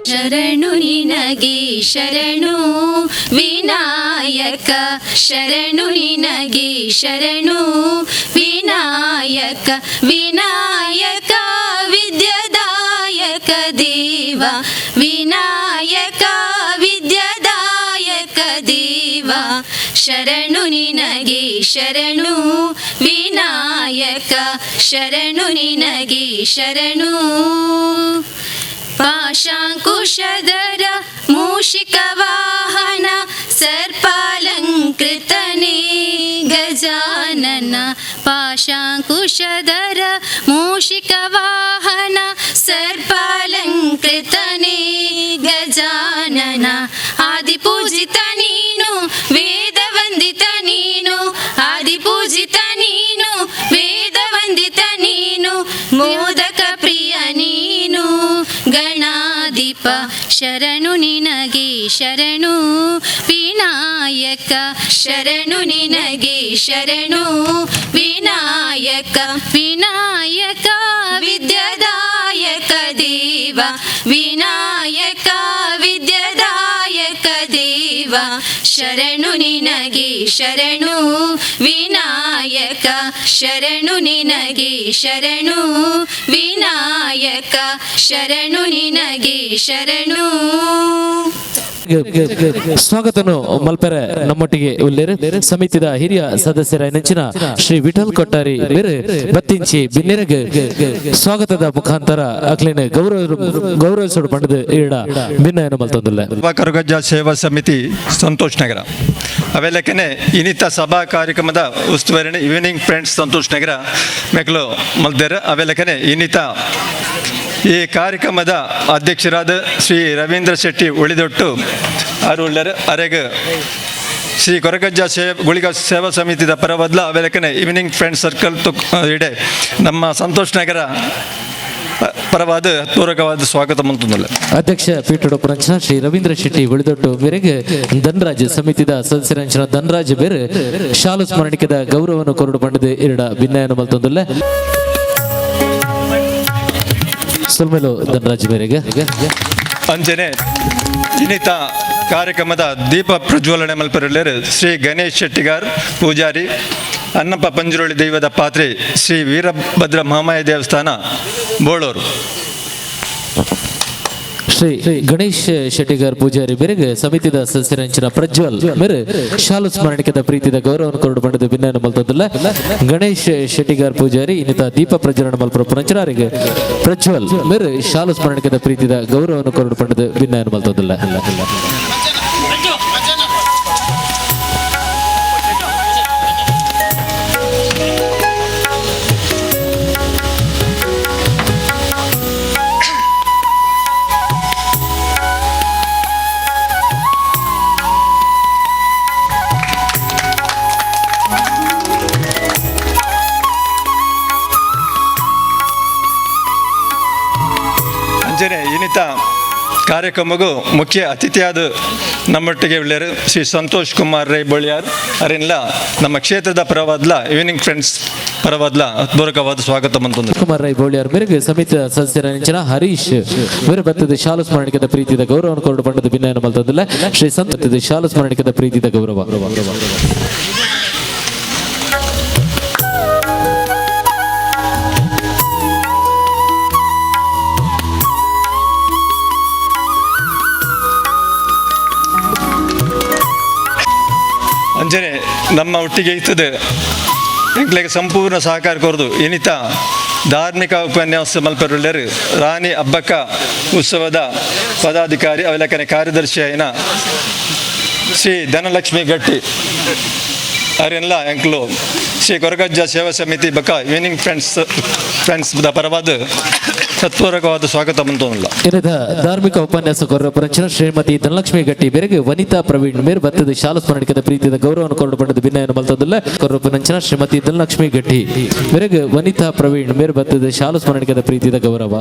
ಶರಣು ನಿನಗೆ ಶರಣು ವಿನಾಯಕ, ಶರಣು ನಿನಗೆ ಶರಣು ವಿನಾಯಕ. ವಿನಾಯಕ ವಿದ್ಯಾದಾಯಕ ದೇವ, ವಿನಾಯಕ ವಿದ್ಯಾದಾಯಕ ದೇವ, ಶರಣು ನಿನಗೆ ಶರಣು ವಿನಾಯಕ, ಶರಣು ನಿನಗೆ ಶರಣು. ಪಾಶಾಂಕುಶಧರ ಮೂಷಿಕ ವಾಹನ ಸರ್ಪಾಲಂಕೃತನೇ ಗಜಾನನ, ಪಾಶಾಂಕುಶಧರ ಮೂಷಿಕ ವಾಹನ ಸರ್ಪಾಲಂಕೃತನೇ ಗಜಾನನ. ಆದಿಪೂಜಿತ ನೀನು ವೇದವಂದಿತ ನೀನು, ಆದಿಪೂಜಿತ ನೀನು ವೇದವಂದಿತ ನೀನು, ಮೋದಕ ಪ್ರಿಯ ನೀನು ಗಣಾಧಿಪ. ಶರಣು ನಿನಗೆ ಶರಣು ವಿನಾಯಕ, ಶರಣು ನಿನಗೆ ಶರಣು ವಿನಾಯಕ. ವಿನಾಯಕ ವಿದ್ಯಾದಾಯಕ ದೇವ, ವಿನಾಯಕ ವಿದ್ಯಾದಾಯಕ ದೇವ, ಶರಣು ನಿನಗೆ ಶರಣು ವಿನಾಯಕ, ಶರಣು ನಿನಗೆ ಶರಣು ವಿನಾಯಕ, ಶರಣು ನಿನಗೆ ಶರಣು. ಸ್ವಾಗತನು ಮಲ್ಪೆರೆ ನಮ್ಮೊಟ್ಟಿಗೆ ಉಲ್ಲೇರು ಸಮಿತಿದ ಹಿರಿಯ ಸದಸ್ಯರ ನೆಂಚಿನ ಶ್ರೀ ವಿಠಲ್ ಕೊಟ್ಟಾರಿ ಬೇರೆ ಬತ್ತಿಂಚಿ ಬಿನ್ನೆರಗ್ ಸ್ವಾಗತದ ಮುಖಾಂತರ ಅಕ್ಲಿನ ಗೌರವ ಗೌರವಿಸೋಡು ಪಂಡದು ಈಡ ಭಿನ್ನಯನ ಮಲ್ತೊಂದುಲ್ಲ. ಕೊರಗಜ್ಜ ಸೇವಾ ಸಮಿತಿ, ಸಂತೋಷ್ ನಗರ. ಅವೆಲ್ಲಕ್ಕನೆ ಇನ್ನಿತ ಸಭಾ ಕಾರ್ಯಕ್ರಮದ ಉಸ್ತುವಾರಿನ ಈವ್ನಿಂಗ್ ಫ್ರೆಂಡ್ಸ್ ಸಂತೋಷ್ ನಗರ ಮೆಕ್ಲು ಮಲ್ದೇರು. ಅವೆಲ್ಲಕ್ಕನೆ ಇನ್ನಿತ ಈ ಕಾರ್ಯಕ್ರಮದ ಅಧ್ಯಕ್ಷರಾದ ಶ್ರೀ ರವೀಂದ್ರ ಶೆಟ್ಟಿ ಉಳಿದೊಟ್ಟು ಅರುಳ್ಳರು ಅರೆಗ್ ಶ್ರೀ ಕೊರಗಜ್ಜ ಗುಳಿಗ ಸೇವಾ ಸಮಿತಿದ ಪರವದ್ಲ ಅವೆಲಕ್ಕನೆ ಈವ್ನಿಂಗ್ ಫ್ರೆಂಡ್ಸ್ ಸರ್ಕಲ್ ತುಕ್ ಇಡೆ ನಮ್ಮ ಸಂತೋಷ್ ನಗರ ಪರವಾದ ಪೂರಕವಾದ ಸ್ವಾಗತ ಮಂತುಂದಲ್ಲ. ಅಧ್ಯಕ್ಷ ಪೀಠೋಪರಂಚನ ಶ್ರೀ ರವೀಂದ್ರ ಶೆಟ್ಟಿ ಉಳಿದೊಟ್ಟು ಮೇರೆಗೆ ಧನರಾಜ್ ಸಮಿತಿದ ಸದಸ್ಯರಂಚನ ಧನರಾಜ್ ಬೇರೆ ಶಾಲು ಸ್ಮರಣಿಕದ ಗೌರವವನ್ನು ಕೊರಡು ಪಂಡದು ಎರಡ ಭಿನ್ನಯನ ಮಲ್ತೊಂದುಲ್ಲ. ಸುಲ್ಮೇಲು ಧನರಾಜ್ ಬೇರೆಗೆ. ಅಂಜನೆ ಇನ್ನಿತ ಕಾರ್ಯಕ್ರಮದ ದೀಪ ಪ್ರಜ್ವಲನೆ ಮಲ್ಪರಲ್ಲೇರು ಶ್ರೀ ಗಣೇಶ್ ಶೆಟ್ಟಿಗಾರ್ ಪೂಜಾರಿ, ಅನ್ನಪ್ಪ ಪಂಜುರೊಳ್ಳಿ ದೈವದ ಪಾತ್ರೆ, ಶ್ರೀ ವೀರಭದ್ರ ಮಹಾಮಾಯ ದೇವಸ್ಥಾನ, ಬೋಳೂರು. ಶ್ರೀ ಗಣೇಶ್ ಶೆಟ್ಟಿಗಾರ್ ಪೂಜಾರಿ ಬೇರೆಗೆ ಸಮಿತಿದ ಸದಸ್ಯರಂಚಿನ ಪ್ರಜ್ವಲ್ ಮೇರೆ ಶಾಲು ಸ್ಮರಣಿಕದ ಪ್ರೀತಿದ ಗೌರವವನ್ನು ಕೊರಡು ಪಂಡದು ಭಿನ್ನಯನ ಮಲ್ತೊಂದುಲ್ಲ. ಗಣೇಶ್ ಶೆಟ್ಟಿಗಾರ್ ಪೂಜಾರಿ ಇನ್ನಿತ ದೀಪ ಪ್ರಜ್ವಲನ ಮಲ್ಪರ ಪುರಂಚನಾರಿಗೆ ಪ್ರಜ್ವಲ್ ಮೇರೆ ಶಾಲು ಸ್ಮರಣಿಕದ ಪ್ರೀತಿದ ಗೌರವವನ್ನು ಕೊರಡು ಪಂಡದು ಭಿನ್ನಯನ ಮಲ್ತೊಂದುಲ್ಲ. ಅಂಜನೆ ಇನ್ನಿತ ಕಾರ್ಯಕ್ರಮಗೂ ಮುಖ್ಯ ಅತಿಥಿಯಾದ ನಮ್ಮೊಟ್ಟಿಗೆ ಉಳ್ಳೇರು ಶ್ರೀ ಸಂತೋಷ್ ಕುಮಾರ್ ರೈ ಬೊಳಿಯಾರ್ ಅರಿನ್ಲ ನಮ್ಮ ಕ್ಷೇತ್ರದ ಪರವಾದ್ಲ ಈವ್ನಿಂಗ್ ಫ್ರೆಂಡ್ಸ್ ಪರವಾದ್ಲ ಪೂರಕವಾದ ಸ್ವಾಗತ ಮಂತೊಂದು. ಕುಮಾರ್ ರೈ ಬೋಳಿಯಾರ್ ಮೇರೆಗೆ ಸಮಿತಿಯ ಸದಸ್ಯರ ನೆಂಚಿನ ಹರೀಶ್ ಮೇರೆ ಬತ್ತದ ಶಾಲು ಸ್ಮರಣಿಕದ ಪ್ರೀತಿದ ಗೌರವವನ್ನು ಕೊರಡು ಪಂಡದು ಭಿನ್ನಯನ ಮಲ್ತೊಂದುಲ್ಲ. ಶ್ರೀ ಸಂತ ಶಾಲು ಸ್ಮರಣಿಕದ ಪ್ರೀತಿದ ಗೌರವ. ಅಂಜನೆ ನಮ್ಮ ಒಟ್ಟಿಗೆ ಇರ್ತದೆ ಎಂಕ್ಲೆಗೆ ಸಂಪೂರ್ಣ ಸಹಕಾರ ಕೊರದು ಇನ್ನಿತ ಧಾರ್ಮಿಕ ಉಪನ್ಯಾಸ ಮಲ್ಪರುಳ್ಳರು ರಾಣಿ ಅಬ್ಬಕ್ಕ ಉತ್ಸವದ ಪದಾಧಿಕಾರಿ ಅವೆಲ್ಲಕನೆ ಕಾರ್ಯದರ್ಶಿ అయిన ಶ್ರೀ ಧನಲಕ್ಷ್ಮಿ ಗಟ್ಟಿ. ಅರೆನ್ಲ ಎಂಕ್ಲು ಶ್ರೀ ಕೊರಗಜ್ಜ ಸೇವಾ ಸಮಿತಿ ಬಕ ಈವ್ನಿಂಗ್ ಫ್ರೆಂಡ್ಸ್ ಫ್ರೆಂಡ್ಸ್ the ಪರವಾದ ಸತ್ಪೂರ್ವಕವಾದ ಸ್ವಾಗತ ಬಂತೋಲ್ಲ. ಇರದ ಧಾರ್ಮಿಕ ಉಪನ್ಯಾಸ ಕೊರಪರಂಚಿನ ಶ್ರೀಮತಿ ಧನಲಕ್ಷ್ಮಿ ಗಟ್ಟಿ ಬೆರಗೆ ವನಿತಾ ಪ್ರವೀಣ್ ಮೇರ್ ಬತ್ತದ ಶಾಲಾ ಸ್ಮರಣಿಕದ ಪ್ರೀತಿಯ ಗೌರವವನ್ನು ಕೊರಡು ಪಡೆದ ಭಿನ್ನಯನ್ನು ಮಲ್ತದಲ್ಲ. ಕೊರಪರಂಚಿನ ಶ್ರೀಮತಿ ಧನಲಕ್ಷ್ಮಿ ಗಟ್ಟಿ ಬೆರಗೆ ವನಿತಾ ಪ್ರವೀಣ್ ಮೇರ್ ಬತ್ತದ ಶಾಲಾ ಸ್ಮರಣಿಕದ ಪ್ರೀತಿಯ ಗೌರವ.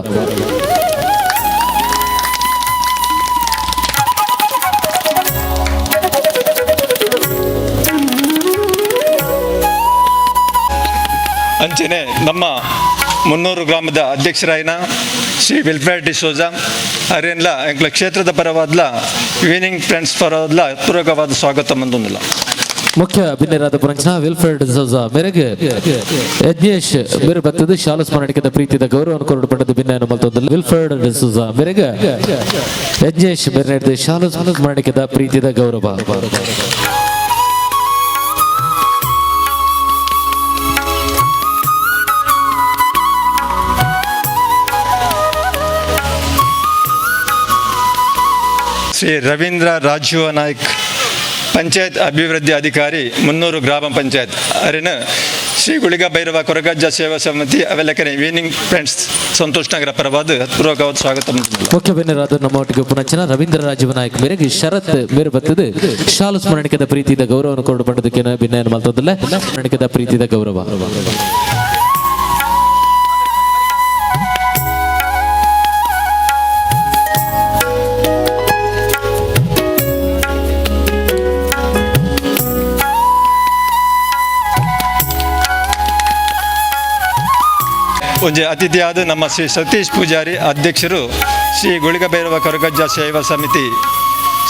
ಅಂಚನೆ ನಮ್ಮ ಮುನ್ನೂರು ಗ್ರಾಮದ ಅಧ್ಯಕ್ಷರಾಯಿನ ಶ್ರೀ ವಿಲ್ಫ್ರೆಡ್ ಡಿಸೋಜಾ ಅರೇನ್ಲ ಎಂಕ್ಲ ಕ್ಷೇತ್ರದ ಪರವಾದ್ಲ ಈವ್ನಿಂಗ್ ಫ್ರೆಂಡ್ಸ್ ಪರವಾದ್ಲ ಪೂರ್ವಕವಾದ ಸ್ವಾಗತ ಮಂದೊಂದಿಲ್ಲ. ಮುಖ್ಯ ಭಿನ್ನರಾದ ಪುರಂಚನ ವಿಲ್ಫ್ರೆಡ್ ಡಿಸೋಜಾ ಮೇರೆಗೆ ಯಜ್ಞೇಶ್ ಮೇರೆ ಬತ್ತದ ಶಾಲಾ ಸ್ಮರಣಿಕದ ಪ್ರೀತಿಯ ಗೌರವವನ್ನು ಕೊರಡು ಪಡೆದ ಭಿನ್ನಯನ್ನು ಮಲ್ತೊಂದಿಲ್ಲ. ವಿಲ್ಫ್ರೆಡ್ ಡಿಸೋಜಾ ಮೇರೆಗೆ ಯಜ್ಞೇಶ್ ಮೇರೆ ನಡೆದ ಶಾಲಾ ಸ್ಮರಣಿಕದ ಪ್ರೀತಿಯ ಗೌರವ. ಶ್ರೀ ರವೀಂದ್ರ ರಾಜೀವ ನಾಯ್ಕ್, ಪಂಚಾಯತ್ ಅಭಿವೃದ್ಧಿ ಅಧಿಕಾರಿ, ಮುನ್ನೂರು ಗ್ರಾಮ ಪಂಚಾಯತ್ ಅರಿನ ಶ್ರೀ ಗುಳಿಗ ಭೈರವ ಕೊರಗಜ್ಜ ಸೇವಾ ಸಮಿತಿ ಅವೆಲ್ಲಕನೆ ಈವ್ನಿಂಗ್ ಫ್ರೆಂಡ್ಸ್ ಸಂತೋಷ್ ನಗರ ಪರವಾದ ಹೃತ್ಪೂರ್ವಕವಾದ ಸ್ವಾಗತ ಮಂದೊಂದಿಲ್ಲ. ಮುಖ್ಯ ಬೆನ್ನರಾದ ನಮ್ಮ ಒಟ್ಟಿಗೆ ಪುನಂಚನ ರವೀಂದ್ರ ರಾಜೀವ ನಾಯಕ್ ಮೇರೆಗೆ ಶರತ್ ಮೇರೆ ಬತ್ತದ ಶಾಲು ಸ್ಮರಣಿಕದ ಪ್ರೀತಿಯ ಗೌರವವನ್ನು ಕೊರಡು ಪಡೆದಕ್ಕೆ ಭಿನ್ನಯನ್ನು ಮಲ್ತದಲ್ಲ. ಸ್ಮರಣಿಕದ ಪ್ರೀತಿಯ ಗೌರವ. ಒಂಜಿ ಅತಿಥಿಯಾದ ನಮ್ಮ ಶ್ರೀ ಸತೀಶ್ ಪೂಜಾರಿ, ಅಧ್ಯಕ್ಷರು, ಶ್ರೀ ಗುಳಿಗ ಭೈರವ ಕೊರಗಜ್ಜ ಸೇವಾ ಸಮಿತಿ,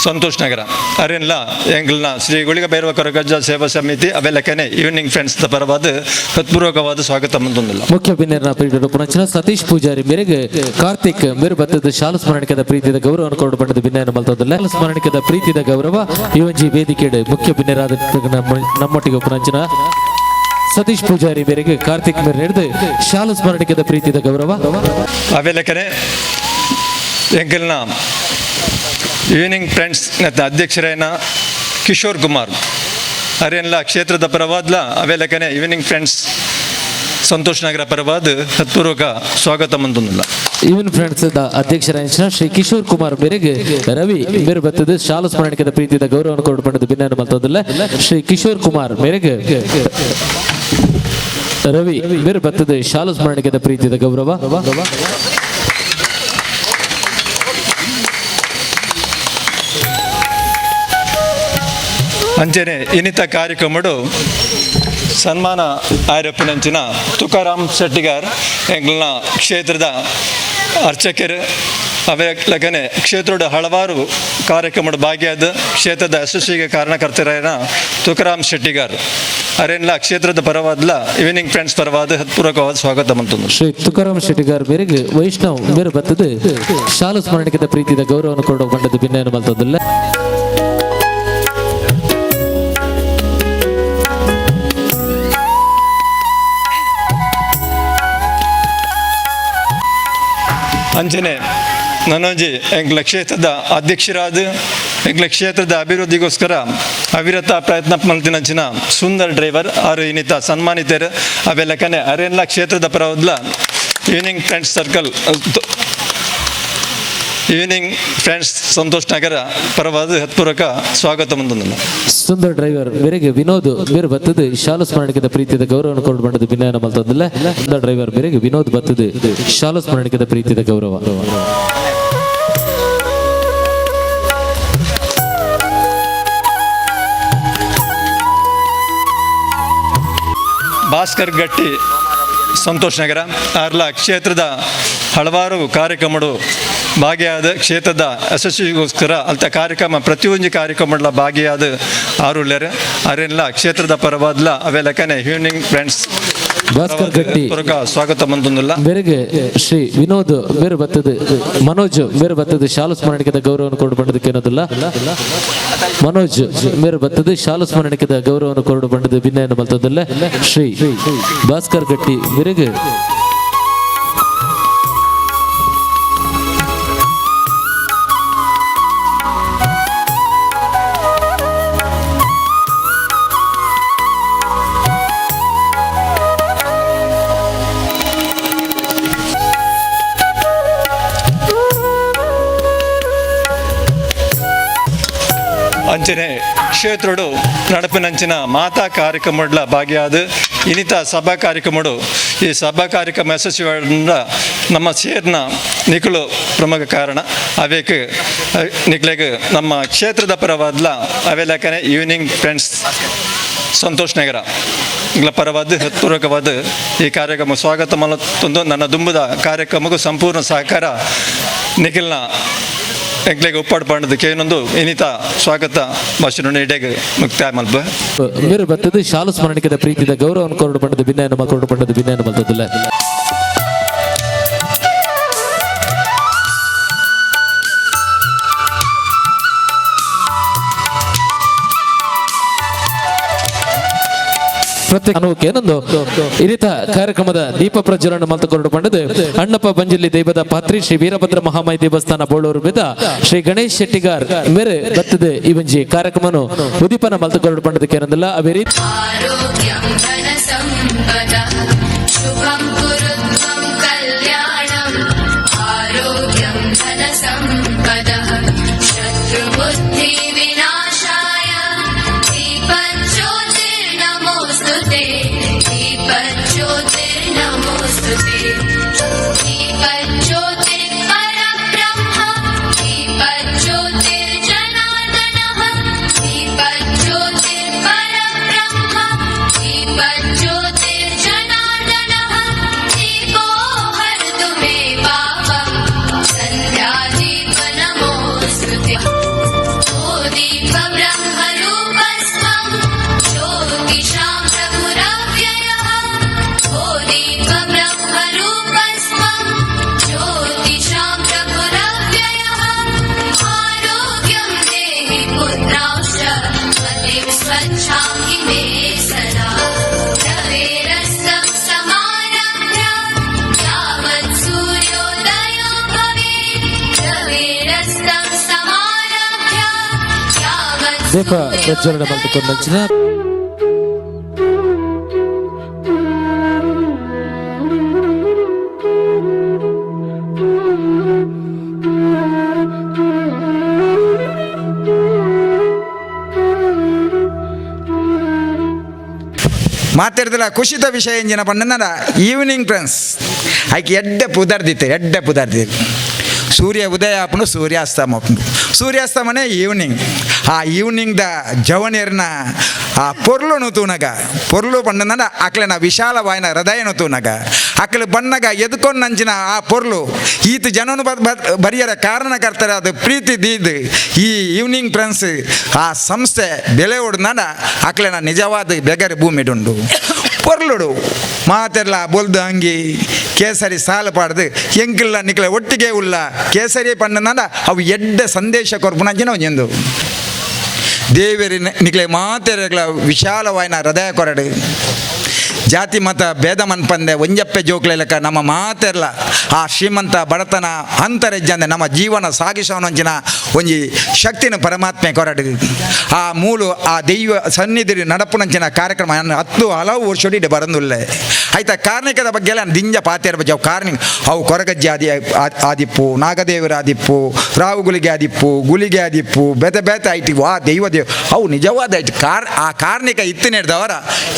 ಸಂತೋಷ್ ನಗರ ಅರೆನ್ಲ ಎಂಗ್ಲ್ನ ಶ್ರೀ ಗುಳಿಗ ಭೈರವ ಕೊರಗಜ್ಜ ಸೇವಾ ಸಮಿತಿ ಅವೆಲ್ಲಕನೆ ಈವ್ನಿಂಗ್ ಫ್ರೆಂಡ್ಸ್ ಪರವಾದ ಹೃತ್ಪೂರ್ವಕವಾದ ಸ್ವಾಗತ ಮಂದೊಂದಿಲ್ಲ. ಮುಖ್ಯ ಬಿನ್ನೆರನ ಪೀಠದ ಪುನಂಚನ ಸತೀಶ್ ಪೂಜಾರಿ ಮೇರೆಗೆ ಕಾರ್ತಿಕ್ ಮೇರು ಬತ್ತದ ಶಾಲು ಸ್ಮರಣಿಕದ ಪ್ರೀತಿಯ ಗೌರವವನ್ನು ಕೊರಡು ಪಡೆದ ಭಿನ್ನಯನ್ನು ಮಲ್ತದಲ್ಲ. ಸ್ಮರಣಿಕದ ಪ್ರೀತಿಯ ಗೌರವ ಈ ಒಂಜಿ ವೇದಿಕೆಡ್ ಮುಖ್ಯ ಬಿನ್ನೆರಾದ ನಮ್ಮೊಟ್ಟಿಗೆ ಪುನಂಚನ ಸತೀಶ್ ಪೂಜಾರಿ ಮೇರೆಗೆ ಕಾರ್ತಿಕ್ ಮೇರೆ ನಡೆದು ಶಾಲು ಸ್ಮರಣಿಕದ ಪ್ರೀತಿಯ ಗೌರವ. ಅವೆಲ್ಲಕನೆ ಎಂಕಲ್ನ ಈವ್ನಿಂಗ್ ಫ್ರೆಂಡ್ಸ್ ಅಧ್ಯಕ್ಷರೇನ ಕಿಶೋರ್ ಕುಮಾರ್ ಅರೆನ್ಲ ಕ್ಷೇತ್ರದ ಪರವಾದ್ಲ ಅವೆಲ್ಲಕನೆ ಈವ್ನಿಂಗ್ ಫ್ರೆಂಡ್ಸ್ ಸಂತೋಷ್ ನಗರ ಪರವಾದ ಹೃತ್ಪೂರ್ವಕ ಸ್ವಾಗತ ಮಂದೊಂದಿಲ್ಲ. ಇವನ್ ಫ್ರೆಂಡ್ಸ್ ಅಧ್ಯಕ್ಷರಾದ ಶ್ರೀ ಕಿಶೋರ್ ಕುಮಾರ್ ಮೇರೆಗೆ ರವಿ ಮೇರು ಬತ್ತದ ಶಾಲು ಸ್ಮರಣಿಕದ ಪ್ರೀತಿಯ ಗೌರವವನ್ನು ಕೊರಡು ಪಡೆದ ಭಿನ್ನನ್ನು ಮಲ್ತದಲ್ಲ. ಶ್ರೀ ಕಿಶೋರ್ ಕುಮಾರ್ ಮೇರೆಗೆ ರವಿ ಮೇರು ಬತ್ತದ ಶಾಲು ಸ್ಮರಣಿಕದ ಪ್ರೀತಿಯ ಗೌರವ. ಅಂಚನೆ ಇನ್ನಿತ ಕಾರ್ಯಕ್ರಮಡು ಸನ್ಮಾನ ಆರಪ್ಪನಂಚಿನ ತುಕಾರಾಮ್ ಶೆಟ್ಟಿಗಾರ್, ಎಂಗ್ಲನ ಕ್ಷೇತ್ರದ ಅರ್ಚಕರು, ಅವೆ ಲಗನೆ ಕ್ಷೇತ್ರದ ಹಲವಾರು ಕಾರ್ಯಕ್ರಮದ ಭಾಗಿಯಾದ ಕ್ಷೇತ್ರದ ಯಶಸ್ವಿಗೆ ಕಾರಣಕರ್ತರಾಯನ ತುಕಾರಾಮ್ ಶೆಟ್ಟಿಗಾರ್ ಅರೆನ್ಲ ಕ್ಷೇತ್ರದ ಪರವಾದ್ಲ ಈವ್ನಿಂಗ್ ಫ್ರೆಂಡ್ಸ್ ಪರವಾದ ಹೃತ್ಪೂರ್ವಕವಾದ ಸ್ವಾಗತ ಮಂತಂದು. ಶ್ರೀ ತುಕಾರಾಮ್ ಶೆಟ್ಟಿಗಾರ್ ಮೇರೆಗೆ ವೈಷ್ಣವ್ ಮೇರು ಬತ್ತದ ಶಾಲು ಸ್ಮರಣಿಕದ ಪ್ರೀತಿಯ ಗೌರವವನ್ನು ಕೊಡುವ ಬಣ್ಣದ ಭಿನ್ನಯನ್ನು ಮಲ್ತದಲ್ಲ. ಅಂಚನೆ ನನೋಜಿ ಎಂಕ್ಲ ಕ್ಷೇತ್ರದ ಅಧ್ಯಕ್ಷರಾದ ಎಂಕ್ಲ ಕ್ಷೇತ್ರದ ಅಭಿವೃದ್ಧಿಗೋಸ್ಕರ ಅವಿರತ ಪ್ರಯತ್ನ ಮಲ್ತಿನಂಚಿನ ಸುಂದರ್ ಡ್ರೈವರ್ ಆರು ಇನ್ನಿತ ಸನ್ಮಾನಿತರು ಅವೆಲ್ಲಕನೆ ಅರೆಲ್ಲ ಕ್ಷೇತ್ರದ ಪರವದ್ಲ Evening Friends Circle, Evening Friends Santosh Nagar ಪರವಾದ ಹೃತ್ಪೂರ್ವಕ ಸ್ವಾಗತ ಮಂದೊಂದಿಲ್ಲ. ಸುಂದರ್ ಡ್ರೈವರ್ ಮೇರೆಗೆ ವಿನೋದ್ ಮೇರು ಬತ್ತದ ಶಾಲು ಸ್ಮರಣಿಕದ ಪ್ರೀತಿಯ ಗೌರವವನ್ನು ಕೊರಡು ಬಣ್ಣದ ಭಿನ್ನಯನ್ನು ಮಲ್ತದಲ್ಲ. ಸುಂದರ್ ಡ್ರೈವರ್ ಮೇರೆಗೆ ವಿನೋದ್ ಬತ್ತದ ಶಾಲು ಸ್ಮರಣಿಕದ ಪ್ರೀತಿಯ ಗೌರವ. ಭಾಸ್ಕರ್ ಗಟ್ಟಿ, ಸಂತೋಷ್ ನಗರ ಆರ್ಲ ಕ್ಷೇತ್ರದ ಹಲವಾರು ಕಾರ್ಯಕ್ರಮಗಳು ಭಾಗಿಯಾದ ಕ್ಷೇತ್ರದ ಯಶಸ್ವಿಗೋಸ್ಕರ ಅಂತ ಕಾರ್ಯಕ್ರಮ ಪ್ರತಿಯೊಂದು ಕಾರ್ಯಕ್ರಮಗಳ ಭಾಗಿಯಾದ ಆರುಳ್ಯರು ಅರೆಲ್ಲ ಕ್ಷೇತ್ರದ ಪರವಾದ್ಲ ಅವೆಲ್ಲಕನೆ ಈವ್ನಿಂಗ್ ಫ್ರೆಂಡ್ಸ್ ಭಾಸ್ಕರ್ ಗಟ್ಟಿ ಪೂರ್ವಕ ಸ್ವಾಗತ ಮಂದೊಂದಿಲ್ಲ. ಮೇರೆಗೆ ಶ್ರೀ ವಿನೋದ್ ಮೇರು ಬತ್ತದ ಮನೋಜ್ ಮೇರು ಬತ್ತದ ಶಾಲು ಸ್ಮರಣಿಕದ ಗೌರವವನ್ನು ಕೊರಡು ಬಣ್ಣದಕ್ಕೆ ಏನೋದಿಲ್ಲ. ಮನೋಜ್ ಮೇರು ಬತ್ತದ ಶಾಲು ಸ್ಮರಣಿಕದ ಗೌರವವನ್ನು ಕೊರಡು ಬಣ್ಣದ ಭಿನ್ನಯನ್ನು ಮಲ್ತದಲ್ಲ. ಶ್ರೀ ಭಾಸ್ಕರ್ ಗಟ್ಟಿ ಮೇರೆಗೆ ಅಂಚನೆ ಕ್ಷೇತ್ರಡು ನಡಪಿನಂಚಿನ ಮಾತಾ ಕಾರ್ಯಕ್ರಮಡ್ಲ ಭಾಗಿಯಾದ ಇನಿತ ಸಭಾ ಕಾರ್ಯಕ್ರಮಡು ಈ ಸಭಾ ಕಾರ್ಯಕ್ರಮ ಯಶಸ್ವಿ ನಮ್ಮ ಸೇರ್ನ ನಿಕುಲು ಪ್ರಮುಖ ಕಾರಣ. ಅವೇಕ್ ನಿಕ್ಲೆಗ್ ನಮ್ಮ ಕ್ಷೇತ್ರದ ಪರವಾದ್ಲ ಅವೆಲಕನೆ ಈವ್ನಿಂಗ್ ಫ್ರೆಂಡ್ಸ್ ಸಂತೋಷ್ ನಗರ ಇಂಗ್ಲ ಪರವಾದ ಹೃತ್ಪೂರ್ವಕವಾದ ಈ ಕಾರ್ಯಕ್ರಮ ಸ್ವಾಗತ ಮಲತ್ತೊಂದು ನನ್ನ ದುಂಬುದ ಕಾರ್ಯಕ್ರಮಕ್ಕೂ ಸಂಪೂರ್ಣ ಸಹಕಾರ ನಿಖಿಲ್ನ ಎಂಕ್ಲೆಗ್ ಒಪ್ಪಾಡು ಪಂಡದಕ್ಕೆ ಏನೊಂದು ಇನ್ನಿತ ಸ್ವಾಗತ ಭಾಷಣ ಇಡೆಗ್ ಮುಕ್ತಾಯ ಮಲ್ಪ. ಮೇರು ಬತ್ತದು ಶಾಲು ಸ್ಮರಣಿಕದ ಪ್ರೀತಿದ ಗೌರವವನ್ನು ಕೊರಡು ಪಂಡದ ಭಿನ್ನ ಕೊರಡು ಪಂಡದ ಭಿನ್ನ ಮಲ್ತದಿಲ್ಲ. ಪ್ರತ್ಯೇಕ ಏನೊಂದು ಇರಿತ ಕಾರ್ಯಕ್ರಮದ ದೀಪ ಪ್ರಜ್ವಲನ ಮಲ್ತ ಕೊರಡು ಪಂಡದು ಅಣ್ಣಪ್ಪ ಬಂಜಿಲಿ ದೈವದ ಪಾತ್ರಿ ಶ್ರೀ ವೀರಭದ್ರ ಮಹಾಮಾಯಿ ದೇವಸ್ಥಾನ ಬೋಳೂರು ಬಿದ್ದ ಶ್ರೀ ಗಣೇಶ್ ಶೆಟ್ಟಿಗಾರ್ ಮೇರೆ ಬತ್ತದೆ ಈ ಒಂಜಿ ಕಾರ್ಯಕ್ರಮನು ಉದೀಪನ ಮಲ್ತ ಕೊರಡು ಪಂಡದಕ್ಕೆ ಏನಂದಿಲ್ಲ. ಅದೇ ರೀತಿ ಆರೋಗ್ಯಂ ಧನ ಸಂಪದ ಶುಭಂ ಕುರುತ್ವಂ ಕಲ್ಯಾಣಂ ಆರೋಗ್ಯಂ ಧನ ಸಂಪದ ಶತ್ರುಬುದ್ಧಿ ವಿನಾಶಾಯ ದೀಪಜ್ಯೋತಿರ್ನಮೋಸ್ತುತೆ ದೀಪಜ್ಯೋತಿರ್ನಮೋಸ್ತುತೆ ದೀಪಜ್ಯೋತಿರ್ಪರಬ್ರಹ್ಮ ದೀಪಜ್ಯೋತಿರ್ಜನಾರ್ದನಃ ದೀಪಜ್ಯೋತಿರ್ಪರಬ್ರಹ್ಮ ದೀಪಜ್ಯೋತಿರ್ಜನಾರ್ದನಃ ದೀಪೋ ಹರತು ಮೇ ಪಾಪಂ ಸಂಧ್ಯಾದೀಪ ನಮೋಸ್ತುತೆ. ಓ ದೀಪ ಬ್ರಹ್ಮರೂಪಸ್ತ್ವಂ ಜ್ಯೋತಿಷಾಂ ಪ್ರಭುರವ್ಯಯಃ ಓ ದೀಪ ಬ್ರಹ್ಮರೂಪಸ್ತ್ವಂ ಜ್ಯೋತಿಷಾಂ ಪ್ರಭುರವ್ಯಯಃ ಆರೋಗ್ಯಂ ದೇಹಿ ಪುತ್ರಾಂಶ ಮತಿಂ ಸ್ವಚ್ಛಾಂ हि मे सदा रवेरस्तं समारभ्य यावत् सूर्योदयो भवेत् रवेरस्तं समारभ्य यावत् ದೀಪ ಪ್ರಜ್ವಲನ ಮಲ್ತ ಕೊಂಡಂಚಿನ ಮಾತಾಡ್ದಲ್ಲ ಖುಷಿದ ವಿಷಯ ಎಂಜಿನ ಪಂಡ ಈವ್ನಿಂಗ್ ಫ್ರೆಂಡ್ಸ್ ಆಯ್ಕೆ ಎಡ್ಡೆ ಪುದರ್ದಿತ್ತು ಎಡ್ಡೆ ಪುದರ್ದಿತ್ತು. ಸೂರ್ಯ ಉದಯ ಆಪುಂಡು ಸೂರ್ಯಾಸ್ತಮ ಆಪುಂಡು ಸೂರ್ಯಾಸ್ತಮನೇ ಈವ್ನಿಂಗ್. ಆ ಈವ್ನಿಂಗ್ದ ಜವನಿಯರ್ನ ಆ ಪೊರ್ಲುನು ತೂನಗ ಪೊರ್ಲು ಪಂಡನ ಅಕ್ಲೆನ ವಿಶಾಲವಾಯಿನ ಹೃದಯನು ತೂನಗ ಅಕ್ಲೆ ಬಣ್ಣಗ ಎದ್ಕೊಂಡಂಚಿನ ಆ ಪೊರ್ಲು ಈತ ಜನನು ಬರಿಯರ ಕಾರಣಕರ್ತರ ಅದು ಪ್ರೀತಿ ದೀದ್ ಈ ಈವ್ನಿಂಗ್ ಫ್ರೆಂಡ್ಸ್ ಆ ಸಂಸ್ಥೆ ಬೆಲೆ ಹೊಡ್ದಾನ ಅಕ್ಲೆನ ನಿಜವಾದ ಬೆಗರಿ ಭೂಮಿಡುಂಡು ಪೊರ್ಲುಡು ಮಾತೆಲ್ಲ ಬೊಲ್ದು ಅಂಗಿ ಕೇಸರಿ ಸಾಲು ಪಾಡ್ದು ಎಂಕಿಲ್ಲ ನಿಕ್ಲೆ ಒಟ್ಟಿಗೆ ಉಲ್ಲ ಕೇಸರಿ ಪಣ್ಣನ ಅವು ಎಡ್ಡೆ ಸಂದೇಶ ಕೊರ್ಪುನಂಚಿನ ಒಂಜೊಂದು ದೇವರಿ ನಿಕ್ಲೆ ಮಾತೆರೆಗ್ಲ ವಿಶಾಲವಾಯಿನ ಹೃದಯ ಕೊರಡು ಜಾತಿ ಮತ ಭೇದ ಮನ್ಪಂದೆ ಒಂಜಪ್ಪೆ ಜೋಕ್ಲೆಲಕ ನಮ್ಮ ಮಾತೆರ್ಲ ಆ ಶ್ರೀಮಂತ ಬಡತನ ಅಂತರೆಜ್ಜಂದೆ ನಮ್ಮ ಜೀವನ ಸಾಗಿಸೋನಂಚಿನ ಒಂಜಿ ಶಕ್ತಿನ ಪರಮಾತ್ಮೆ ಕೊರಡು ಆ ಮೂಲು ಆ ದೈವ ಸನ್ನಿಧಿ ನಡಪುನಂಚಿನ ಕಾರ್ಯಕ್ರಮ ನಾನು 10 ಹಲವು ವರ್ಷಡಿ ಬರಂದುಲ್ಲೆ ಆಯ್ತಾ. ಕಾರ್ಣಿಕದ ಬಗ್ಗೆ ಎಲ್ಲ ದಿಂಜ ಪಾತೇರ ಬಗ್ಗೆ ಅವು ಕಾರ್ಣಿಕ ಅವು ಕೊರಗಜ್ಜಿ ಆದಿ ಆದಿಪ್ಪು ನಾಗದೇವರ ಆದಿಪ್ಪು ರಾವು ಗುಲಿಗೆ ಆದಿಪ್ಪು ಗುಲಿಗೆ ಆದಿಪ್ಪು ಬೇತೆ ಬೇತೆ ಐತಿ ವಾ ದೈವ ದೇವ ಅವು ನಿಜವಾದ ಐತಿ ಕಾರ್ ಆ ಕಾರ್ಣಿಕ ಇತ್ತಿನೇಡ್ದವರ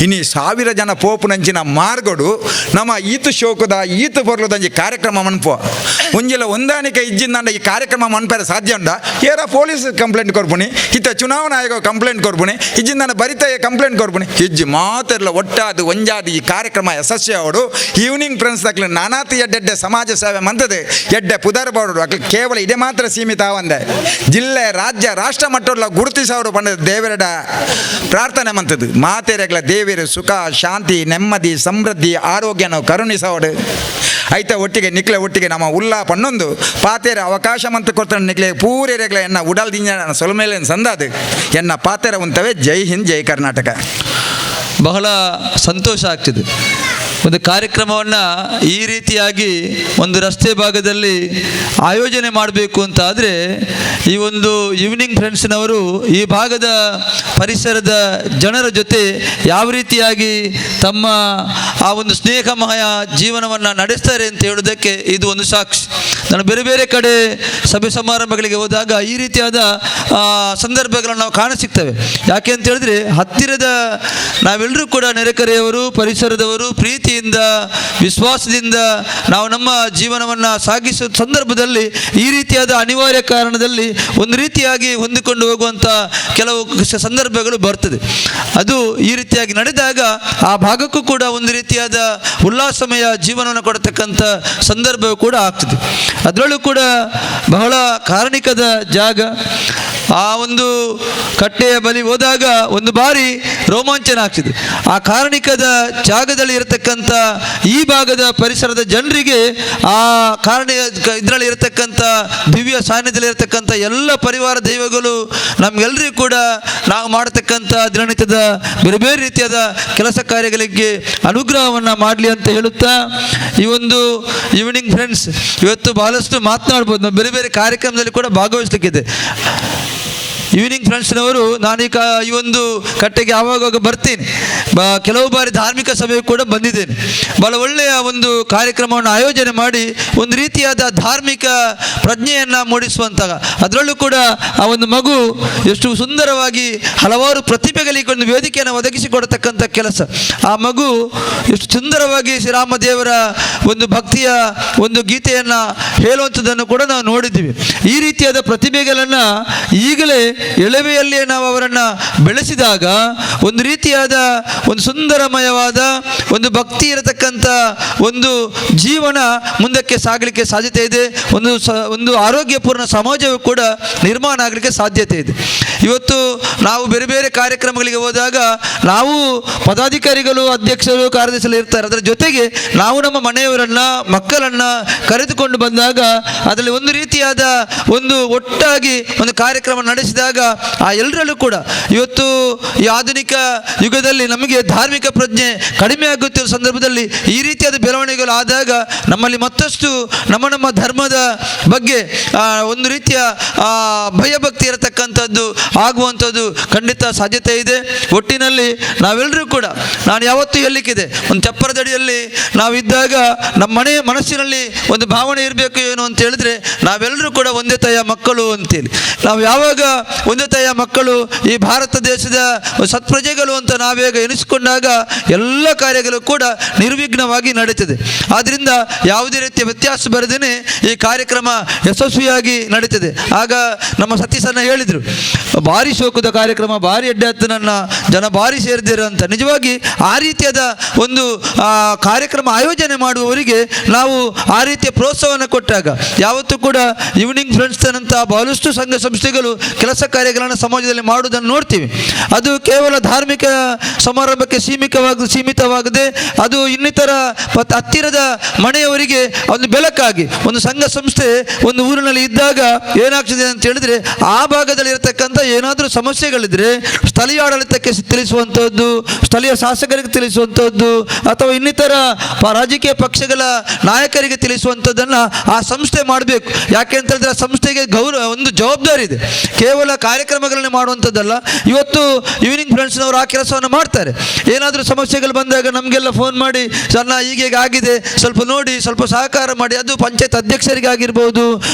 ಇನಿ 1000 ಜನ ಪೋಪುನಂಚಿನ ಮಾರ್ಗಡು ನಮ್ಮ ಈತು ಶೋಕದ ಈತು ಬರ್ಲದಂಜಿ ಕಾರ್ಯಕ್ರಮ ಮನ್ಪು ಒಂಜಿಲ ಹೊಂದಾಣಿಕೆ ಇಜ್ಜಿಂದ ಈ ಕಾರ್ಯಕ್ರಮ ಮನ್ಪೆರ ಸಾಧ್ಯ ಉಂಡ ಏರ ಪೊಲೀಸ್ ಕಂಪ್ಲೇಂಟ್ ಕೊರ್ಪುನಿ ಇತ್ತ ಚುನಾವಣಾ ಆಯೋಗ ಕಂಪ್ಲೇಂಟ್ ಕೊರ್ಪುನಿ ಇಜ್ಜಿಂದ ಬರಿತ ಕಂಪ್ಲೇಂಟ್ ಕೊರ್ಪುನಿ ಇಜ್ಜಿ ಮಾತೆರ್ಲ ಒಟ್ಟಾದು ಒಂಜಾದು ಈ ಕಾರ್ಯಕ್ರಮ ಯಶಸ್ವಿ ಅವಡು. ಈವ್ನಿಂಗ್ ಫ್ರೆಂಡ್ಸ್ ಅಕ್ಲು ನಾನಾತಿ ಎಡ್ಡೆಡ್ಡೆ ಸಮಾಜ ಸೇವೆ ಮಂತದೆ ಎಡ್ಡೆ ಪುದರ್ ಬಾಡು ಅಕ್ಲು ಕೇವಲ ಇದೇ ಮಾತ್ರ ಸೀಮಿತ ಆವಂದೆ ಜಿಲ್ಲೆ ರಾಜ್ಯ ರಾಷ್ಟ್ರ ಮಟ್ಟಲ್ಲ ಗುರುತಿಸವರು ಪಂಡ ದೇವರಡ ಪ್ರಾರ್ಥನೆ ಮಂತದ್ದು ಮಾತೆರೆಗ್ಲ ದೇವರು ಸುಖ ಶಾಂತಿ ನೆಮ್ಮದಿ ಸಮೃದ್ಧಿ ಆರೋಗ್ಯನ ಕರುಣಿಸವಡು. ಐತ ಒಟ್ಟಿಗೆ ನಿಕ್ಲೆ ಒಟ್ಟಿಗೆ ನಮ್ಮ ಉಲ್ಲಾ ಪಣ್ಣೊಂದು ಪಾತೇರ ಅವಕಾಶ ಮಂತ ಕೊಡ್ತಾನೆ ನಿಕ್ಲೆ ಪೂರೆರೆಗ್ಲ ಎನ್ನ ಉಡಲ್ ದಿಂಜ ಸೊಲ್ಮೇಲೆ ಸಂದಾದು ಎನ್ನ ಪಾತೇರ ಉಂತವೆ. ಜೈ ಹಿಂದ್, ಜೈ ಕರ್ನಾಟಕ. ಬಹಳ ಸಂತೋಷ ಆಗ್ತಿದೆ. ಒಂದು ಕಾರ್ಯಕ್ರಮವನ್ನು ಈ ರೀತಿಯಾಗಿ ಒಂದು ರಸ್ತೆ ಭಾಗದಲ್ಲಿ ಆಯೋಜನೆ ಮಾಡಬೇಕು ಅಂತ ಆದರೆ ಈ ಒಂದು ಈವ್ನಿಂಗ್ ಫ್ರೆಂಡ್ಸ್ನವರು ಈ ಭಾಗದ ಪರಿಸರದ ಜನರ ಜೊತೆ ಯಾವ ರೀತಿಯಾಗಿ ತಮ್ಮ ಆ ಒಂದು ಸ್ನೇಹಮಯ ಜೀವನವನ್ನು ನಡೆಸ್ತಾರೆ ಅಂತ ಹೇಳೋದಕ್ಕೆ ಇದು ಒಂದು ಸಾಕ್ಷಿ. ನಾನು ಬೇರೆ ಬೇರೆ ಕಡೆ ಸಭೆ ಸಮಾರಂಭಗಳಿಗೆ ಹೋದಾಗ ಈ ರೀತಿಯಾದ ಸಂದರ್ಭಗಳನ್ನು ನಾವು ಕಾಣಸಿಗ್ತೇವೆ. ಯಾಕೆ ಅಂತ ಹೇಳಿದ್ರೆ ಹತ್ತಿರದ ನಾವೆಲ್ಲರೂ ಕೂಡ ನೆರೆಕರೆಯವರು, ಪರಿಸರದವರು, ಪ್ರೀತಿಯಿಂದ ವಿಶ್ವಾಸದಿಂದ ನಾವು ನಮ್ಮ ಜೀವನವನ್ನು ಸಾಗಿಸುವ ಸಂದರ್ಭದಲ್ಲಿ ಈ ರೀತಿಯಾದ ಅನಿವಾರ್ಯ ಕಾರಣದಲ್ಲಿ ಒಂದು ರೀತಿಯಾಗಿ ಹೊಂದಿಕೊಂಡು ಹೋಗುವಂಥ ಕೆಲವು ಸಂದರ್ಭಗಳು ಬರ್ತದೆ. ಅದು ಈ ರೀತಿಯಾಗಿ ನಡೆದಾಗ ಆ ಭಾಗಕ್ಕೂ ಕೂಡ ಒಂದು ರೀತಿಯಾದ ಉಲ್ಲಾಸಮಯ ಜೀವನವನ್ನು ಕೊಡತಕ್ಕಂಥ ಸಂದರ್ಭವೂ ಕೂಡ ಆಗ್ತದೆ. ಅದರಲ್ಲೂ ಕೂಡ ಬಹಳ ಕಾರಣಿಕದ ಜಾಗ. ಆ ಒಂದು ಕಟ್ಟೆಯ ಬಳಿ ಹೋದಾಗ ಒಂದು ಬಾರಿ ರೋಮಾಂಚನ ಆಗ್ತಿದೆ. ಆ ಕಾರಣಿಕದ ಜಾಗದಲ್ಲಿ ಇರತಕ್ಕಂಥ ಈ ಭಾಗದ ಪರಿಸರದ ಜನರಿಗೆ ಆ ಕಾರಣ ಇದರಲ್ಲಿ ಇರತಕ್ಕಂಥ ದಿವ್ಯ ಸಾನ್ನಿಧ್ಯದಲ್ಲಿ ಇರತಕ್ಕಂಥ ಎಲ್ಲ ಪರಿವಾರ ದೈವಗಳು ನಮಗೆಲ್ಲರಿಗೂ ಕೂಡ ನಾವು ಮಾಡತಕ್ಕಂಥ ದಿನನಿತ್ಯದ ಬೇರೆ ಬೇರೆ ರೀತಿಯಾದ ಕೆಲಸ ಕಾರ್ಯಗಳಿಗೆ ಅನುಗ್ರಹವನ್ನು ಮಾಡಲಿ ಅಂತ ಹೇಳುತ್ತಾ ಈ ಒಂದು ಈವ್ನಿಂಗ್ ಫ್ರೆಂಡ್ಸ್ ಇವತ್ತು ಬಹಳಷ್ಟು ಮಾತನಾಡ್ಬೋದು. ನಾವು ಬೇರೆ ಬೇರೆ ಕಾರ್ಯಕ್ರಮದಲ್ಲಿ ಕೂಡ ಭಾಗವಹಿಸಲಿಕ್ಕಿದೆ. ಈವ್ನಿಂಗ್ ಫ್ರೆಂಡ್ಸ್ನವರು ನಾನೀಗ ಈ ಒಂದು ಕಟ್ಟೆಗೆ ಆವಾಗಾಗ ಬರ್ತೀನಿ, ಕೆಲವು ಬಾರಿ ಧಾರ್ಮಿಕ ಸಭೆಯು ಕೂಡ ಬಂದಿದ್ದೇನೆ. ಬಹಳ ಒಳ್ಳೆಯ ಒಂದು ಕಾರ್ಯಕ್ರಮವನ್ನು ಆಯೋಜನೆ ಮಾಡಿ ಒಂದು ರೀತಿಯಾದ ಧಾರ್ಮಿಕ ಪ್ರಜ್ಞೆಯನ್ನು ಮೂಡಿಸುವಂತಹ, ಅದರಲ್ಲೂ ಕೂಡ ಆ ಒಂದು ಮಗು ಎಷ್ಟು ಸುಂದರವಾಗಿ ಹಲವಾರು ಪ್ರತಿಭೆಗಳಿಗೆ ಒಂದು ವೇದಿಕೆಯನ್ನು ಒದಗಿಸಿಕೊಡತಕ್ಕಂಥ ಕೆಲಸ. ಆ ಮಗು ಎಷ್ಟು ಸುಂದರವಾಗಿ ಶ್ರೀರಾಮದೇವರ ಒಂದು ಭಕ್ತಿಯ ಒಂದು ಗೀತೆಯನ್ನು ಹೇಳುವಂಥದ್ದನ್ನು ಕೂಡ ನಾವು ನೋಡಿದ್ದೀವಿ. ಈ ರೀತಿಯಾದ ಪ್ರತಿಭೆಗಳನ್ನು ಈಗಲೇ ಎಳವೆಯಲ್ಲಿಯೇ ನಾವು ಅವರನ್ನು ಬೆಳೆಸಿದಾಗ ಒಂದು ರೀತಿಯಾದ ಒಂದು ಸುಂದರಮಯವಾದ ಒಂದು ಭಕ್ತಿ ಇರತಕ್ಕಂಥ ಒಂದು ಜೀವನ ಮುಂದಕ್ಕೆ ಸಾಗಲಿಕ್ಕೆ ಸಾಧ್ಯತೆ ಇದೆ. ಒಂದು ಆರೋಗ್ಯಪೂರ್ಣ ಸಮಾಜವೂ ಕೂಡ ನಿರ್ಮಾಣ ಆಗಲಿಕ್ಕೆ ಸಾಧ್ಯತೆ ಇದೆ. ಇವತ್ತು ನಾವು ಬೇರೆ ಬೇರೆ ಕಾರ್ಯಕ್ರಮಗಳಿಗೆ ಹೋದಾಗ ನಾವು ಪದಾಧಿಕಾರಿಗಳು, ಅಧ್ಯಕ್ಷರು, ಕಾರ್ಯದರ್ಶಿಗಳು ಇರ್ತಾರೆ. ಅದರ ಜೊತೆಗೆ ನಾವು ನಮ್ಮ ಮನೆಯವರನ್ನು, ಮಕ್ಕಳನ್ನು ಕರೆದುಕೊಂಡು ಬಂದಾಗ ಅದರಲ್ಲಿ ಒಂದು ರೀತಿಯಾದ ಒಂದು ಒಟ್ಟಾಗಿ ಒಂದು ಕಾರ್ಯಕ್ರಮ ನಡೆಸಿದಾಗ ಆ ಎಲ್ಲರಲ್ಲೂ ಕೂಡ ಇವತ್ತು ಈ ಆಧುನಿಕ ಯುಗದಲ್ಲಿ ನಮಗೆ ಧಾರ್ಮಿಕ ಪ್ರಜ್ಞೆ ಕಡಿಮೆ ಆಗುತ್ತಿರುವ ಸಂದರ್ಭದಲ್ಲಿ ಈ ರೀತಿಯಾದ ಬೆಳವಣಿಗೆಗಳು ಆದಾಗ ನಮ್ಮಲ್ಲಿ ಮತ್ತಷ್ಟು ನಮ್ಮ ನಮ್ಮ ಧರ್ಮದ ಬಗ್ಗೆ ಒಂದು ರೀತಿಯ ಭಯಭಕ್ತಿ ಇರತಕ್ಕಂಥದ್ದು ಆಗುವಂಥದ್ದು ಖಂಡಿತ ಸಾಧ್ಯತೆ ಇದೆ. ಒಟ್ಟಿನಲ್ಲಿ ನಾವೆಲ್ಲರೂ ಕೂಡ, ನಾನು ಯಾವತ್ತೂ ಹೇಳಲಿಕ್ಕಿದೆ, ಒಂದು ಚಪ್ಪರದಡಿಯಲ್ಲಿ ನಾವಿದ್ದಾಗ ನಮ್ಮ ಮನೆ ಮನಸ್ಸಿನಲ್ಲಿ ಒಂದು ಭಾವನೆ ಇರಬೇಕು. ಏನು ಅಂತ ಹೇಳಿದ್ರೆ ನಾವೆಲ್ಲರೂ ಕೂಡ ಒಂದೇ ತಾಯಿಯ ಮಕ್ಕಳು ಅಂತೇಳಿ. ನಾವು ಯಾವಾಗ ಒಂದೇ ತಾಯಿಯ ಮಕ್ಕಳು, ಈ ಭಾರತ ದೇಶದ ಸತ್ಪ್ರಜೆಗಳು ಅಂತ ನಾವೇಗ ಎನಿಸಿಕೊಂಡಾಗ ಎಲ್ಲ ಕಾರ್ಯಗಳು ಕೂಡ ನಿರ್ವಿಘ್ನವಾಗಿ ನಡೀತದೆ. ಆದ್ದರಿಂದ ಯಾವುದೇ ರೀತಿಯ ವ್ಯತ್ಯಾಸ ಬರದೇ ಈ ಕಾರ್ಯಕ್ರಮ ಯಶಸ್ವಿಯಾಗಿ ನಡೀತದೆ. ಆಗ ನಮ್ಮ ಸತೀಶನ್ನ ಹೇಳಿದರು, ಭಾರಿ ಶೋಕದ ಕಾರ್ಯಕ್ರಮ, ಭಾರಿ ಎಡ್ಡೆ ಆಯ್ತು, ನನ್ನ ಜನ ಭಾರಿ ಸೇರಿದಿರ ಅಂತ. ನಿಜವಾಗಿ ಆ ರೀತಿಯಾದ ಒಂದು ಕಾರ್ಯಕ್ರಮ ಆಯೋಜನೆ ಮಾಡುವವರಿಗೆ ನಾವು ಆ ರೀತಿಯ ಪ್ರೋತ್ಸಾಹವನ್ನು ಕೊಟ್ಟಾಗ ಯಾವತ್ತೂ ಕೂಡ ಈವ್ನಿಂಗ್ ಫ್ರೆಂಡ್ಸ್ ಬಹಳಷ್ಟು ಸಂಘ ಸಂಸ್ಥೆಗಳು ಕೆಲಸ ಕಾರ್ಯಗಳನ್ನು ಸಮಾಜದಲ್ಲಿ ಮಾಡುವುದನ್ನು ನೋಡ್ತೀವಿ. ಅದು ಕೇವಲ ಧಾರ್ಮಿಕ ಸಮಾರಂಭಕ್ಕೆ ಸೀಮಿತವಾಗದೆ ಅದು ಇನ್ನಿತರ ಹತ್ತಿರದ ಮನೆಯವರಿಗೆ ಒಂದು ಬೆಳಕಾಗಿ ಒಂದು ಸಂಘ ಸಂಸ್ಥೆ ಒಂದು ಊರಿನಲ್ಲಿ ಇದ್ದಾಗ ಏನಾಗ್ತದೆ ಅಂತ ಹೇಳಿದ್ರೆ ಆ ಭಾಗದಲ್ಲಿ ಇರತಕ್ಕಂಥ ಏನಾದರೂ ಸಮಸ್ಯೆಗಳಿದ್ರೆ ಸ್ಥಳೀಯ ಆಡಳಿತಕ್ಕೆ ತಿಳಿಸುವಂಥದ್ದು, ಸ್ಥಳೀಯ ಶಾಸಕರಿಗೆ ತಿಳಿಸುವಂಥದ್ದು ಅಥವಾ ಇನ್ನಿತರ ರಾಜಕೀಯ ಪಕ್ಷಗಳ ನಾಯಕರಿಗೆ ತಿಳಿಸುವಂಥದ್ದನ್ನು ಆ ಸಂಸ್ಥೆ ಮಾಡಬೇಕು. ಯಾಕೆ ಅಂತ ಹೇಳಿದ್ರೆ ಆ ಸಂಸ್ಥೆಗೆ ಗೌರವ ಒಂದು ಜವಾಬ್ದಾರಿ ಇದೆ. ಕೇವಲ ಕಾರ್ಯಕ್ರಮಗಳನ್ನು ಮಾಡುವಂಥದ್ದಲ್ಲ. ಇವತ್ತು ಈವ್ನಿಂಗ್ ಫ್ರೆಂಡ್ಸ್ನವರು ಆ ಕೆಲಸವನ್ನು ಮಾಡ್ತಾರೆ. ಏನಾದರೂ ಸಮಸ್ಯೆಗಳು ಬಂದಾಗ ನಮಗೆಲ್ಲ ಫೋನ್ ಮಾಡಿ, ಸಣ್ಣ ಹೀಗೀಗೆ ಆಗಿದೆ, ಸ್ವಲ್ಪ ನೋಡಿ, ಸ್ವಲ್ಪ ಸಹಕಾರ ಮಾಡಿ. ಅದು ಪಂಚಾಯತ್ ಅಧ್ಯಕ್ಷರಿಗೆ ಆಗಿರ್ಬೋದು,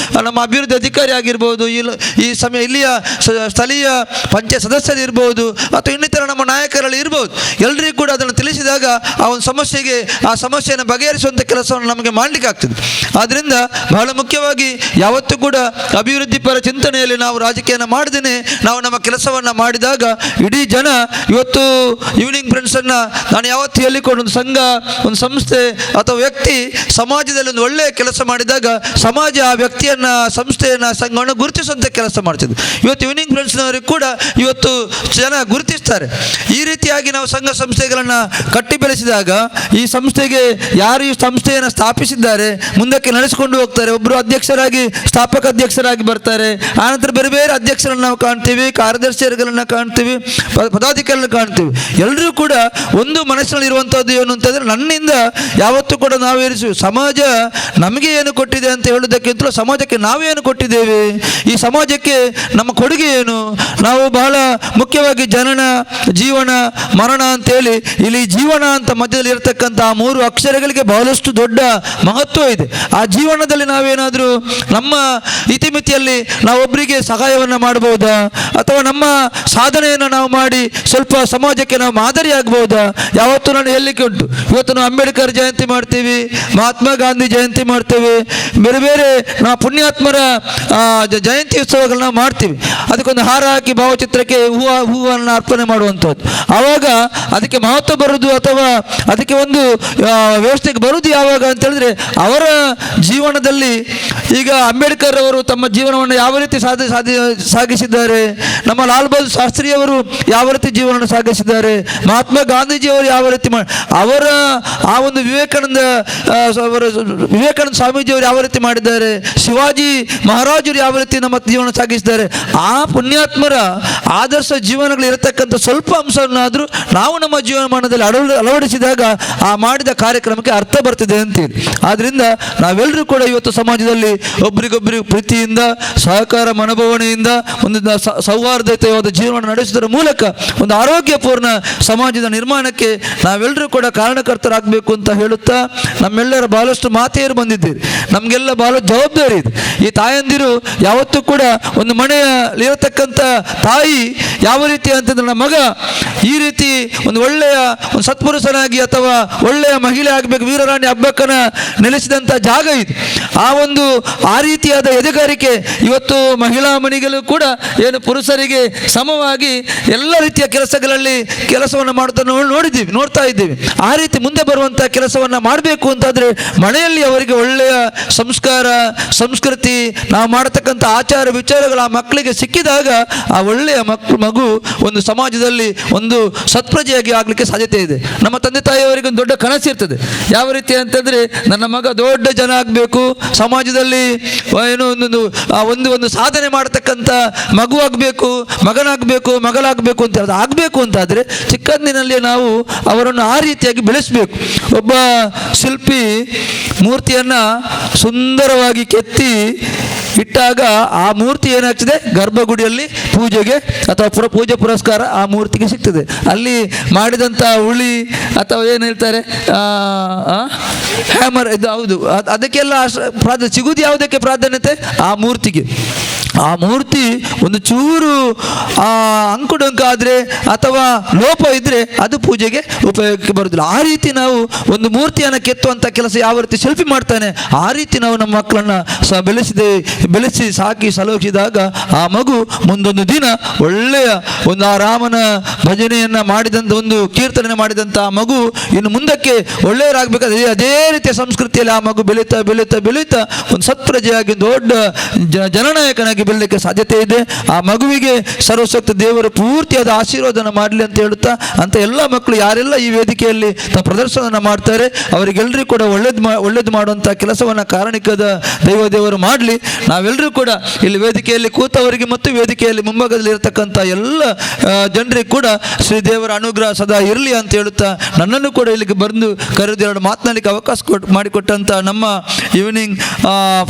ನಮ್ಮ ಅಭಿವೃದ್ಧಿ ಅಧಿಕಾರಿ ಆಗಿರ್ಬೋದು, ಈ ಸಮಯ ಇಲ್ಲಿಯ ಸ್ಥಳೀಯ ಪಂಚಾಯತ್ ಸದಸ್ಯರು ಇರ್ಬೋದು ಅಥವಾ ಇನ್ನಿತರ ನಮ್ಮ ನಾಯಕರಲ್ಲಿ ಇರ್ಬೋದು, ಎಲ್ಲರಿಗೂ ಕೂಡ ಅದನ್ನು ತಿಳಿಸಿದಾಗ ಆ ಒಂದು ಸಮಸ್ಯೆಗೆ ಆ ಸಮಸ್ಯೆಯನ್ನು ಬಗೆಹರಿಸುವಂಥ ಕೆಲಸವನ್ನು ನಮಗೆ ಮಾಡಲಿಕ್ಕೆ ಆಗ್ತದೆ. ಆದ್ದರಿಂದ ಬಹಳ ಮುಖ್ಯವಾಗಿ ಯಾವತ್ತೂ ಕೂಡ ಅಭಿವೃದ್ಧಿ ಪರ ಚಿಂತನೆಯಲ್ಲಿ ನಾವು ರಾಜಕೀಯನ ಮಾಡದೇನೆ ನಾವು ನಮ್ಮ ಕೆಲಸವನ್ನು ಮಾಡಿದಾಗ ಇಡೀ ಜನ ಇವತ್ತು ಈವ್ನಿಂಗ್ ಫ್ರೆಂಡ್ಸನ್ನು ನಾನು ಯಾವತ್ತು ಹೇಳಿಕೊಂಡು ಒಂದು ಸಂಘ, ಒಂದು ಸಂಸ್ಥೆ ಅಥವಾ ವ್ಯಕ್ತಿ ಸಮಾಜದಲ್ಲಿ ಒಂದು ಒಳ್ಳೆಯ ಕೆಲಸ ಮಾಡಿದಾಗ ಸಮಾಜ ಆ ವ್ಯಕ್ತಿಯನ್ನು, ಸಂಸ್ಥೆಯನ್ನು, ಸಂಘವನ್ನು ಗುರುತಿಸುವಂಥ ಕೆಲಸ ಮಾಡ್ತಿದ್ದೆ. ಇವತ್ತು ಈವ್ನಿಂಗ್ ಫ್ರೆಂಡ್ಸ್ನವರಿಗೆ ಕೂಡ ಇವತ್ತು ಜನ ಗುರುತಿಸ್ತಾರೆ. ಈ ರೀತಿಯಾಗಿ ನಾವು ಸಂಘ ಸಂಸ್ಥೆಗಳನ್ನು ಕಟ್ಟಿ ಬೆಳೆಸಿದಾಗ ಈ ಸಂಸ್ಥೆಗೆ ಯಾರು ಈ ಸಂಸ್ಥೆಯನ್ನು ಸ್ಥಾಪಿಸಿದ್ದಾರೆ ಮುಂದಕ್ಕೆ ನಡೆಸಿಕೊಂಡು ಹೋಗ್ತಾರೆ. ಒಬ್ಬರು ಅಧ್ಯಕ್ಷರಾಗಿ, ಸ್ಥಾಪಕ ಅಧ್ಯಕ್ಷರಾಗಿ ಬರ್ತಾರೆ, ಆನಂತರ ಬೇರೆ ಬೇರೆ ಅಧ್ಯಕ್ಷರನ್ನು ನಾವು ಕಾಣ್ತೀವಿ, ಕಾರ್ಯದರ್ಶಿಯರುಗಳನ್ನ ಕಾಣ್ತೀವಿ, ಪದಾಧಿಕಾರಿಗಳನ್ನ ಕಾಣ್ತೀವಿ. ಎಲ್ಲರೂ ಕೂಡ ಒಂದು ಮನಸ್ಸಿನಲ್ಲಿ ಇರುವಂಥದ್ದು ಏನು ಅಂತಂದರೆ, ನನ್ನಿಂದ ಯಾವತ್ತೂ ಕೂಡ ನಾವೇರಿಸಿ ಸಮಾಜ ನಮಗೆ ಏನು ಕೊಟ್ಟಿದೆ ಅಂತ ಹೇಳುವುದಕ್ಕಿಂತಲೂ ಸಮಾಜಕ್ಕೆ ನಾವೇನು ಕೊಟ್ಟಿದ್ದೇವೆ, ಈ ಸಮಾಜಕ್ಕೆ ನಮ್ಮ ಕೊಡುಗೆ ಏನು. ನಾವು ಬಹಳ ಮುಖ್ಯವಾಗಿ ಜನನ, ಜೀವನ, ಮರಣ ಅಂತೇಳಿ ಇಲ್ಲಿ ಜೀವನ ಅಂತ ಮಧ್ಯದಲ್ಲಿ ಇರತಕ್ಕಂಥ ಆ ಮೂರು ಅಕ್ಷರಗಳಿಗೆ ಬಹಳಷ್ಟು ದೊಡ್ಡ ಮಹತ್ವ ಇದೆ. ಆ ಜೀವನದಲ್ಲಿ ನಾವೇನಾದರೂ ನಮ್ಮ ಇತಿಮಿತಿಯಲ್ಲಿ ನಾವೊಬ್ಬರಿಗೆ ಸಹಾಯವನ್ನು ಮಾಡಬಹುದಾ, ಅಥವಾ ನಮ್ಮ ಸಾಧನೆಯನ್ನು ನಾವು ಮಾಡಿ ಸ್ವಲ್ಪ ಸಮಾಜಕ್ಕೆ ನಾವು ಮಾದರಿ ಆಗ್ಬಹುದಾ? ಯಾವತ್ತೂ ನಾನು ಹೇಳಲಿಕ್ಕೆ ಉಂಟು, ಇವತ್ತು ನಾವು ಅಂಬೇಡ್ಕರ್ ಜಯಂತಿ ಮಾಡ್ತೀವಿ, ಮಹಾತ್ಮ ಗಾಂಧಿ ಜಯಂತಿ ಮಾಡ್ತೇವೆ, ಬೇರೆ ಬೇರೆ ನಾವು ಪುಣ್ಯಾತ್ಮರ ಜಯಂತಿ ಉತ್ಸವಗಳನ್ನ ಮಾಡ್ತೀವಿ. ಅದಕ್ಕೊಂದು ಹಾರ ಹಾಕಿ ಭಾವಚಿತ್ರಕ್ಕೆ ಹೂವನ್ನು ಅರ್ಪಣೆ ಮಾಡುವಂಥದ್ದು. ಆವಾಗ ಅದಕ್ಕೆ ಮಹತ್ವ ಬರುವುದು ಅಥವಾ ಅದಕ್ಕೆ ಒಂದು ವ್ಯವಸ್ಥೆಗೆ ಬರುವುದು ಯಾವಾಗ ಅಂತ ಹೇಳಿದ್ರೆ, ಅವರ ಜೀವನದಲ್ಲಿ ಈಗ ಅಂಬೇಡ್ಕರ್ ಅವರು ತಮ್ಮ ಜೀವನವನ್ನು ಯಾವ ರೀತಿ ಸಾಗಿಸಿದ್ದಾರೆ, ನಮ್ಮ ಲಾಲ್ ಬಹದ್ದೂರ್ ಶಾಸ್ತ್ರಿಯವರು ಯಾವ ರೀತಿ ಜೀವನವನ್ನು ಸಾಗಿಸಿದ್ದಾರೆ, ಮಹಾತ್ಮ ಗಾಂಧೀಜಿಯವರು ಯಾವ ರೀತಿ ಅವರ ಆ ಒಂದು ವಿವೇಕಾನಂದ ಅವರ ವಿವೇಕಾನಂದ ಸ್ವಾಮೀಜಿಯವರು ಯಾವ ರೀತಿ ಮಾಡಿದ್ದಾರೆ, ಶಿವಾಜಿ ಮಹಾರಾಜರು ಯಾವ ರೀತಿ ನಮ್ಮ ಜೀವನ ಸಾಗಿಸಿದ್ದಾರೆ, ಆ ಪುಣ್ಯಾತ್ಮರ ಆದರ್ಶ ಜೀವನಗಳು ಇರತಕ್ಕಂಥ ಸ್ವಲ್ಪ ಅಂಶವನ್ನಾದರೂ ನಾವು ನಮ್ಮ ಜೀವನಮಾನದಲ್ಲಿ ಅಳವಡಿಸಿದಾಗ ಆ ಮಾಡಿದ ಕಾರ್ಯಕ್ರಮಕ್ಕೆ ಅರ್ಥ ಬರ್ತಿದೆ ಅಂತೇಳಿ. ಆದ್ದರಿಂದ ನಾವೆಲ್ಲರೂ ಕೂಡ ಇವತ್ತು ಸಮಾಜದಲ್ಲಿ ಒಬ್ರಿಗೊಬ್ಬರಿಗೆ ಪ್ರೀತಿಯಿಂದ, ಸಹಕಾರ ಮನೋಭಾವನೆಯಿಂದ ಒಂದು ಸೌಹಾರ್ದತೆಯಾದ ಜೀವನ ನಡೆಸುವುದರ ಮೂಲಕ ಒಂದು ಆರೋಗ್ಯಪೂರ್ಣ ಸಮಾಜದ ನಿರ್ಮಾಣಕ್ಕೆ ನಾವೆಲ್ಲರೂ ಕೂಡ ಕಾರಣಕರ್ತರಾಗಬೇಕು ಅಂತ ಹೇಳುತ್ತಾ, ನಮ್ಮೆಲ್ಲರ ಬಹಳಷ್ಟು ಮಾತೆಯರು ಬಂದಿದ್ದೀರಿ, ನಮಗೆಲ್ಲ ಬಹಳ ಜವಾಬ್ದಾರಿ ಇದೆ. ಈ ತಾಯಂದಿರು ಯಾವತ್ತೂ ಕೂಡ ಒಂದು ಮನೆಯಲ್ಲಿರತಕ್ಕಂಥ ತಾಯಿ ಯಾವ ರೀತಿ ಅಂತಂದ್ರೆ, ನಮ್ಮ ಮಗ ಈ ರೀತಿ ಒಂದು ಒಳ್ಳೆಯ ಒಂದು ಸತ್ಪುರುಷನಾಗಿ ಅಥವಾ ಒಳ್ಳೆಯ ಮಹಿಳೆ ಆಗಬೇಕು, ವೀರರಾಣಿ ಅಬ್ಬಕ್ಕನ ನೆಲೆಸಿದಂಥ ಜಾಗ ಇದು. ಆ ಒಂದು ಆ ರೀತಿಯಾದ ಎದೆಗಾರಿಕೆ ಇವತ್ತು ಮಹಿಳಾ ಮಣಿಗಳು ಕೂಡ ಏನು ಪುರುಷರಿಗೆ ಸಮವಾಗಿ ಎಲ್ಲ ರೀತಿಯ ಕೆಲಸಗಳಲ್ಲಿ ಕೆಲಸವನ್ನು ಮಾಡುತ್ತಾ ನೋಡಿದ್ದೀವಿ, ನೋಡ್ತಾ ಇದ್ದೀವಿ. ಆ ರೀತಿ ಮುಂದೆ ಬರುವಂಥ ಕೆಲಸವನ್ನು ಮಾಡಬೇಕು ಅಂತಾದರೆ ಮನೆಯಲ್ಲಿ ಅವರಿಗೆ ಒಳ್ಳೆಯ ಸಂಸ್ಕಾರ, ಸಂಸ್ಕೃತಿ, ನಾವು ಮಾಡತಕ್ಕಂಥ ಆಚಾರ ವಿಚಾರಗಳು ಆ ಮಕ್ಕಳಿಗೆ ಸಿಕ್ಕಿದಾಗ ಆ ಒಳ್ಳೆಯ ಮಗು ಒಂದು ಸಮಾಜದಲ್ಲಿ ಒಂದು ಸತ್ಪ್ರಜೆಯಾಗಿ ಆಗಲಿಕ್ಕೆ ಸಾಧ್ಯತೆ ಇದೆ. ನಮ್ಮ ತಂದೆ ತಾಯಿಯವರಿಗೆ ಒಂದು ದೊಡ್ಡ ಕನಸಿರ್ತದೆ. ಯಾವ ರೀತಿ ಅಂತಂದರೆ, ನನ್ನ ಮಗ ದೊಡ್ಡ ಜನ ಆಗಬೇಕು, ಸಮಾಜದಲ್ಲಿ ಏನು ಒಂದೊಂದು ಒಂದು ಒಂದು ಸಾಧನೆ ಮಾಡತಕ್ಕಂಥ ಮಗು ಆಗಬೇಕು, ಮಗನಾಗಬೇಕು, ಮಗಳಾಗಬೇಕು ಅಂತ ಹೇಳೋದು. ಆಗಬೇಕು ಅಂತಾದರೆ ಚಿಕ್ಕಂದಿನಲ್ಲಿ ನಾವು ಅವರನ್ನು ಆ ರೀತಿಯಾಗಿ ಬೆಳೆಸಬೇಕು. ಒಬ್ಬ ಶಿಲ್ಪಿ ಮೂರ್ತಿಯನ್ನು ಸುಂದರವಾಗಿ ಕೆತ್ತಿ ಇಟ್ಟಾಗ ಆ ಮೂರ್ತಿ ಏನಾಗ್ತದೆ, ಗರ್ಭಗುಡಿಯಲ್ಲಿ ಪೂಜೆಗೆ ಅಥವಾ ಪೂಜೆ ಪುರಸ್ಕಾರ ಆ ಮೂರ್ತಿಗೆ ಸಿಗ್ತದೆ. ಅಲ್ಲಿ ಮಾಡಿದಂಥ ಉಳಿ ಅಥವಾ ಏನು ಹೇಳ್ತಾರೆ, ಹ್ಯಾಮರ್, ಇದು ಹೌದು, ಅದಕ್ಕೆಲ್ಲ ಪ್ರಾಧಾನ್ಯ ಸಿಗುವುದು. ಯಾವುದಕ್ಕೆ ಪ್ರಾಧಾನ್ಯತೆ? ಆ ಮೂರ್ತಿಗೆ. ಆ ಮೂರ್ತಿ ಒಂದು ಚೂರು ಅಂಕುಡೊಂಕಾದರೆ ಅಥವಾ ಲೋಪ ಇದ್ದರೆ ಅದು ಪೂಜೆಗೆ ಉಪಯೋಗಕ್ಕೆ ಬರೋದಿಲ್ಲ. ಆ ರೀತಿ ನಾವು ಒಂದು ಮೂರ್ತಿಯನ್ನು ಕೆತ್ತುವಂಥ ಕೆಲಸ ಯಾವ ರೀತಿ ಶಿಲ್ಪಿ ಮಾಡ್ತಾನೆ, ಆ ರೀತಿ ನಾವು ನಮ್ಮ ಮಕ್ಕಳನ್ನು ಬೆಳೆಸಿ ಸಾಕಿ ಸಲುಹಿಸಿದಾಗ ಆ ಮಗು ಮುಂದೊಂದು ದಿನ ಒಳ್ಳೆಯ ಒಂದು ಆ ರಾಮನ ಭಜನೆಯನ್ನು ಮಾಡಿದಂಥ ಒಂದು ಕೀರ್ತನೆ ಮಾಡಿದಂಥ ಆ ಮಗು ಇನ್ನು ಮುಂದಕ್ಕೆ ಒಳ್ಳೆಯರಾಗಬೇಕಾದ್ರೆ ಅದೇ ರೀತಿಯ ಸಂಸ್ಕೃತಿಯಲ್ಲಿ ಆ ಮಗು ಬೆಳೀತಾ ಬೆಳೀತಾ ಬೆಳೀತಾ ಒಂದು ಸತ್ಪ್ರಜೆಯಾಗಿ ದೊಡ್ಡ ಜನನಾಯಕನಾಗಿ ಬೆಳಲಿಕ್ಕೆ ಸಾಧ್ಯತೆ ಇದೆ. ಆ ಮಗುವಿಗೆ ಸರ್ವಶಕ್ತ ದೇವರು ಪೂರ್ತಿಯಾದ ಆಶೀರ್ವಾದನ ಮಾಡಲಿ ಅಂತ ಹೇಳುತ್ತಾ, ಅಂತ ಎಲ್ಲ ಮಕ್ಕಳು ಯಾರೆಲ್ಲ ಈ ವೇದಿಕೆಯಲ್ಲಿ ತಮ್ಮ ಪ್ರದರ್ಶನವನ್ನು ಮಾಡ್ತಾರೆ ಅವರಿಗೆಲ್ಲರಿಗೂ ಕೂಡ ಒಳ್ಳೇದು ಮಾಡುವಂಥ ಕೆಲಸವನ್ನು ಕಾರಣಿಕದ ದೈವ ದೇವರು ಮಾಡಲಿ. ನಾವೆಲ್ಲರೂ ಕೂಡ ಇಲ್ಲಿ ವೇದಿಕೆಯಲ್ಲಿ ಕೂತವರಿಗೆ ಮತ್ತು ವೇದಿಕೆಯಲ್ಲಿ ಮುಂಭಾಗದಲ್ಲಿ ಇರತಕ್ಕಂಥ ಎಲ್ಲ ಜನರಿಗೆ ಕೂಡ ಶ್ರೀ ದೇವರ ಅನುಗ್ರಹ ಸದಾ ಇರಲಿ ಅಂತ ಹೇಳುತ್ತಾ, ನನ್ನನ್ನು ಕೂಡ ಇಲ್ಲಿಗೆ ಬಂದು ಕರೆದು ಎರಡು ಮಾತನಾಡಲಿಕ್ಕೆ ಅವಕಾಶ ಮಾಡಿಕೊಟ್ಟಂಥ ನಮ್ಮ ಈವ್ನಿಂಗ್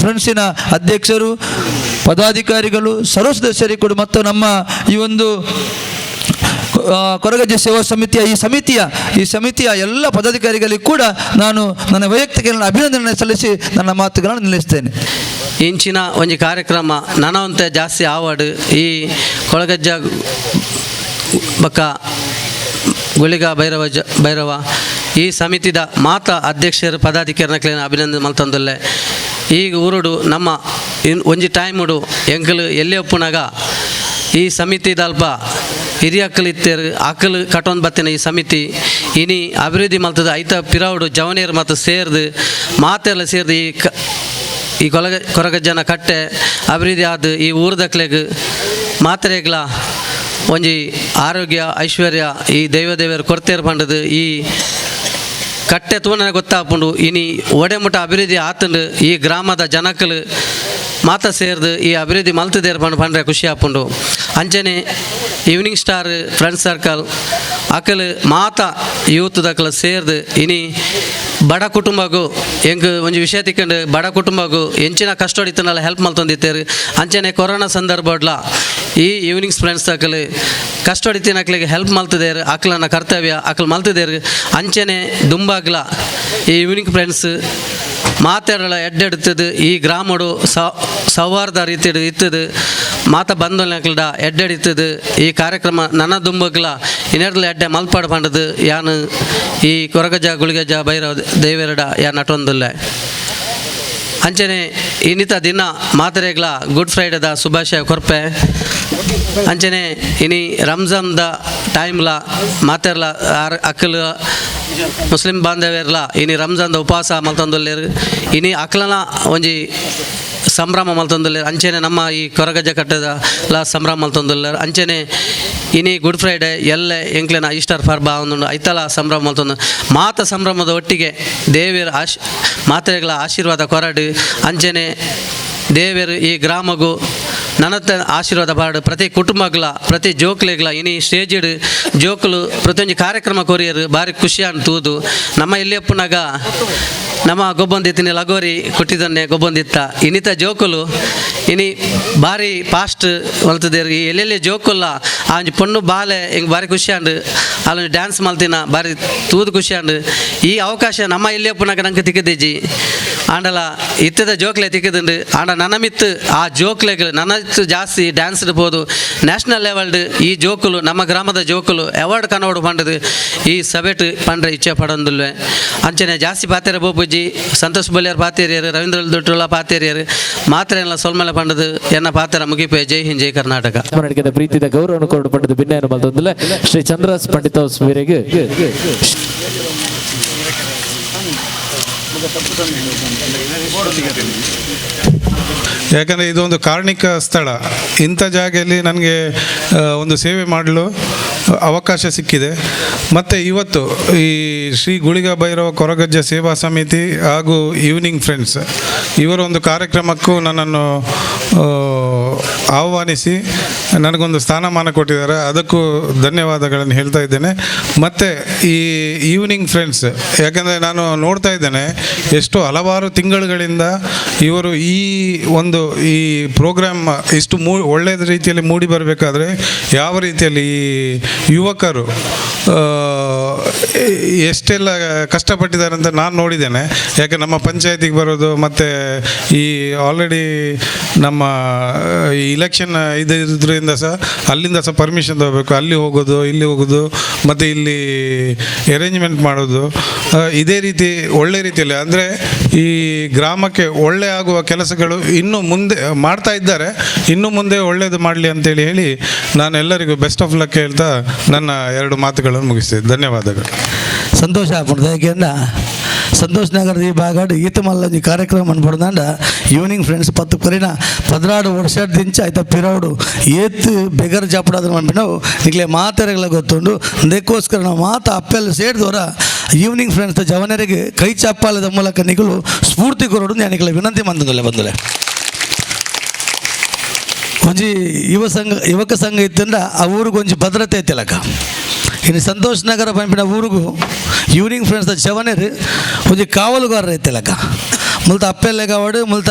ಫ್ರೆಂಡ್ಸಿನ ಅಧ್ಯಕ್ಷರು, ಪದಾಧಿಕಾರಿಗಳು, ಸರ್ವ ಸದಸ್ಯರಿಗೆ ಕೂಡ ಮತ್ತು ನಮ್ಮ ಈ ಒಂದು ಕೊರಗಜ್ಜೆ ಸೇವಾ ಸಮಿತಿಯ ಈ ಸಮಿತಿಯ ಎಲ್ಲ ಪದಾಧಿಕಾರಿಗಳಿಗೂ ಕೂಡ ನಾನು ನನ್ನ ವೈಯಕ್ತಿಕ ಅಭಿನಂದನೆ ಸಲ್ಲಿಸಿ ನನ್ನ ಮಾತುಗಳನ್ನು ನಿಲ್ಲಿಸ್ತೇನೆ. ಇಂಚಿನ ಒಂಜಿ ಕಾರ್ಯಕ್ರಮ ನನವಂತೆ ಜಾಸ್ತಿ ಆವಡ್ ಈ ಕೊಳಗಜ್ಜ ಬಕ್ಕ ಗುಳಿಗ ಭೈರವ ಈ ಸಮಿತಿದ ಮಾತ ಅಧ್ಯಕ್ಷರು ಪದಾಧಿಕಾರಿನ ಅಭಿನಂದನೆ ಮಲ್ತಂದುಲ್ಲೆ. ಈಗ ಊರುಡು ನಮ್ಮ ಒಂಜಿ ಟೈಮುಡು ಎಂಕಲು ಎಲ್ಲೇ ಒಪ್ಪುನಾಗ ಈ ಸಮಿತಿದಲ್ಪ ಹಿರಿಯಕ್ಕಲು ಇತ್ತೇರು ಅಕ್ಕಲು ಕಟ್ಟೊಂದು ಬತ್ತಿನ ಈ ಸಮಿತಿ ಇನಿ ಅಭಿವೃದ್ಧಿ ಮಲ್ತದ ಐತ ಪಿರವುಡು ಜವನೇರು ಮತ್ತು ಸೇರ್ದು ಮಾತೆಲ್ಲ ಸೇರ್ದು ಈ ಕೊರಗಜ್ಜನ ಕಟ್ಟೆ ಅಭಿವೃದ್ಧಿ ಆದ ಈ ಊರ್ದಕ್ಲೆಗ್ ಮಾತ್ರೆಗ್ಲ ಒಂಜಿ ಆರೋಗ್ಯ ಐಶ್ವರ್ಯ ಈ ದೈವ ದೇವರು ಕೊರತೆರ್ ಪಂಡದು ಈ ಕಟ್ಟೆ ತೂನನೆ ಗೊತ್ತಾಪುಂಡು. ಇನಿ ಒಡೆಮುಟ ಅಭಿವೃದ್ಧಿ ಆತಂಡು ಈ ಗ್ರಾಮದ ಜನಕಲು ಮಾತ ಸೇರ್ದು ಈ ಅಭಿವೃದ್ಧಿ ಮಲ್ತದೇರ್ ಪಂಡು ಪಂಡ್ರೆ ಖುಷಿ ಆಪುಂಡು. ಅಂಚನೆ evening star friend circle Akal ಮಾತ ಯೂತ್ ದಕಲ ಸೇರ್ದು ಇನಿ ಬಡ ಕುಟುಂಬಗು ಎಂಕ್ ಒಂಜಿ ವಿಷಯ ತಿಕ್ಕಂಡು, ಬಡ ಕುಟುಂಬಗು ಎಂಚಿನ ಕಷ್ಟ ಇತ್ತನಲ್ಲ ಹೆಲ್ಪ್ ಮಲ್ತೊಂದಿತ್ತೇರು. ಅಂಚನೆ ಕೊರೋನಾ ಸಂದರ್ಭಡ್ಲ ಈ ಈವ್ನಿಂಗ್ ಫ್ರೆಂಡ್ಸ್ ಅಕಲ್ ಕಷ್ಟ ಇತ್ತಿನ ಹೆಲ್ಪ್ ಮಲ್ತದೇರು. ಅಕ್ಲನ ಕರ್ತವ್ಯ ಅಕ್ಲು ಮಲ್ತದೇರು. ಅಂಚನೆ ದುಂಬಾಗ್ಲ ಈ ಈವ್ನಿಂಗ್ ಫ್ರೆಂಡ್ಸ್ ಮಾತೆರಳ ಎಡ್ಡೆಡ್ತದು ಈ ಗ್ರಾಮಡು ಸೌಹಾರ್ದ ರೀತಿಡ್ ಇತ್ತದು, ಮಾತ ಬಂಧುನಕ್ಲಡ ಎಡ್ಡೆಡಿತ್ತದು. ಈ ಕಾರ್ಯಕ್ರಮ ನನ್ನ ದುಂಬಗ್ಲ ಇನೆರ್ಲ ಎಡ್ಡೆ ಮಲ್ಪಾಡು ಪಂಡದು ಯಾನ್ ಈ ಕೊರಗಜ್ಜ ಗುಳಿಗಜ್ಜ ಭೈರವ ದೇವೆರಡ ಯಾನ್ ನಟೊಂದುಲ್ಲೆ. ಅಂಚನೆ ಇನ್ನಿತ ದಿನ ಮಾತೆರೆಗ್ಲ ಗುಡ್ ಫ್ರೈಡೆದ ಶುಭಾಶಯ ಕೊರ್ಪೆ. ಅಂಚನೆ ಇನಿ ರಂಜಾನ್ದ ಟೈಮ್ಲ ಮಾತೆರ್ಲ ಆರ್ ಅಕ್ಕಲ್ ಮುಸ್ಲಿಂ ಬಾಂಧವ್ಯರ್ಲ ಇನಿ ರಂಜಾನ್ದ ಉಪವಾಸ ಮಲ್ತೊಂದುಲ್ಲೆರ್. ಇನಿ ಅಕ್ಲನ ಒಂಜಿ ಸಂಭ್ರಮ ಮಲ್ತೊಂದುಲ್ಲೆರ್. ಅಂಚನೆ ನಮ್ಮ ಈ ಕೊರಗಜ್ಜ ಕಟ್ಟದ ಲ ಸಂಭ್ರಮ ಮಲ್ತೊಂದುಲ್ಲೆರ್. ಅಂಚನೆ ಇನಿ ಗುಡ್ ಫ್ರೈಡೆ ಎಲ್ಲೆ ಎಂಕ್ಲೆನ ಈಸ್ಟರ್ ಪರ್ಬ ಒಂದುಂಡು, ಐತಲ ಸಂಭ್ರಮ ಮಲ್ತೊಂದು. ಮಾತ ಸಂಭ್ರಮದ ಒಟ್ಟಿಗೆ ದೇವೆರ್ ಮಾತೆರೆಗ್ಲ ಆಶೀರ್ವಾದ ಕೊರಡು. ಅಂಚನೆ ದೇವೆರ್ ಈ ಗ್ರಾಮಗು ನನತ್ತ ಆಶೀರ್ವಾದ ಪಾಡು. ಪ್ರತಿ ಕುಟುಂಬಗ್ಲ ಪ್ರತಿ ಜೋಕ್ಲೆಗ್ಲ ಇನಿ ಸ್ಟೇಜಿಡ್ ಜೋಕುಲು ಪ್ರತಿಯೊಂಜಿ ಕಾರ್ಯಕ್ರಮ ಕೊರಿಯರ್ ಬಾರಿ ಖುಷಿಯಾನ್ ತೂದು. ನಮ್ಮ ಇಲ್ಲಿಯಪ್ಪನಾಗ ನಮ್ಮ ಗೊಬ್ಬೊಂದಿತ್ತಿನ ಲಗೋರಿ ಕುಟ್ಟಿದನ್ನೆ ಗೊಬ್ಬೊಂದಿತ್ತ. ಇನ್ನಿತ ಜೋಕುಲು ಇನಿ ಬಾರಿ ಫಾಸ್ಟ್ ಮಲ್ತದೇರು. ಈ ಎಲ್ಲೆಲ್ಲಿ ಜೋಕುಲ್ಲ ಆ ಒಂಜಿ ಪೊಣ್ಣು ಬಾಲೆ ಹಿಂಗೆ ಬಾರಿ ಖುಷಿ ಆಂಡ್. ಅಲ್ಲೊಂಜಿ ಡ್ಯಾನ್ಸ್ ಮಲ್ತಿನ ಬಾರಿ ತೂದು ಖುಷಿ ಆಂಡ್. ಈ ಅವಕಾಶ ನಮ್ಮ ಇಲ್ಲಿಯಪ್ಪನಾಗ ನಂಗೆ ತಿಕ್ಕದಿಜ್ಜಿ. ಆಂಡಲ ಇತ್ತದ ಜೋಕ್ಲೆ ತಿಕ್ಕದುಂಡು. ಆಂಡ ನನ್ನ ಮಿತ್ತು ಆ ಜೋಕ್ಲೆಗಳು ನನ್ನ ಜಾಸ್ತಿ ಡ್ಯಾನ್ಸ್ ಇರ್ಬೋದು ನ್ಯಾಷನಲ್ ಲೆವೆಲ್ಡ್ ಈ ಜೋಕುಲು ನಮ್ಮ ಗ್ರಾಮದ ಜೋಕುಲು ಅವಾರ್ಡ್ ಕನೋಡು ಪಂಡದು ಈ ಸಭೆಟ್ ಪಂಡ್ರೆ ಇಚ್ಛೆ ಪಡೊಂದುಲ್ವೆ. ಅಂಚನೆ ಜಾಸ್ತಿ ಪಾತೆರ ಬೋಬುಜ್ಜಿ. ಸಂತೋಷ್ ಬೊಲ್ಯರ್ ಪಾತೇರಿಯರು, ರವೀಂದ್ರ ದೊಡ್ಡಲ ಪಾತೇರಿಯರು, ಮಾತ್ರೆ ಎಲ್ಲ ಸೊಲ್ಮಲೆ ಪಂಡದು ಎನ್ನ ಪಾತೆರ ಮುಗಿಪೆ. ಜೈ ಹಿಂದ್, ಜೈ ಕರ್ನಾಟಕ. ಸ್ಮರಣಿಕೆದ ಪ್ರೀತಿದ ಗೌರವವನ್ನು ಕೊರಡು ಪಂಡದ ಭಿನ್ನಯನ್ನು ಮಲ್ತೊಂದುಲ್ಲೆ. ಶ್ರೀ ಚಂದ್ರಸ್ ಪಂಡಿತ ಮೇರೆಗೆ ಯಾಕಂದರೆ ಇದೊಂದು ಕಾರ್ಣಿಕ ಸ್ಥಳ. ಇಂಥ ಜಾಗೆಯಲ್ಲಿ ನನಗೆ ಒಂದು ಸೇವೆ ಮಾಡಲು ಅವಕಾಶ ಸಿಕ್ಕಿದೆ. ಮತ್ತು ಇವತ್ತು ಈ ಶ್ರೀ ಗುಳಿಗ ಭೈರವ ಕೊರಗಜ್ಜ ಸೇವಾ ಸಮಿತಿ ಹಾಗೂ ಈವ್ನಿಂಗ್ ಫ್ರೆಂಡ್ಸ್ ಇವರ ಒಂದು ಕಾರ್ಯಕ್ರಮಕ್ಕೂ ನನ್ನನ್ನು ಆಹ್ವಾನಿಸಿ ನನಗೊಂದು ಸ್ಥಾನಮಾನ ಕೊಟ್ಟಿದ್ದಾರೆ. ಅದಕ್ಕೂ ಧನ್ಯವಾದಗಳನ್ನು ಹೇಳ್ತಾ ಇದ್ದೇನೆ. ಮತ್ತು ಈ ಈವ್ನಿಂಗ್ ಫ್ರೆಂಡ್ಸ್, ಯಾಕೆಂದರೆ ನಾನು ನೋಡ್ತಾ ಇದ್ದೇನೆ ಎಷ್ಟು ಹಲವಾರು ತಿಂಗಳುಗಳಿಂದ ಇವರು ಈ ಒಂದು ಈ ಪ್ರೋಗ್ರಾಮ್ ಇಷ್ಟು ಒಳ್ಳೆಯ ರೀತಿಯಲ್ಲಿ ಮೂಡಿ ಬರಬೇಕಾದ್ರೆ ಯಾವ ರೀತಿಯಲ್ಲಿ ಈ ಯುವಕರು ಎಷ್ಟೆಲ್ಲ ಕಷ್ಟಪಟ್ಟಿದ್ದಾರೆ ಅಂತ ನಾನು ನೋಡಿದ್ದೇನೆ. ಯಾಕೆ ನಮ್ಮ ಪಂಚಾಯತಿಗೆ ಬರೋದು ಮತ್ತು ಈ ಆಲ್ರೆಡಿ ನಮ್ಮ ಇಲೆಕ್ಷನ್ ಇದು ಇದ್ರಿಂದ ಸಹ ಅಲ್ಲಿಂದ ಸಹ ಪರ್ಮಿಷನ್ ತಗೋಬೇಕು, ಅಲ್ಲಿ ಹೋಗೋದು ಇಲ್ಲಿ ಹೋಗೋದು ಮತ್ತು ಇಲ್ಲಿ ಅರೇಂಜ್ಮೆಂಟ್ ಮಾಡೋದು. ಇದೇ ರೀತಿ ಒಳ್ಳೆ ರೀತಿಯಲ್ಲಿ ಅಂದರೆ ಈ ಗ್ರಾಮಕ್ಕೆ ಒಳ್ಳೆ ಆಗುವ ಕೆಲಸಗಳು ಇನ್ನು ಮುಂದೆ ಮಾಡ್ತಾ ಇದ್ದಾರೆ. ಇನ್ನು ಮುಂದೆ ಒಳ್ಳೆಯದು ಮಾಡಲಿ ಅಂತೇಳಿ ಹೇಳಿ ನಾನು ಎಲ್ಲರಿಗೂ best of luck ಹೇಳ್ತಾ ನನ್ನ ಎರಡು ಮಾತುಗಳನ್ನು ಮುಗಿಸ್ತೇನೆ. ಧನ್ಯವಾದಗಳು. ಸಂತೋಷ ಆಪುಂಡು. ಯಾಕೆಂದ ಸಂತೋಷ್ ನಗರದ ಈ ಭಾಗಡ್ ಈತ ಮಲ್ಲೊಂಜಿ ಕಾರ್ಯಕ್ರಮ ಅನ್ಪಡ್ದಾಂಡ ಈವ್ನಿಂಗ್ ಫ್ರೆಂಡ್ಸ್ ಪತ್ತು ಕೊರಿನ 12 ವರ್ಷ ದಿಂಚ ಆಯ್ತ ಪಿರೌಡು ಏತ್ ಬೆಗರ್ ಜಾಪಡಾದ್ರ ಮನ್ಪಿನವು ನಿಕ್ಲೆ ಮಾತೆರೆಗಳ ಗೊತ್ತುಂಡು. ಅದಕ್ಕೋಸ್ಕರ ನಾವು ಮಾತ ಅಪ್ಪೆಲ್ಲ ಸೇರಿದವರ ಈವ್ನಿಂಗ್ ಫ್ರೆಂಡ್ಸ್ ಜವನರಿಗೆ ಕೈ ಚಪ್ಪಾಲದ ಮೂಲಕ ನಿಗಳು ಸ್ಫೂರ್ತಿ ಕೊರಡು ನಿಕ್ಲೆ ವಿನಂತಿ ಮಂದಲ್ಲ ಬಂದಲೆ. ಒಂಜಿ ಯುವ ಸಂಘ ಯುವಕ ಸಂಘ ಇತ್ತಂಡ ಆ ಊರಿಗೆ ಒಂಜಿ ಭದ್ರತೆ ಐತಿಲಕ. ಇನ್ನು ಸಂತೋಷ್ ನಗರ ಪಂಪಿನ ಊರಿಗೂ ಈವ್ನಿಂಗ್ ಫ್ರೆಂಡ್ಸ್ ಜವನೇರು ಒಂಜಿ ಕಾವಲುಗಾರರು ಐತಿಲಕ. ಮುಲ್ತ ಅಪ್ಪೆಲ್ಲೆಗ್ ಆವಡ್, ಮುಲ್ತ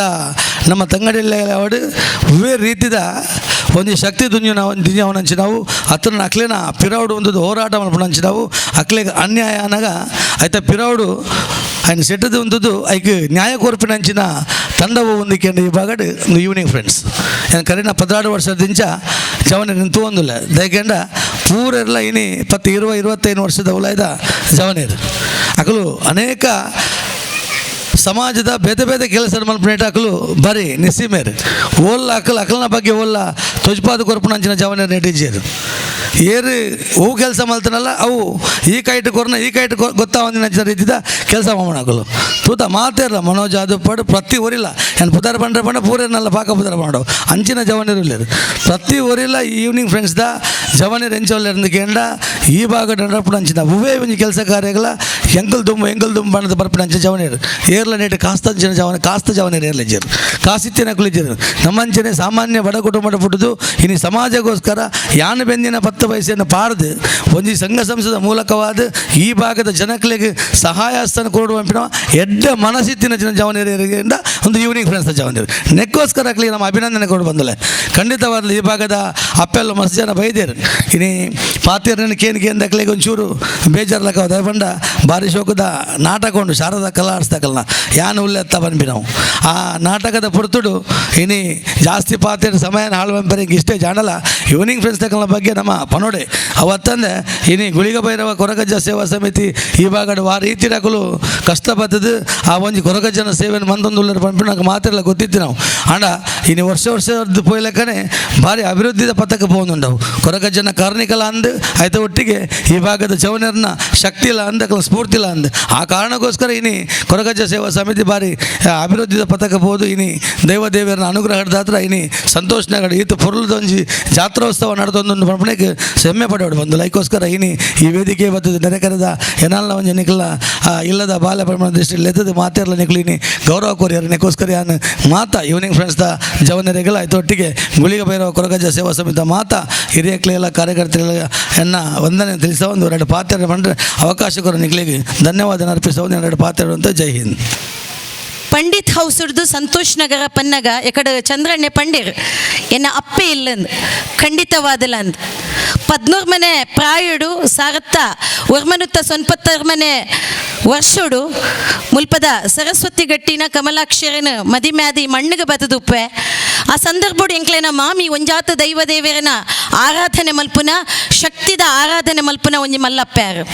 ನಮ್ಮ ತಂಗಡಿಯಲ್ಲೇ ಆವಡ್, ವೇ ರೀತಿದ ಒಂಜಿ ಶಕ್ತಿ ದುಂಜುನ ದಿಂಜವನಂಚಿನವು ಅತನ ಅಕ್ಲೆನ ಪಿರೌಡು ಒಂದು ಹೋರಾಟ ಮಲ್ಪುನಂಚಿನವು. ಅಕ್ಲೆಗ್ ಅನ್ಯಾಯ ಅನಗ ಐತ ಪಿರೌಡು ఆయన ಸೆಟ್ಟದು ఉంದುದು ಐಕ್ ನ್ಯಾಯ ಕೋರ್ಪಿನಂಚಿನ ತಂಡವು ಒಂದಿಕೆಂಡು ಈ ಭಾಗಡ್ ಈವ್ನಿಂಗ್ ಫ್ರೆಂಡ್ಸ್. ಏನು ಕರಿನ 12 ವರ್ಷದಿಂಚ ಜವನ ನಿಂತು ಒಂದಿಲ್ಲ ದಯಕೆಂಡ ಪೂರೆಲ್ಲ ಇನಿ 10 20 25 ವರ್ಷದ ಉಲಾಯ್ದ ಜವನೇರು ಅಕಲು ಅನೇಕ ಸಮಾಜದ ಬೇತೆ ಬೇತೆ ಕೆಲಸ ಮಲ್ಪನೇಟ ಅಕಲು ಬರೀ ನಿಸ್ಸಿಮೇರು ಓಲ್ಲ ಅಕಲ್ ಅಕಲ್ನ ಬಗ್ಗೆ ಓಲ್ಲ ತೊಜ್ಪಾದ ಕೊರ್ಪುನಂಚಿನ ಜವನೇರು ನೆಟಿಜೇರು. ಏರು ಅವು ಕೆಲಸ ಮಲ್ತನಲ್ಲ ಅವು ಈ ಕೈಟ್ ಕೊರ್ನ ಈ ಕೈಟ್ ಗೊತ್ತಾವಂದಿನ ರೀತಿದ ಕೆಲಸ ಮಾಡೋಣ ತೂತ ಮಾತೇರ್ಲ ಮನೋಜ್ ಆದುಪ್ಪಡು ಪ್ರತಿ ಊರಿಲ್ಲ ಏನು ಪುದಾರ ಪಂಡ್ರೆ ಪಂಡ ಪೂರೇನಲ್ಲ ಪಾಕ ಪುದಾರ ಮಾಡೋ ಅಂಚಿನ ಜವನರು ಇಲ್ಲೇರು. ಪ್ರತಿ ಊರಿಲ್ಲ ಈವ್ನಿಂಗ್ ಫ್ರೆಂಡ್ಸ್ದ ಜವನರು ಎಂಚೊಲ್ಲೇರು ಕೇಂಡ. ಈ ಭಾಗ ನಡಪುನಂಚಿನ ಒವ್ವೇ ಒಂಜಿ ಕೆಲಸ ಕಾರ್ಯಗಳ ಎಂಕಲ್ ದುಂಬು ಎಂಕಲ್ ದುಂಬು ಬಣ್ಣದ ಬರ್ಪುನಂಚ ಜವನೇರು ಏರ್ಲ ನೆಟ್ ಕಾಸ್ತಂಚಿನ ಜವನ ಕಾಸ್ತ ಜವನೇರು ಏರ್ಲೆಜ್ಜರು ಕಾಸಿತ್ತಿನ ಕುಲಿಜರು ನಮ್ಮಂಚನೆ ಸಾಮಾನ್ಯ ಬಡ ಕುಟುಂಬದ ಪುಟ್ಟುದು ಇನಿ ಸಮಾಜಕ್ಕೋಸ್ಕರ ಯಾನು ಬೆಂದಿನ 10 ಪೈಸೆಯನ್ನು ಪಾರ್ದು ಒಂಜಿ ಸಂಘ ಸಂಸ್ಥೆದ ಮೂಲಕವಾದ ಈ ಭಾಗದ ಜನಕ್ಲೆಗ್ ಸಹಾಯಸ್ಥಾನ ಕೊಡುವ ಎಡ್ಡ ಮನಸ್ಸಿತ್ತಿನ ಜನ ಜವನೇರಿಂದ ಒಂದು ಈವ್ನಿಂಗ್ ಫ್ರೆಂಡ್ಸ್ ಜವನೇರು ನೆಕ್ಕೋಸ್ಕರ ಆಗ್ಲಿ ನಮ್ಮ ಅಭಿನಂದನೆ ಕೊಡು ಬಂದಲೆ. ಖಂಡಿತವಾಗ್ಲೂ ಈ ಭಾಗದ ಅಪ್ಪೆಲ್ಲ ಮಸ್ತ್ ಜನ ಬೈದೇರು ಇನಿ ಪಾತಿರ್ನ ಕೇನ್ ಕೇನ್ ದಕ್ಲೆಗ್ ಒಂಚೂರು ಬೇಜಾರ್ಲಕ್ಕ ದಯಪಂಡ ಭಾರಿ ಶೋಕದ ನಾಟಕ ಉಂಡು ಶಾರದಾ ಕಲಾ ಆಡಿಸ್ತಾಕಲ್ನ ಯಾನು ಉಲ್ಲೆತ್ತ ಬಂದ್ವಿ ನಾವು ಆ ನಾಟಕದ ಪುರ್ತುಡು ಇನಿ ಜಾಸ್ತಿ ಪಾತಿರ್ ಸಮಯನ ಹಾಳು ಬಂಪರಿಗೆ ಇಷ್ಟೇ ಜಾಣಲ್ಲ. ಈವ್ನಿಂಗ್ ಫ್ರೆಂಡ್ಸ್ ತಕಲ್ನ ಬಗ್ಗೆ ನಮ್ಮ ಪನೋಡೆ ಅವತ್ತಂದೆ ಇನಿ ಗುಳಿಗ ಭೈರವ ಕೊರಗಜ್ಜ ಸೇವಾ ಸಮಿತಿ ಈ ಭಾಗದ ಆ ರೀತಿ ರಕಲು ಕಷ್ಟ ಬತ್ತದು ಆ ಒಂಜಿ ಕೊರಗಜ್ಜನ ಸೇವೆಯನ್ನು ಮಂದೊಂದು ಉಲ್ಲರ ಪನ್ಪು ನಂಗೆ ಮಾತಿರಲ್ಲ ಗೊತ್ತಿತ್ತು ನಾವು ಅಂಡ ಇನಿ ವರ್ಷ ವರ್ಷದ ಪೋಯ್ಲಕ್ಕನೆ ಭಾರಿ ಅಭಿವೃದ್ಧಿದ ಪಥಕ್ಕೆ ಪೋಂದುಂಡವು ಕೊರಗಜ್ಜನ ಕಾರ್ಣಿಕಲ ಅಂದು ಆಯ್ತ ಒಟ್ಟಿಗೆ ಈ ಭಾಗದ ಜವನರನ್ನ ಶಕ್ತಿ ಇಲ್ಲ ಅಂದ ಸ್ಫೂರ್ತಿ ಇಲ್ಲ ಅಂದ್ ಆ ಕಾರಣಕ್ಕೋಸ್ಕರ ಇನಿ ಕೊರಗಜ್ಜ ಸೇವಾ ಸಮಿತಿ ಭಾರಿ ಅಭಿವೃದ್ಧಿದ ಪಥಕ್ಕೆ ಪೋದು ಇನಿ ದೈವ ದೇವಿಯರನ್ನ ಅನುಗ್ರಹದ ಇನಿ ಸಂತೋಷ್ ನಗರ ಈತ ಪೊರುಲದೊಂಜಿ ಜಾತ್ರೋತ್ಸವ ನಡೆದೊಂದು ಪಂಪಣೆಗೆ ಹೆಮ್ಮೆ ಪಡೋಡು ಬಂದು ಲೈಕೋಸ್ಕರ ಇನಿ ಈ ವೇದಿಕೆ ಬತ್ತದ ನೆರೆಕರೆದ ಎನಲ್ಲ ಒಂಜಿ ನಿಕ್ಲ ಇಲ್ಲದ ಬಾಲ್ಯ ಪ್ರಮಾಣ ದೃಷ್ಟಿ ಲೆತ್ತದ ಮಾತಿರಲ ನಿಕ್ಲು ಇನಿ ಗೌರವ ಕೋರಿಯರು ನೆಕ್ಕೋಸ್ಕರ ಯಾನು ಮಾತಾ ಈವ್ನಿಂಗ್ ಫ್ರೆಂಡ್ಸ್ the ಜವನರೆಗಳ ಆಯ್ತೊಟ್ಟಿಗೆ ಗುಳಿಗ ಭೈರವ ಕೊರಗಜ್ಜ ಸೇವಾ ಸಮಿತಿ ಮಾತಾ ಹಿರಿಯಕ್ಲೆಲ್ಲ ಕಾರ್ಯಕರ್ತರೆಲ್ಲ ಎನ್ನ ವಂದನೆ ತಿಳಿಸ ಒಂದು ಎರಡು ಪಾತ್ರ ಬಂದರೆ ಅವಕಾಶ ಕೊರ ನಿಕ್ಲಿಗೆ ಧನ್ಯವಾದ ಅರ್ಪಿಸ ಒಂದು ಎರಡು ಪಾತ್ರ ಅಂತ. ಜೈ ಹಿಂದ್. ಪಂಡಿತ್ ಹೌಸುಡ್ದು ಸಂತೋಷ್ ನಗರ ಪನ್ನಗ ಎಕಡೆ ಚಂದ್ರಣ್ಣೆ ಪಂಡಿರ್ ಎನ್ನ ಅಪ್ಪೆ ಇಲ್ಲಂದ್ ಖಂಡಿತವಾದಲ ಅಂದ್ 14 ಮನೆ ಪ್ರಾಯುಡು ಸಾರತ್ತ ಒರ್ಮನುತ್ತ ಸೊನ್ಪತ್ತರ ಮನೆ ವರ್ಷುಡು ಮುಲ್ಪದ ಸರಸ್ವತಿ ಗಟ್ಟಿನ ಕಮಲಾಕ್ಷರನ ಮದಿಮ್ಯಾದಿ ಮಣ್ಣಿಗೆ ಬತದುಪ್ಪೆ ಆ ಸಂದರ್ಭಡು ಎಂಕ್ಲೇನ ಮಾಮಿ ಒಂಜಾತ ದೈವ ದೇವರನ ಆರಾಧನೆ ಮಲ್ಪುನ ಶಕ್ತಿದ ಆರಾಧನೆ ಮಲ್ಪುನ ಒಂಜಿ ಮಲ್ಲಪ್ಪ್ಯಾರು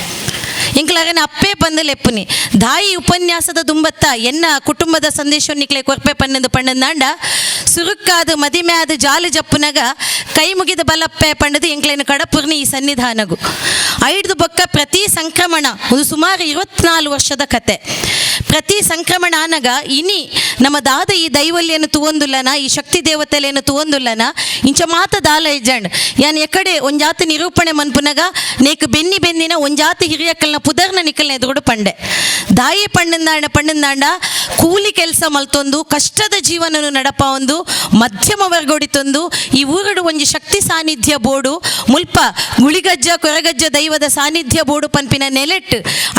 ಎಂಕ್ಲಾರನ ಅಪ್ಪೆ ಬಂದಲೆಪ್ಪುನಿ ದಾಯಿ ಉಪನ್ಯಾಸದ ದುಂಬತ್ತ ಎನ್ನ ಕುಟುಂಬದ ಸಂದೇಶ ನಿಕ್ಲೆ ಕೊರ್ಪೆ ಪನ್ನಂದು ಪಣ್ಣಂದಾಂಡ ಸುರುಕ್ಕಾದ ಮದಿಮ್ಯಾದ ಜಾಲು ಜಪ್ಪುನಗ ಕೈ ಮುಗಿದ ಬಲಪ್ಪೆ ಪಂಡದು ಎಂಕ್ಲೇನ ಕಡಪುರ್ನಿ ಈ ಸನ್ನಿಧಾನಗು ಐದು ಬೊಕ್ಕ ಪ್ರತಿ ಸಂಕ್ರಮಣ ಒಂದು ಸುಮಾರು 24 ವರ್ಷದ ಕತೆ. ಪ್ರತಿ ಸಂಕ್ರಮಣ ಆನಗ ಇನಿ ನಮ್ಮ ದಾದ ಈ ದೈವಲ್ಯನು ತುವೊಂದುಲ್ಲನ ಈ ಶಕ್ತಿ ದೇವತೆಲೇನು ತುವೊಂದುಲ್ಲನ ಇಂಚ ಮಾತ ದಾಲ ಇಜ್ಜಂಡ್ ಯಾನ್ ಎಕಡೆ ಒಂಜಾತಿ ನಿರೂಪಣೆ ಮನ್ಪುನಗ ನೇಕ್ ಬೆನ್ನಿ ಬೆನ್ನಿನ ಒಂಜಾತಿ ಹಿರಿಯಕ್ಕಲ್ನ ಪುದರ್ನ ನಿಕ್ಕಲ್ನ ಎದುರುಡು ಪಂಡೆ ದಾಯಿ ಪಣ್ಣಂದಾಂಡ ಪಣ್ಣಂದಾಂಡ ಕೂಲಿ ಕೆಲಸ ಮಲ್ತೊಂದು ಕಷ್ಟದ ಜೀವನನು ನಡಪ ಒಂದು ಮಧ್ಯಮ ವರ್ಗೊಡಿತೊಂದು ಈ ಊರುಡು ಒಂಜಿ ಶಕ್ತಿ ಸಾನ್ನಿಧ್ಯ ಬೋಡು ಮುಲ್ಪ ಗುಳಿಗಜ್ಜ ಕೊರಗಜ್ಜ ದೈವದ ಸಾನ್ನಿಧ್ಯ ಬೋಡು ಪನ್ಪಿನ ನೆಲೆಟ್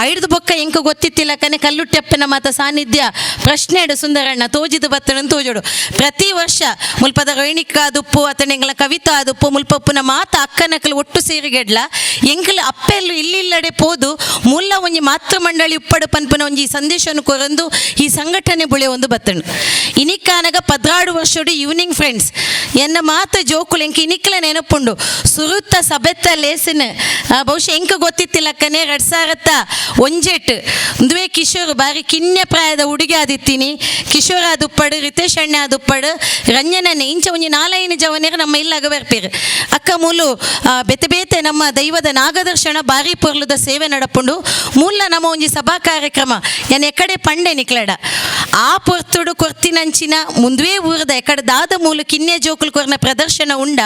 ಐಡ್ದು ಬೊಕ್ಕ ಎಂಕ ಗೊತ್ತಿತ್ತಿಲ್ಲ ಕನೆ ಕಲ್ಲುಟ್ಟೆಪ್ಪನ ಮಾತ ಸಾನ್ನಿಧ್ಯ ಪ್ರಶ್ನೆಡು ಸುಂದರಣ್ಣ ತೋಜಿದು ಬತ್ತಣನ್ ತೋಜೋಡು ಪ್ರತಿ ವರ್ಷ ಮುಲ್ಪದ ರೋಹಿಣಿಕ ದುಪ್ಪು ಅತನೆಂಗ್ಲ ಕವಿತಾ ದುಪ್ಪು ಮುಲ್ಪಪ್ಪುನ ಮಾತ ಅಕ್ಕನಕಲು ಒಟ್ಟು ಸೇರಿಗೆಡ್ಲ ಎಂಕಲ್ ಅಪ್ಪೆಲ್ಲು ಇಲ್ಲಿಲ್ಲಡೆ ಪೋದು ಮುಲ್ಲ ಒಂಜಿ ಮಾತೃ ಮಂಡಳಿ ಉಪ್ಪಡು ಪನ್ಪುನ ಒಂಜಿ ಸಂದೇಶವನ್ನು ಕೊರಂದು ಈ ಸಂಘಟನೆ ಬುಳೆ ಒಂದು ಬತ್ತಣು ಇನಿಕ್ಕಾನಗ 16 ವರ್ಷಡು ಈವ್ನಿಂಗ್ ಫ್ರೆಂಡ್ಸ್ ಎನ್ನ ಮಾತ ಜೋಕುಲು ಎಂಕ ಇನಿಕ್ಲ ನೆನಪುಂಡು ಸುರುತ್ತ ಸಬೆತ್ತ ಲೇಸಿನ ಬಹುಶಃ ಎಂಕ ಗೊತ್ತಿತ್ತಿಲ್ಲ ಅಕ್ಕನೆ 2001 ಒಂದುವೇ ಕಿಶೋರ್ ಬಾರಿ ಕಿನ್ಯ ಪ್ರಾಯದ ಹುಡುಗಿ ಆದಿತ್ತೀನಿ ಕಿಶೋರ್ ಆದುಪ್ಪಡು ರಿತೇಶ್ ಅಣ್ಣ ಆದುಪ್ಪಡು ರಂಜನನ್ನೇ ಇಂಚ ಒಂಜಿ 4-5 ಜವನೇರು ನಮ್ಮ ಇಲ್ಲಾಗ ಬರ್ಪೀರು ಅಕ್ಕ ಮೂಲು ಬೇತೆ ಬೇತೆ ನಮ್ಮ ದೈವದ ನಾಗದರ್ಶನ ಬಾರಿ ಪೊರ್ಲುದ ಸೇವೆ ನಡಪುಂಡು ಮೂಲ ನಮ್ಮ ಒಂಜಿ ಸಭಾ ಕಾರ್ಯಕ್ರಮ ಏನ್ ಎಕಡೆ ಪಂಡೆ ನಿಕ್ಲಡ ಆ ಪೊರ್ತುಡು ಕೊರ್ತಿನಂಚಿನ ಮುಂದುವೇ ಊರದ ಎಕಡೆ ದಾದ ಮೂಲು ಕಿನ್ಯ ಜೋಕುಲು ಕೊರ್ನ ಪ್ರದರ್ಶನ ಉಂಡ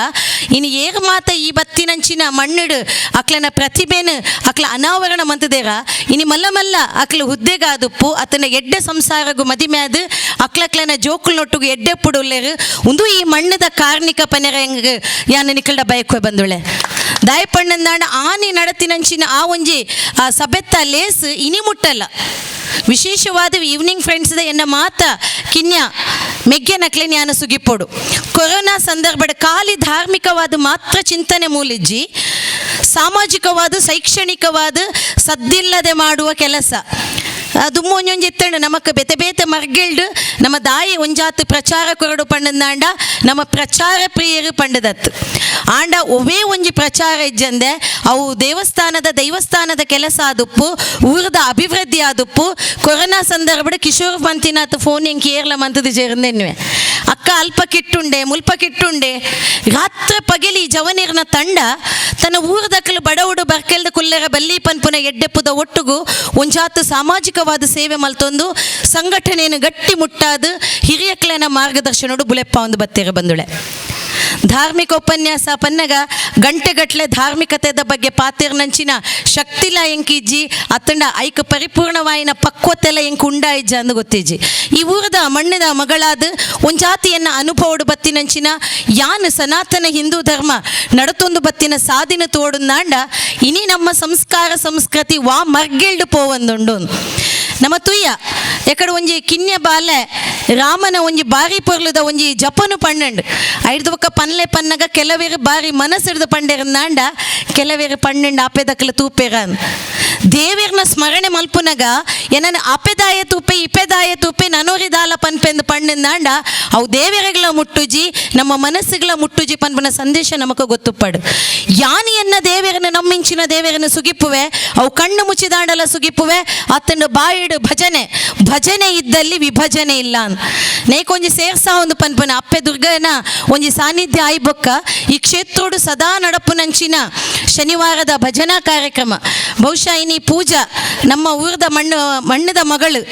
ಇನ್ನು ಏರ್ ಮಾತ ಈ ಬತ್ತಿನಂಚಿನ ಮಣ್ಣುಡು ಅಕ್ಲನ ಪ್ರತಿಭೆನು ಅಕ್ಲ ಅನಾವರಣ ಮಂತದೇರ ಇನಿ ಮಲ್ಲ ಮಲ್ಲ ಅಕ್ಲ ಹುದ್ದೆಗಾದುಪ್ಪು ಅತನ ಎಡ್ಡೆ ಸಂಸಾರಗು ಮದಿಮ್ಯಾದು ಅಕ್ಲಕ್ಲನ ಜೋಕುಲ್ ನೊಟ್ಟುಗು ಎಡ್ಡೆ ಪುಡುಲ್ಲೇರು ಉಂದು ಈ ಮಣ್ಣದ ಕಾರ್ಣಿಕ ಪನೆರಂಗ್ ಯಾನ ನಿಕಲ್ಡ ಬಯಕುವೆ ಬಂದುಳೆ ದಾಯಪಣ್ಣಂದಾಂಡ ಆನಿ ನಡತಿನಂಚಿನ ಆ ಒಂಜಿ ಆ ಸಬೆತ್ತ ಲೇಸ್ ಇನಿ ಮುಟ್ಟಲ್ಲ ವಿಶೇಷವಾದ ಈವ್ನಿಂಗ್ ಫ್ರೆಂಡ್ಸ್ ಎನ್ನ ಮಾತ ಕಿನ್ಯ ಮೆಗ್ಗೆ ನಕ್ಲೆ ಜ್ಞಾನ ಸುಗಿಪೋಡು ಕೊರೋನಾ ಸಂದರ್ಭದ ಖಾಲಿ ಧಾರ್ಮಿಕವಾದ ಮಾತ್ರ ಚಿಂತನೆ ಮೂಲಿಜ್ಜಿ ಸಾಮಾಜಿಕವಾದ ಶೈಕ್ಷಣಿಕವಾದ ಸದ್ದಿಲ್ಲದೆ ಮಾಡುವ ಕೆಲಸ ದುಮ್ಮು ಒಂಜೊಂಜಿ ಎತ್ತಂಡು ನಮಕ್ ಬೇತೆ ಬೇತೆ ಮರ್ಗಿಲ್ಡು ನಮ್ಮ ದಾಯಿ ಒಂಜಾತ್ ಪ್ರಚಾರ ಕೊರಡು ಪಂಡಂದಾಂಡ ನಮ್ಮ ಪ್ರಚಾರ ಪ್ರಿಯರು ಪಂಡದತ್ತು ಆಂಡ ಒವೇ ಒಂಜಿ ಪ್ರಚಾರ ಇಜ್ಜಂದೆ ಅವು ದೇವಸ್ಥಾನದ ದೈವಸ್ಥಾನದ ಕೆಲಸ ಆದುಪ್ಪು ಊರದ ಅಭಿವೃದ್ಧಿ ಆದುಪ್ಪು ಕೊರೋನಾ ಸಂದರ್ಭದ ಕಿಶೋರ್ ಮಂತಿನಾಥ್ ಫೋನ್ ಎಂಕ್ ಏರ್ಲ ಮಂತದ ಜೇರ್ನೆನ್ನುವೆ ಅಕ್ಕ ಅಲ್ಪ ಕಿಟ್ಟುಂಡೆ ಮುಲ್ಪ ಕಿಟ್ಟುಂಡೆ ರಾತ್ರಿ ಪಗಲಿ ಜವನೀರ್ನ ತಂಡ ತನ್ನ ಊರದಕ್ಕಲು ಬಡವುಡು ಬರ್ಕೆಲ್ದ ಕುಲ್ಲರ ಬಲ್ಲಿ ಪನ್ಪುನ ಎಡ್ಡೆಪ್ಪುದ ಒಟ್ಟುಗು ಒಂಜಾತು ಸಾಮಾಜಿಕವಾದ ಸೇವೆ ಮಲ್ತೊಂದು ಸಂಘಟನೆಯನ್ನು ಗಟ್ಟಿ ಮುಟ್ಟಾದ ಹಿರಿಯಕ್ಲೇನ ಮಾರ್ಗದರ್ಶನೋಡು ಬುಲೆಪ್ಪ ಒಂದು ಬತ್ತೀರ ಬಂದುಳೆ. ಧಾರ್ಮಿಕ ಉಪನ್ಯಾಸ ಪನ್ನಗ ಗಂಟೆಗಟ್ಟಲೆ ಧಾರ್ಮಿಕತೆದ ಬಗ್ಗೆ ಪಾತಿರ್ನಂಚಿನ ಶಕ್ತಿಲ ಎಂಕಿಜ್ಜಿ ಅತ್ತಂಡ ಐಕ್ ಪರಿಪೂರ್ಣವಾಯಿನ ಪಕ್ವತೆಲ ಎಂಕ್ ಉಂಡಾಯಿಜ್ಜ ಅಂದು ಗೊತ್ತಿಜ್ಜಿ. ಈ ಊರದ ಮಣ್ಣಿದ ಮಗಳಾದ ಒಂಜಾತಿಯನ್ನ ಅನುಭವಡು ಬತ್ತಿನಂಚಿನ ಯಾನ್ ಸನಾತನ ಹಿಂದೂ ಧರ್ಮ ನಡತೊಂದು ಬತ್ತಿನ ಸಾದಿನ ತೋಡುಂದಾಂಡ ಇನಿ ನಮ್ಮ ಸಂಸ್ಕಾರ ಸಂಸ್ಕೃತಿ ವಾ ಮರ್ಗಿಲ್ಡು ಪೋವಂದುಂಡು. ನಮ್ಮ ತುಯ್ಯ ಎಕಡೆ ಒಂಜಿ ಕಿನ್ಯ ಬಾಲೆ ರಾಮನ ಒಂಜಿ ಬಾರಿ ಪೊರ್ಲುದ ಒಂಜಿ ಜಪನು ಪಣ್ಣಂಡು ಐದು ಬೊಕ್ಕ ಪನ್ಲೆ ಪನ್ನಗ ಕೆಲವೇರು ಬಾರಿ ಮನಸ್ಸಿಡ್ದು ಪಂಡೆರಂದಾಂಡ ಕೆಲವೇರು ಪಣ್ಣಂಡು ಆಪೆದಕ್ಲ ತೂಪೆರ ದೇವೇರ್ನ ಸ್ಮರಣೆ ಮಲ್ಪುನಗ ಏನನ ಅಪೆದಾಯ ತೂಪೆ ಇಪೆದಾಯ ತೂಪೆ ನನೋರಿದಾಲ ಪನ್ಪೆಂದು ಪಣ್ಣಂದಾಂಡ ಅವು ದೇವೆರೆಗಳ ಮುಟ್ಟುಜಿ ನಮ್ಮ ಮನಸ್ಸುಗಳ ಮುಟ್ಟುಜಿ ಪನ್ಪುನ ಸಂದೇಶ ನಮಕ ಗೊತ್ತುಪ್ಪಡು. ಯಾನಿಯನ್ನ ದೇವೆರನ ನಮ್ಮಿಂಚಿನ ದೇವೆರನ ಸುಗಿಪ್ಪುವೆ ಅವು ಕಣ್ಣು ಮುಚ್ಚಿದಾಂಡಲ ಸುಗಿಪ್ಪುವೆ ಅತ್ತಂಡು ಬಾಯಿಡು ಭಜನೆ ಭಜನೆ ಇದ್ದಲ್ಲಿ ವಿಭಜನೆ ಇಲ್ಲ. ನೇಕೊಂಜಿ ಸೇರ್ಸಾ ಒಂದು ಪನ್ಪುನ ಅಪ್ಪೆ ದುರ್ಗನ ಒಂಜಿ ಸಾನ್ನಿಧ್ಯ ಆಯ್ಬೊಕ್ಕ ಈ ಕ್ಷೇತ್ರೋಡು ಸದಾ ನಡಪುನಂಚಿನ ಶನಿವಾರದ ಭಜನಾ ಕಾರ್ಯಕ್ರಮ. ಬಹುಶಃ ಇನಿ ಪೂಜಾ ನಮ್ಮ ಊರದ ಮಣ್ಣದ ಮಗಳು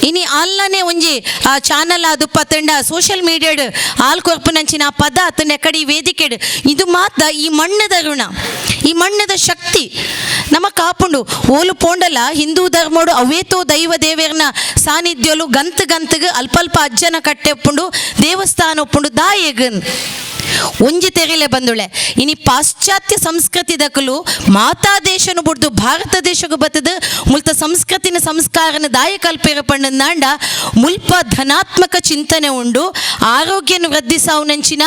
ಇನಿ ಅಲ್ಲನೆ ಒಂಜಿ ಆ ಚಾನಲ್ ಅದು ಪತ್ತಂಡ ಸೋಷಿಯಲ್ ಮೀಡಿಯಾಡ್ ಆಲ್ ಕೊರ್ಪುನಂಚಿನ ಆ ಪದ ಅತ್ತಂಡ ಎಕಡಿ ವೇದಿಕೆಡ್ ಇದು ಮಾತ ಈ ಮಣ್ಣದ ಋಣ ಈ ಮಣ್ಣದ ಶಕ್ತಿ ನಮ್ಮ ಕಾಪುಂಡು. ಓಲು ಪೋಂಡಲ ಹಿಂದೂ ಧರ್ಮೋಡು ಅವೇತೋ ದೈವ ದೇವೇರ್ನ ಸಾನ್ನಿಧ್ಯಲು ಗಂತು ಗಂತಗ್ ಅಲ್ಪಲ್ಪ ಅಜ್ಜನ ಕಟ್ಟೆ ಒಪ್ಪುಂಡು ದೇವಸ್ಥಾನ ಒಪ್ಪುಂಡು ದಾಯೆಗನ್ ಒಂಜಿ ತೆರಿಲೆ ಬಂದುಳೆ. ಇನಿ ಪಾಶ್ಚಾತ್ಯ ಸಂಸ್ಕೃತಿ ದಕಲು ಮಾತಾ ದೇಶನು ಬುಡ್ದು ಭಾರತ ದೇಶಕ್ಕೆ ಬತ್ತದು ಮುಲ್ತ ಸಂಸ್ಕೃತಿನ ಸಂಸ್ಕಾರನ ದಾಯ ಕಲ್ಪೇರ ಪಣ್ಣಂದಾಂಡ ಮುಲ್ಪ ಧನಾತ್ಮಕ ಚಿಂತನೆ ಉಂಡು ಆರೋಗ್ಯನ ವೃದ್ಧಿಸಾವುನಂಚಿನ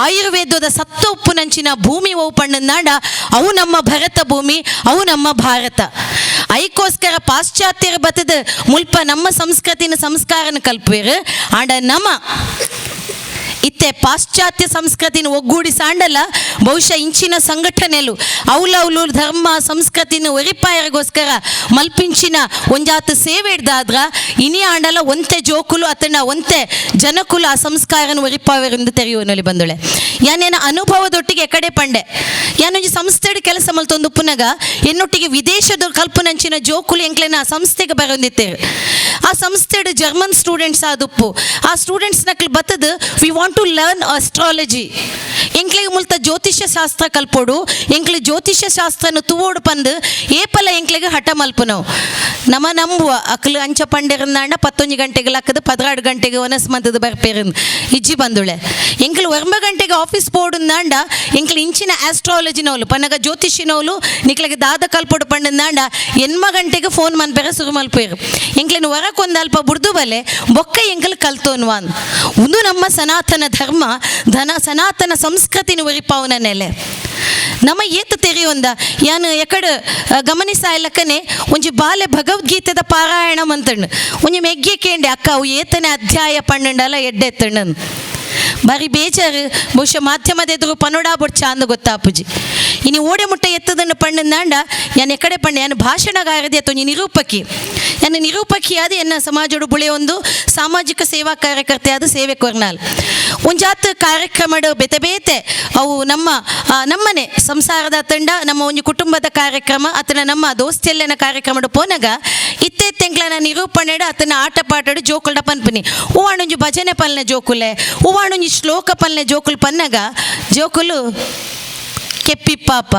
ಆಯುರ್ವೇದದ ಸತ್ತ ಉಪ್ಪುನಂಚಿನ ಭೂಮಿ ಓವು ಪಣ್ಣಂದಾಂಡ ಅವು ನಮ್ಮ ಭರತ ಭೂಮಿ ಅವು ನಮ್ಮ ಭಾರತ. ಐಕೋಸ್ಕರ ಪಾಶ್ಚಾತ್ಯರ ಬತ್ತದು ಮುಲ್ಪ ನಮ್ಮ ಸಂಸ್ಕೃತಿನ ಸಂಸ್ಕಾರನ ಕಲ್ಪೇರು ಆಂಡ ನಮ್ಮ ಇತ್ತೆ ಪಾಶ್ಚಾತ್ಯ ಸಂಸ್ಕೃತಿನ ಒಗ್ಗೂಡಿ ಸಾಂಡಲ ಬಹುಶಃ ಇಂಚಿನ ಸಂಘಟನೆಲು ಅವಲವಲು ಧರ್ಮ ಸಂಸ್ಕೃತಿನ ಒರಿಪಾಯರಿಗೋಸ್ಕರ ಮಲ್ಪಿಂಚಿನ ಒಂಜಾತ ಸೇವೆ ಹಿಡ್ದಾದ್ರ ಇನಿ ಆಂಡಲ ಒಂತೆ ಜೋಕುಲು ಅತನ ಒಂತೆ ಜನಕುಲು ಆ ಸಂಸ್ಕಾರನ ಒರಿಪಾಯರೆಂದು ತೆರೆಯುವನಲ್ಲಿ ಬಂದಳೆ. ಯಾನೇನ ಅನುಭವದೊಟ್ಟಿಗೆ ಎಕಡೆ ಪಂಡೆ ಯಾನೊಂಜಿ ಸಂಸ್ಥೆಡ್ ಕೆಲಸ ಮಲ್ತೊಂದು ಪುನಗ ಎನ್ನೊಟ್ಟಿಗೆ ವಿದೇಶದ ಕಲ್ಪನಂಚಿನ ಜೋಕುಲು ಎಂಕ್ಲೆನ ಆ ಸಂಸ್ಥೆಗೆ ಬರೊಂದಿತ್ತೇರು. ಆ ಸಂಸ್ಥೆಡ್ ಜರ್ಮನ್ ಸ್ಟೂಡೆಂಟ್ಸ್ ಆದುಪ್ಪು ಆ students ನಕ್ಲು ಬತ್ತದು we want to learn astrology ಎಂಕ್ಲೆಗ್ ಮುಲ್ತ ಜ್ಯೋತಿಷ್ಯ ಶಾಸ್ತ್ರ ಕಲ್ಪೋಡು ಎಂಕ್ಲೆ ಜ್ಯೋತಿಷ್ಯ ಶಾಸ್ತ್ರನ ತುವೋಡು ಪಂದು ಏಪಲ ಎಂಕ್ಲೆಗ್ ಹಠ ಮಲ್ಪುನವು. ನಮ ನಂಬುವ ಅಕ್ಲು ಅಂಚ ಪಂಡೆರಂದಾಂಡ 11 ಗಂಟೆಗೆ ಲಕ್ಕದು 16 ಗಂಟೆಗೆ ಒನಸ್ ಮಂತದ ಬರ್ಪೇರಂದು ಇಜ್ಜಿ ಬಂದುಳೆ. ಎಂಕ್ಲು 9 ಗಂಟೆಗೆ ಆಫೀಸ್ ಪೋಡುಂದಾಂಡ ಎಂಕ್ಲು ಇಂಚಿನ ಆಸ್ಟ್ರಾಲಜಿನವಲು ಪನ್ನಗ ಜ್ಯೋತಿಷಿನವಲು ನಿಕ್ಲೆಗೆ ದಾದ ಕಲ್ಪೋಡು ಪಂಡಂದಾಂಡ 8 ಗಂಟೆಗೆ ಫೋನ್ ಮನ್ಪೆರ ಸುರು ಮಲ್ಪೇರು ಎಂಕ್ಲೆನ ಹೊರಕೊಂದು ಅಲ್ಪ ಬುಡ್ದು ಬಲೆ ಬೊಕ್ಕ ಎಂಕಲ್ ಕಲ್ತೋನ್ವಾನ್. ಒಂದು ನಮ್ಮ ಸನಾತನ ಧರ್ಮ ಧನ ಸನಾತನ ಸಂಸ್ಕೃತಿನ ಒರಿಪಾವನ ನೆಲೆ ನಮ್ಮ ಏತ ತೆರೆಯೊಂದ ಯಾನು ಎಕಡ ಗಮನಿಸ ಇಲ್ಲಕ್ಕನೆ ಒಂಜಿ ಬಾಲೆ ಭಗವದ್ಗೀತೆದ ಪಾರಾಯಣ ಮಂತಣ್ಣು ಒಂಜಿ ಮೆಗ್ಗೆ ಕೇಂಡೆ ಅಕ್ಕ ಅವು ಏತನೆ ಅಧ್ಯಾಯ ಪಣ್ಣಂಡಲ್ಲ ಎಡ್ಡೆತ್ತಣ್ಣನ್ ಬಾರಿ ಬೇಜಾರು. ಬಹುಶಃ ಮಾಧ್ಯಮದ ಎದುರು ಪನೋಡಾ ಬೊಡ್ಚ ಅಂದು ಗೊತ್ತಾಪುಜಿ. ಇನಿ ಓಡೆ ಮುಟ್ಟ ಎತ್ತದನ್ನು ಪಣ್ಣಂದಾಂಡ ಯಾನ್ ಎಕಡೆ ಪಣ್ಣೆ ಯಾನು ಭಾಷಣಗಾರದೆ ಅಥವಾ ನಿರೂಪಕಿ ಯಾನು ನಿರೂಪಕಿಯಾದ ಎನ್ನ ಸಮಾಜಡು ಬುಳೆ ಒಂದು ಸಾಮಾಜಿಕ ಸೇವಾ ಕಾರ್ಯಕರ್ತೆ ಆದ ಸೇವೆ ಕೊರ್ನಾಲ್ ಒಂಜಾತ್ ಕಾರ್ಯಕ್ರಮಡು ಬೇತೆ ಬೇತೆ ಅವು ನಮ್ಮ ನಮ್ಮನೆ ಸಂಸಾರದ ತಂಡ ನಮ್ಮ ಒಂದು ಕುಟುಂಬದ ಕಾರ್ಯಕ್ರಮ ಅತನ ನಮ್ಮ ದೋಸ್ತಿಯಲ್ಲೇನ ಕಾರ್ಯಕ್ರಮಡು ಪೋನಗ ಇತ್ತೆ ತೆಂಕ್ಲನ ನಿರೂಪಣೆಡು ಅತನ ಆಟ ಪಾಟಡು ಜೋಕುಲ್ಡ ಪನ್ಪುನಿ ಹೂವಾಣುಂಜಿ ಭಜನೆ ಪಲ್ನೆ ಜೋಕುಲೆ ಹೂವಾಣುಂಜಿ ಶ್ಲೋಕ ಪಲ್ನೆ ಜೋಕುಲು ಪನ್ನಗ ಜೋಕುಲು ಕೆಪ್ಪಿ ಪಾಪ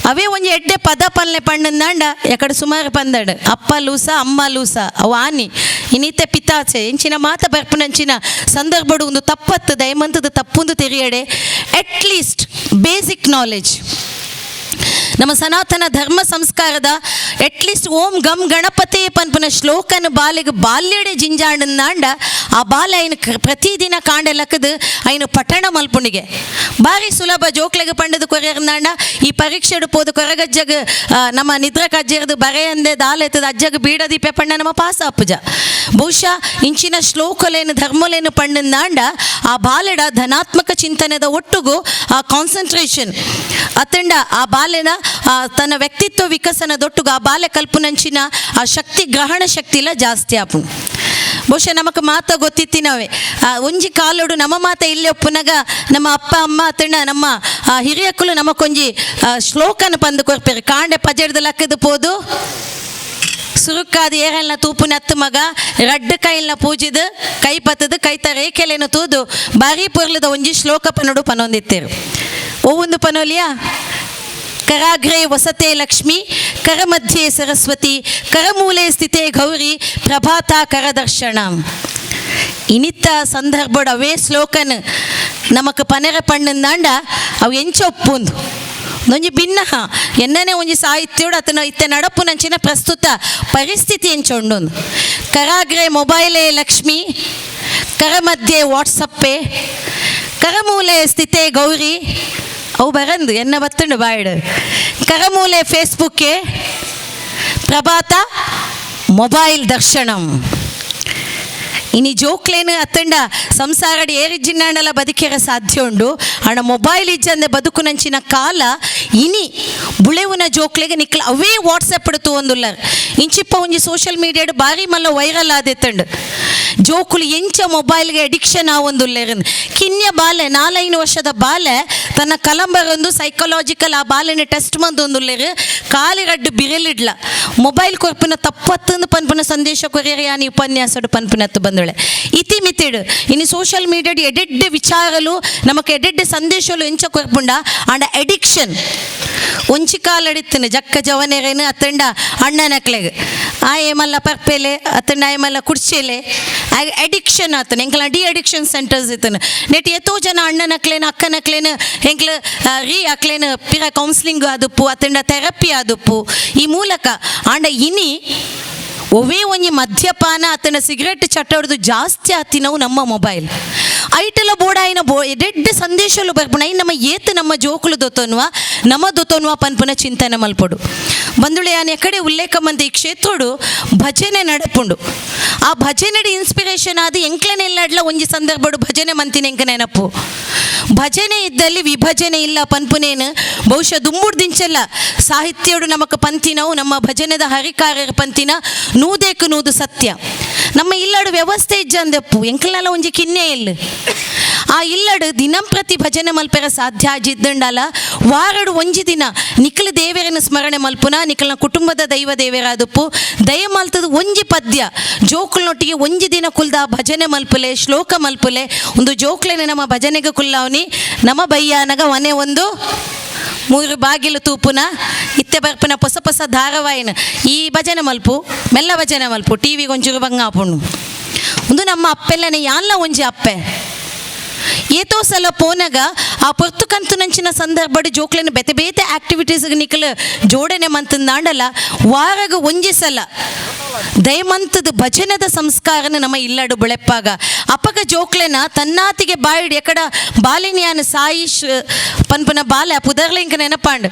ಅವೇ ಒಂಜಿ ಎಡ್ಡೆ ಪದ ಪಲ್ನೆ ಪಣ್ಣಂದಾಂಡ ಎಕಡೆ ಸುಮಾರು ಪಂದಡು ಅಪ್ಪ ಲೂಸ ಅಮ್ಮ ಲೂಸ ಅವು ಆನಿ ಇನ್ನಿತ್ತೆ ಪಿತಾಚೆ ಎಂಚಿನ ಮಾತ ಬರ್ಪುನಂಚಿನ ಸಂದರ್ಭಡು ಒಂದು ತಪ್ಪತ್ತು ದಯಮಂತದ ತಪ್ಪುಂದು ತೆರೆಯಡೆ ಅಟ್ಲೀಸ್ಟ್ ಬೇಸಿಕ್ ನಾಲೆಜ್ ನಮ್ಮ ಸನಾತನ ಧರ್ಮ ಸಂಸ್ಕಾರದ ಅಟ್ಲೀಸ್ಟ್ ಓಂ ಗಂ ಗಣಪತಿ ಪನ್ಪುನ ಶ್ಲೋಕನ ಬಾಲಿಗೆ ಬಾಲ್ಯಡೆ ಜಿಂಜಾಂಡಂದಾಂಡ ಆ ಬಾಲ ಐನ ಪ್ರತಿದಿನ ಕಾಂಡೆ ಲಕ್ಕದು ಐನು ಪಠಣ ಮಲ್ಪುಣಿಗೆ ಬಾರಿ ಸುಲಭ ಜೋಕ್ಲೆಗ್ ಪಂಡದ ಕೊರೆಯರ್ನಾಂಡ ಈ ಪರೀಕ್ಷೆಡು ಪೋದು ಕೊರಗಜ್ಜಗ್ ನಮ್ಮ ನಿದ್ರ ಕಜ್ಜೆರ್ದು ಬರೆ ಅಂದೆ ದಾಲ ಎತ್ತದ ಅಜ್ಜಗ್ ಬೀಡದೀಪೆ ಪಂಡ ನಮ್ಮ ಪಾಸ ಅಪ್ಪುಜ. ಬಹುಶಃ ಇಂಚಿನ ಶ್ಲೋಕಲೇನು ಧರ್ಮಲೇನು ಪಂಡಂದಾಂಡ ಆ ಬಾಲೆಡ ಧನಾತ್ಮಕ ಚಿಂತನೆದ ಒಟ್ಟುಗು ಆ ಕಾನ್ಸಂಟ್ರೇಷನ್ ಅತ್ತಂಡ ಆ ಬಾಲೆನ ತನ್ನ ವ್ಯಕ್ತಿತ್ವ ವಿಕಸನದೊಟ್ಟುಗು ಆ ಬಾಲೆ ಕಲ್ಪುನಂಚಿನ ಆ ಶಕ್ತಿ ಗ್ರಹಣ ಶಕ್ತಿ ಇಲ್ಲ ಜಾಸ್ತಿ ಆಪು. ಬಹುಶಃ ನಮಕ್ ಮಾತ ಗೊತ್ತಿತ್ತಿನವೇ ಒಂಜಿ ಕಾಲೋಡು ನಮ್ಮ ಮಾತ ಇಲ್ಲಿ ಒಪ್ಪುನಗ ನಮ್ಮ ಅಪ್ಪ ಅಮ್ಮ ಅತ್ತಂಡ ನಮ್ಮ ಹಿರಿಯಕ್ಕಲು ನಮಕೊಂಜಿ ಶ್ಲೋಕನ ಪಂದು ಕೊರ್ಪೇರು ಕಾಂಡೆ ಪಜೆಡ್ದ ಲಕ್ಕದ ಪೋದು ಸುರುಕಾದ ಏರಲ್ನ ತೂಪುನ ಅತ್ತು ಮಗ ರಡ್ಡು ಕೈಲ್ನ ಪೂಜಿದು ಕೈ ಪತ್ತದು ಕೈತ ರೇಖೆಲೇನು ತೂದು ಬಾರಿ ಪೊರ್ಲದ ಒಂಜಿ ಶ್ಲೋಕ ಪನೋಡು ಪನೊಂದಿತ್ತೇರು. ಒವೊಂದು ಪನೋಲಿಯಾ? ಕರಾಗ್ರೆ ವಸತೆ ಲಕ್ಷ್ಮಿ ಕರಮಧ್ಯೆ ಸರಸ್ವತಿ ಕರಮೂಲೆ ಸ್ಥಿತೆ ಗೌರಿ ಪ್ರಭಾತ ಕರದರ್ಶನ. ಇನಿತ್ತ ಸಂದರ್ಭಡ್ ಅವೇ ಶ್ಲೋಕನ್ ನಮಕ್ ಪನೆರ ಪಣ್ಣಂದಾಂಡ ಅವು ಎಂಚ ಒಪ್ಪುಂದು ಒಂಜಿ ಭಿನ್ನ ಎನ್ನನೆ ಒಂಜಿ ಸಾಹಿತ್ಯೋಡು ಅತನ ಇತ್ತೆ ನಡಪುನಂಚಿನ ಪ್ರಸ್ತುತ ಪರಿಸ್ಥಿತಿ ಎಂಚ ಉಂಡೊಂದು. ಕರಾಗ್ರೆ ಮೊಬೈಲೇ ಲಕ್ಷ್ಮಿ ಕರಮಧ್ಯೆ ವಾಟ್ಸಪ್ಪೆ ಕರಮೂಲೆ ಸ್ಥಿತೆ ಗೌರಿ ಅವು ಬರಂದು ಎನ್ನ ಬತ್ತುಂಡು ಬಾಯ್ಡು ಕರಮೂಲೆ ಫೇಸ್ಬುಕ್ಕೆ ಪ್ರಭಾತ ಮೊಬೈಲ್ ದರ್ಶನಂ. ಇನಿ ಜೋಕ್ಲೇನು ಅತ್ತಂಡ ಸಂಸಾರಡ್ ಏರಿಜಿನ್ನಾಂಡಲ ಬದುಕೆರ ಸಾಧ್ಯ ಉಂಡು ಅಣ್ಣ ಮೊಬೈಲ್ ಇಜ್ಜಂದೆ ಬದುಕುನಂಚಿನ ಕಾಲ ಇನಿ ಬುಳೆವುನ ಜೋಕ್ಲೆಗೆ ನಿಕ್ಲ ಅವೇ ವಾಟ್ಸಪ್ ತೂವೊಂದುಲ್ಲರ್. ಇಂಚಿಪ್ಪ ಒಂಜಿ ಸೋಷಿಯಲ್ ಮೀಡಿಯಾಡ್ ಬಾರಿ ಮಲ್ಲ ವೈರಲ್ ಆದೆತ್ತಂಡು ಜೋಕುಲು ಎಂಚ ಮೊಬೈಲ್ಗೆ ಅಡಿಕ್ಷನ್ ಆವೊಂದುಲ್ಲೆರ್. ಕಿನ್ಯ ಬಾಲೆ 4-5 ವರ್ಷದ ಬಾಲೆ ತನ್ನ ಕಲಂಬರೊಂದು ಸೈಕಲಾಜಿಕಲ್ ಆ ಬಾಲೆನ ಟೆಸ್ಟ್ ಮಂದೊಂದುಲ್ಲೆರ್. ಕಾಲಿ ರಡ್ಡು ಬಿರೆಲಿಡ್ಲ ಮೊಬೈಲ್ ಕೊರ್ಪಿನ ತಪ್ಪತ್ತಂದು ಪನ್ಪುನ ಸಂದೇಶ ಕೊರಿಯರ್ ಯಾನಿ ಉಪನ್ಯಾಸಡು ಪನ್ಪುನತ್ತು ಬಂದಳೆ ಇತಿಮಿತಿಡು. ಇನಿ ಸೋಷಿಯಲ್ ಮೀಡಿಯಾಡ್ ಎಡೆಡ್ಡೆ ವಿಚಾರಲು ನಮಕ್ ಎಡೆಡ್ಡೆ ಸಂದೇಶಲು ಎಂಚ ಕೊರ್ಪುಂಡ ಆಂಡ ಅಡಿಕ್ಷನ್ ಒಂಚಿ ಕಾಲಡಿತ್ತನೆ ಜಕ್ಕ ಜವನೆರೇನು ಅತ್ತಂಡ ಅಣ್ಣನಕ್ಲೆಗ್ ಆಯೆ ಮಲ್ಲ ಪರ್ಪೆಲೆ ಅತ್ತಂಡ ಆಯೆ ಮಲ್ಲ ಕುರ್ಚೆಲೆ ಅಡಿಕ್ಷನ್ ಆತನ ಎಂಕ್ಲ de addiction centres ಇತ್ತನ net ಎತ್ತೋ ಜನ ಅಣ್ಣನಕ್ಲೇನ ಅಕ್ಕನಕ್ಲೇನ ಎಂಕ್ಲ ರೀ ಅಕ್ಲೇನ ಪಿರ ಕೌನ್ಸಿಲಿಂಗ್ ಆದುಪ್ಪು ಅತ್ತಂಡ ಥೆರಪಿ ಆದುಪ್ಪು ಈ ಮೂಲಕ. ಆಂಡ ಇನಿ ಒವೇ ಒಂಜಿ ಮದ್ಯಪಾನ ಆತನ ಸಿಗರೆಟ್ ಚಟ್ಟೊಡ್ದು ಜಾಸ್ತಿ ಆತಿನವು ನಮ್ಮ ಮೊಬೈಲ್ ಐಟಲ ಬೋಡಾಯಿನ ಬೋ ಎಡೆಡ್ಡೆ ಸಂದೇಶಲು ಬರ್ಪುಣ ಐನ್ ನಮ್ಮ ಏತ್ ನಮ್ಮ ಜೋಕುಲು ದೊತ್ತೊನ್ವ ನಮ್ಮ ದೊತ್ತೊನ್ವ ಪನ್ಪುನ ಚಿಂತನೆ ಮಲ್ಪೊಡು. ಬಂದುಳೆ ಯಾನ್ ಎಕಡೆ ಉಲ್ಲೇಖ ಮಂದಿ ಈ ಕ್ಷೇತ್ರಡು ಭಜನೆ ನಡಪುಂಡು. ಆ ಭಜನೆಡ್ ಇನ್ಸ್ಪಿರೇಷನ್ ಆದ ಎಂಕ್ಲೆನೆಲ್ಲಡ್ಲ ಒಂಜಿ ಸಂದರ್ಭಡು ಭಜನೆ ಮಂತಿನ ಎಂಕ ನೆನಪು. ಭಜನೆ ಇದ್ದಲ್ಲಿ ವಿಭಜನೆ ಇಲ್ಲ ಪನ್ಪುನೇನು ಬಹುಶಃ ದುಂಬುಡ್ದಿಂಚೆಲ್ಲ ಸಾಹಿತ್ಯಡು ನಮಕ್ ಪಂತಿನವು ನಮ್ಮ ಭಜನೆದ ಹರಿಕಾರ್ಯರ ಪಂತಿನ ನೂದೇಕು ನೂದು ಸತ್ಯ. ನಮ್ಮ ಇಲ್ಲಡು ವ್ಯವಸ್ಥೆ ಇಜ್ಜಂದೆಪ್ಪು ಎಂಕ್ಲೆಲ್ಲ ಒಂಜಿ ಕಿನ್ನೆ ಇಲ್ಲ ಆ ಇಲ್ಲಡು ದಿನಂಪ್ರತಿ ಭಜನೆ ಮಲ್ಪೆರ ಸಾಧ್ಯ ಆಜಿದ್ದಂಡಲ ವಾರಡು ಒಂಜಿ ದಿನ ನಿಖಲ ದೇವರನ್ನು ಸ್ಮರಣೆ ಮಲ್ಪುನ ನಿಖಲ್ನ ಕುಟುಂಬದ ದೈವ ದೇವರಾದಪ್ಪು ದಯ ಮಲ್ತದ ಒಂಜಿ ಪದ್ಯ ಜೋಕುಲ್ನೊಟ್ಟಿಗೆ ಒಂಜಿ ದಿನ ಕುಲ್ದ ಭಜನೆ ಮಲ್ಪುಲೆ ಶ್ಲೋಕ ಮಲ್ಪುಲೆ ಒಂದು ಜೋಕ್ಲೆನೆ ನಮ್ಮ ಭಜನೆಗೆ ಕುಲ್ಲಾವನಿ ನಮ್ಮ ಬಯ್ಯಾನಗ ಮನೆ ಒಂದು ಮೂರು ಬಾಗಿಲು ತೂಪುನ ಇತ್ತೆ ಬರ್ಪುನ ಹೊಸ ಹೊಸ ಧಾರಾವಾಹಿನ ಈ ಭಜನೆ ಮಲ್ಪು ಮೆಲ್ಲ ಭಜನೆ ಮಲ್ಪು ಟಿ ವಿಗೆ ಒಂಚೂರು ಬಂಗ ಆಪುಂಡು ಒಂದು ನಮ್ಮ ಅಪ್ಪೆಲ್ಲನೆ ಯಾಲ್ಲ ಒಂಜಿ ಅಪ್ಪೆ ಏತೋ ಸಲ ಪೋನಗ ಆ ಪೊರ್ತುಕಂತು ನಂಚಿನ ಸಂದರ್ಭಡ್ ಜೋಕ್ಲೆನ ಬೇತೆ ಬೇತೆ ಆಕ್ಟಿವಿಟೀಸ್ ನಿಕಲ್ ಜೋಡಣೆ ಮಂತಂದಾಂಡಲ ವಾರಗ ಒಂಜಿ ಸಲ ದಯಮಂತದ ಭಜನದ ಸಂಸ್ಕಾರನ ನಮ್ಮ ಇಲ್ಲಡು ಬುಳೆಪ್ಪಾಗ ಅಪಗ ಜೋಕ್ಲೆನ ತನ್ನಾತಿಗೆ ಬಾಯಿಡ್ ಎಕಡ ಬಾಲಿನಿಯಾನ ಸಾಯಿಶ್ ಪನ್ಪನ ಬಾಲೆ ಪುದರ್ಲಿಂಕ ನೆನಪಾಂಡ್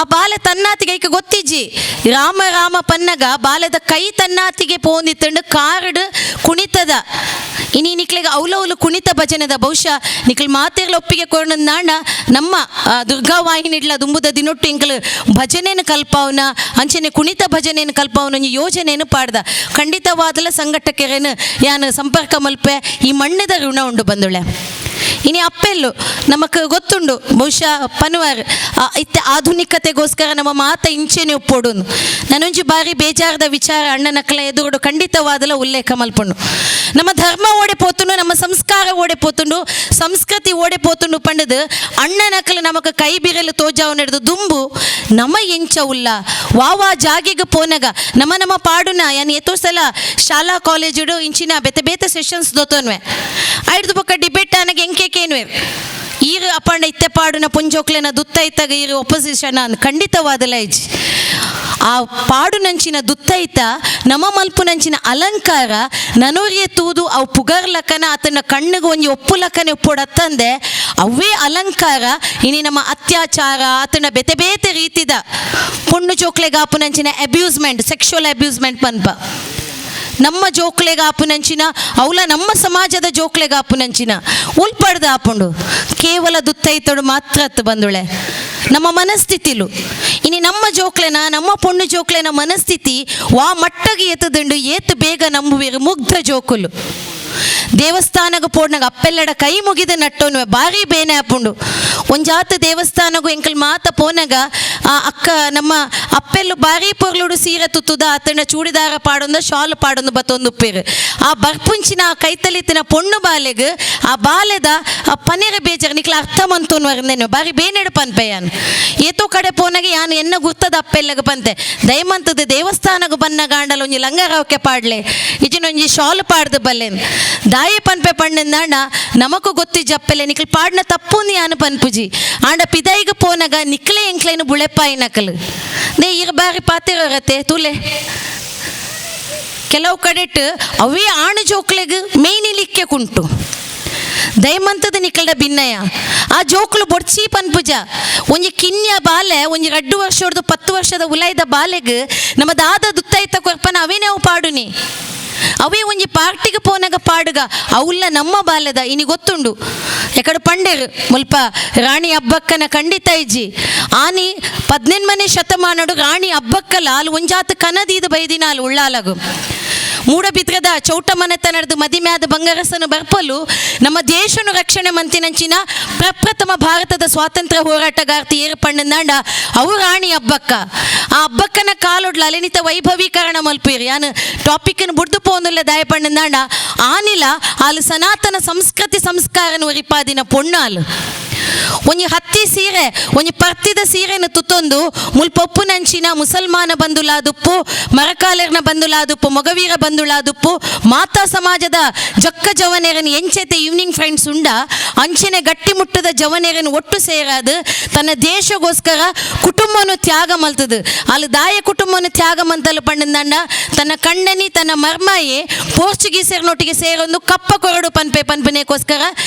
ಆ ಬಾಲೆ ತನ್ನಾತಿಗೆ ಐಕ ಗೊತ್ತಿಜ್ಜಿ ರಾಮ ರಾಮ ಪನ್ನಗ ಬಾಲೆದ ಕೈ ತನ್ನಾತಿಗೆ ಪೋಂದಿತ್ತಂಡು ಕಾರಡು ಕುಣಿತದ ಇನಿ ನಿಕ್ಲೆಗೆ ಅವಲವಲು ಕುಣಿತ ಭಜನೆದ ಬಹುಶಃ ನಿಕ್ಲು ಮಾತೆರ್ಲ ಒಪ್ಪಿಗೆ ಕೊರ್ಣಂದಾಂಡ ನಮ್ಮ ದುರ್ಗಾ ವಾಹಿನಿ ಇಡ್ಲ ದುಂಬುದ ದಿನೊಟ್ಟು ಇಂಕಲು ಭಜನೆಯನ್ನು ಕಲ್ಪಾವನ ಅಂಚನೆ ಕುಣಿತ ಭಜನೆಯನ್ನು ಕಲ್ಪಾವನ ಒಂಜಿ ಯೋಜನೆಯನ್ನು ಪಾಡ್ದ ಖಂಡಿತವಾದಲ ಸಂಘಟಕರೇನು ಯಾನ್ ಸಂಪರ್ಕ ಮಲ್ಪೆ ಈ ಮಣ್ಣದ ಋಣ ಉಂಡು ಬಂದುಳೆ. ಇನಿ ಅಪ್ಪೆಲ್ಲು ನಮಕ್ ಗೊತ್ತುಂಡು ಬಹುಶಃ ಪನ್ವರ್ ಇತ್ತೆ ಆಧುನಿಕತೆಗೋಸ್ಕರ ನಮ್ಮ ಮಾತ ಇಂಚೆನೆ ಒಪ್ಪೊಡು. ನಾನೊಂಜಿ ಬಾರಿ ಬೇಜಾರದ ವಿಚಾರ ಅಣ್ಣನಕ್ಕಲ ಎದುರುಡು ಖಂಡಿತವಾದಲ ಉಲ್ಲೇಖ ಮಲ್ಪುಂಡು. ನಮ್ಮ ಧರ್ಮ ಓಡೆ ಪೋತುಂಡು, ನಮ್ಮ ಸಂಸ್ಕಾರ ಓಡೆ ಪೋತುಂಡು, ಸಂಸ್ಕೃತಿ ಓಡೆ ಪೋತುಂಡು ಪಂಡದು ಅಣ್ಣನಕ್ಕಲು ನಮಕ್ ಕೈ ಬಿರಲು ತೋಜಾವು ನಡೆದು ದುಂಬು ನಮ ಎಂಚ ಉಲ್ಲ ವಾವಾ ಜಾಗಿಗೆ ಪೋನಗ ನಮ್ಮ ನಮ್ಮ ಪಾಡುನ ಯಾನ್ ಏತೋ ಸಲ ಶಾಲಾ ಕಾಲೇಜುಡು ಇಂಚಿನ ಬೇತೆ ಬೇತೆ ಸೆಷನ್ಸ್ ದೋತೋನ್ವೆ ಐಡ್ದು ಬೊಕ್ಕ ಡಿಬೇಟ್ ಆನಗ ಎಂಕೆಕೇನ್ವೆ ಈರು ಅಪ್ಪಂಡ ಇತ್ತೆ ಪಾಡುನ ಪುಂಜೋಕ್ಲೆನ ದುತ್ತ ಇತ್ತಾಗ ಈರು ಒಪೋಸಿಷನ್ ಖಂಡಿತವಾದಲ ಇಜ್ಜಿ. ಆ ಪಾಡುನಂಚಿನ ದುತ್ತೈತ ನಮ ಮಲ್ಪುನಂಚಿನ ಅಲಂಕಾರ ನನೋರಿಯ ತೂದು ಅವು ಪುಗರ್ಲಕ್ಕನ ಆತನ ಕಣ್ಣಿಗೆ ಒಂಜಿ ಒಪ್ಪುಲಕ್ಕನೆ ಒಪ್ಪೊಡತ್ತಂದೆ ಅವೇ ಅಲಂಕಾರ ಇನಿ ನಮ್ಮ ಅತ್ಯಾಚಾರ ಆತನ ಬೇತೆ ಬೇತೆ ರೀತಿದ ಪೊಣ್ಣು ಜೋಕ್ಲೆಗ್ ಆಪುನಂಚಿನ ಅಬ್ಯೂಸ್ಮೆಂಟ್ ಸೆಕ್ಷುವಲ್ ಅಬ್ಯೂಸ್ಮೆಂಟ್ ಪನ್ಪ ನಮ್ಮ ಜೋಕ್ಲೆಗ್ ಆಪುನಂಚಿನ ಅವಲ ನಮ್ಮ ಸಮಾಜದ ಜೋಕ್ಲೆಗ್ ಆಪುನಂಚಿನ ಉಲ್ಪಡ್ದ ಆಪುಂಡು ಕೇವಲ ದುತ್ತೈತಡು ಮಾತ್ರ ಅತ್ತು ಬಂದುಳೆ ನಮ್ಮ ಮನಸ್ಥಿತಿಲು ಇನಿ ನಮ್ಮ ಜೋಕ್ಲೆನ ನಮ್ಮ ಪೊಣ್ಣು ಜೋಕ್ಲೆನ ಮನಸ್ಥಿತಿ ವಾ ಮಟ್ಟಗೆ ಏತದುಂಡು ಏತು ಬೇಗ ನಂಬುವಿರು ಮುಗ್ಧ ಜೋಕುಲು ದೇವಸ್ಥಾನಗ ಪೋಡ್ನಾಗ ಅಪ್ಪೆಲ್ಲಡ ಕೈ ಮುಗಿದ ನಟ್ಟೋನು ಬಾರಿ ಬೇನೆ ಆಪುಂಡು ಒಂಜಾತ ದೇವಸ್ಥಾನಗು ಎಂಕಲ್ ಮಾತ ಪೋನಗ ಆ ಅಕ್ಕ ನಮ್ಮ ಅಪ್ಪೆಲ್ಲ ಅಪ್ಪೆಲ್ಲು ಬಾರಿ ಪೊರ್ಲುಡು ಸೀರೆ ತುತ್ತುದ ಅತ್ತಂಡ ಚೂಡಿದಾರ ಪಾಡೊಂದ ಶಾಲ್ ಪಾಡೊಂದು ಬತ್ತೊಂದು ಉಪ್ಪೇರು. ಆ ಬರ್ಪುಂಚಿನ ಆ ಕೈತಲಿತ್ತಿನ ಪೊಣ್ಣು ಬಾಲೆಗ್ ಆ ಬಾಲೆದ ಆ ಪನೇರ ಬೇಜಾರು ನಿಕ್ಲ ಅರ್ಥ ಮಂತೋನು ವರಂದೇನು ಬಾರಿ ಬೇನೆಡು ಪನ್ಪೆ ಯಾನ್. ಏತೋ ಕಡೆ ಪೋನಾಗ ಯಾನ್ ಎನ್ನ ಗುರ್ತದ ಅಪ್ಪೆಲ್ಲಗ ಪಂತೆ ದಯಮಂತದ ದೇವಸ್ಥಾನಗ ಬನ್ನ ಗಾಂಡಲ ಒಂಜಿ ಲಂಗರಾವಕ್ಕೆ ಪಾಡ್ಲೆ ಇಜಿನೊಂಜಿ ಶಾಲ್ ಪಾಡ್ದು ಬಲ್ಲೆನ್ ದಾಯಿ ಪನ್ಪೆ ಪಣ್ಣಂದಾಂಡ ನಮಕು ಗೊತ್ತಿ ಜಪ್ಪೆಲೆ ನಿಕ್ಲ ಪಾಡ್ನ ತಪ್ಪು ಯಾನು ಪನ್ಪುಜಿ ಆಂಡ ಪಿದೈಗ ಪೋನಾಗ ನಿಕ್ಲೆ ಎಂಕ್ಲೇನು ಬುಳೆಪಾಯಿ ನಕಲು ನೇ ಇರ್ ಬಾರಿ ಪಾತಿರತ್ತೆ ತೂಲೆ. ಕೆಲವು ಕಡೆಟ್ ಅವೇ ಆಣು ಜೋಕ್ಲೆಗ್ ಮೇನಿಲಿಕ್ಕೆ ಕುಂಟು ದಯಮಂತದ ನಿಕ್ಕಲ್ಡ ಭಿನ್ನಯ ಆ ಜೋಕ್ಲು ಬೊಡ್ಚಿ ಪನ್ಪುಜ ಒಂಜಿ ಕಿನ್ಯ ಬಾಲೆ ಒಂಜಿ 2 ವರ್ಷದ 10 ವರ್ಷದ ಉಲಾಯ್ದ ಬಾಲೆಗ್ ನಮ್ಮ ದಾದ ದುತ್ತೈತ ಕೊರ್ಪನ ಅವೇ ನಾವು ಪಾಡುನಿ ಅವೇ ಒಂಜಿ ಪಾರ್ಟಿಗೆ ಪೋನಾಗ ಪಾಡುಗ ಅವುಲ್ಲ ನಮ್ಮ ಬಾಲೆದ ಇನಿ ಗೊತ್ತುಂಡು. ಎಕಡೆ ಪಂಡೇರು ಮುಲ್ಪ ರಾಣಿ ಅಬ್ಬಕ್ಕನ ಖಂಡಿತ ಇಜ್ಜಿ ಆನಿ 18ನೇ ಶತಮಾನಡು ರಾಣಿ ಅಬ್ಬಕ್ಕಲ ಅಲ್ಲಿ ಒಂಜಾತ ಕನದೀದ ಬೈದಿನ ಅಲ್ಲಿ ಉಳ್ಳಾಲಗು ಮೂಡಬಿದ್ರದ ಚೌಟ ಮನೆತನದ ಮದಿಮ್ಯಾದ ಬಂಗರಸನು ಬರ್ಪಲು ನಮ್ಮ ದೇಶನು ರಕ್ಷಣೆ ಮಂತಿನಂಚಿನ ಪ್ರಪ್ರಥಮ ಭಾರತದ ಸ್ವಾತಂತ್ರ್ಯ ಹೋರಾಟಗಾರ್ತಿ ಏರ್ಪಣ್ಣಂದಾಂಡ ಅವು ರಾಣಿ ಅಬ್ಬಕ್ಕ. ಆ ಅಬ್ಬಕ್ಕನ ಕಾಲೊಡ್ಲ ಅಲೆನಿತ ವೈಭವೀಕರಣ ಮಲ್ಪೀರಿ ಯಾನು ಟಾಪಿಕ್ನು ಬುಡ್ದು ಪೋನುಲ್ಲ ದಾಯಪಣ್ಣಂದಾಂಡ ಆನಿಲ ಆಲು ಸನಾತನ ಸಂಸ್ಕೃತಿ ಸಂಸ್ಕಾರನ ಒರಿಪಾದಿನ ಪೊಣ್ಣಾಲು ಒಂಜಿ ಹತ್ತಿ ಸೀರೆ ಒಂಜಿ ಪರ್ತಿದ ಸೀರೆನ ತುತ್ತೊಂದು ಮುಲ್ಪೊಪ್ಪುನಂಚಿನ ಮುಸಲ್ಮಾನ ಬಂಧುಲಾದುಪ್ಪು ಮರಕಾಲರ್ನ ಬಂಧುಲಾದುಪ್ಪು ಮೊಗವೀರ ಬಂಧುಲಾದುಪ್ಪು ಮಾತಾ ಸಮಾಜದ ಜಕ್ಕ ಜವನೇರನ ಎಂಚೆತೆ ಈವ್ನಿಂಗ್ ಫ್ರೆಂಡ್ಸ್ ಉಂಡ ಅಂಚಿನ ಗಟ್ಟಿಮುಟ್ಟದ ಜವನೇರನ ಒಟ್ಟು ಸೇರಾದು ತನ್ನ ದೇಶಗೋಸ್ಕರ ಕುಟುಂಬನು ತ್ಯಾಗ ಮಲ್ತದು ಅಲ್ಲಿ ದಾಯ ಕುಟುಂಬನು ತ್ಯಾಗ ಮಂತಲು ಪಂಡಂದಂಡ ತನ್ನ ಕಣ್ಣನಿ ತನ್ನ ಮರ್ಮಾಯೆ ಪೋರ್ಚುಗೀಸರ್ನೊಟ್ಟಿಗೆ ಸೇರೊಂದು ಕಪ್ಪ ಕೊರಡು ಪನ್ಪೆ ಪನ್ಪನೆಗೋಸ್ಕರ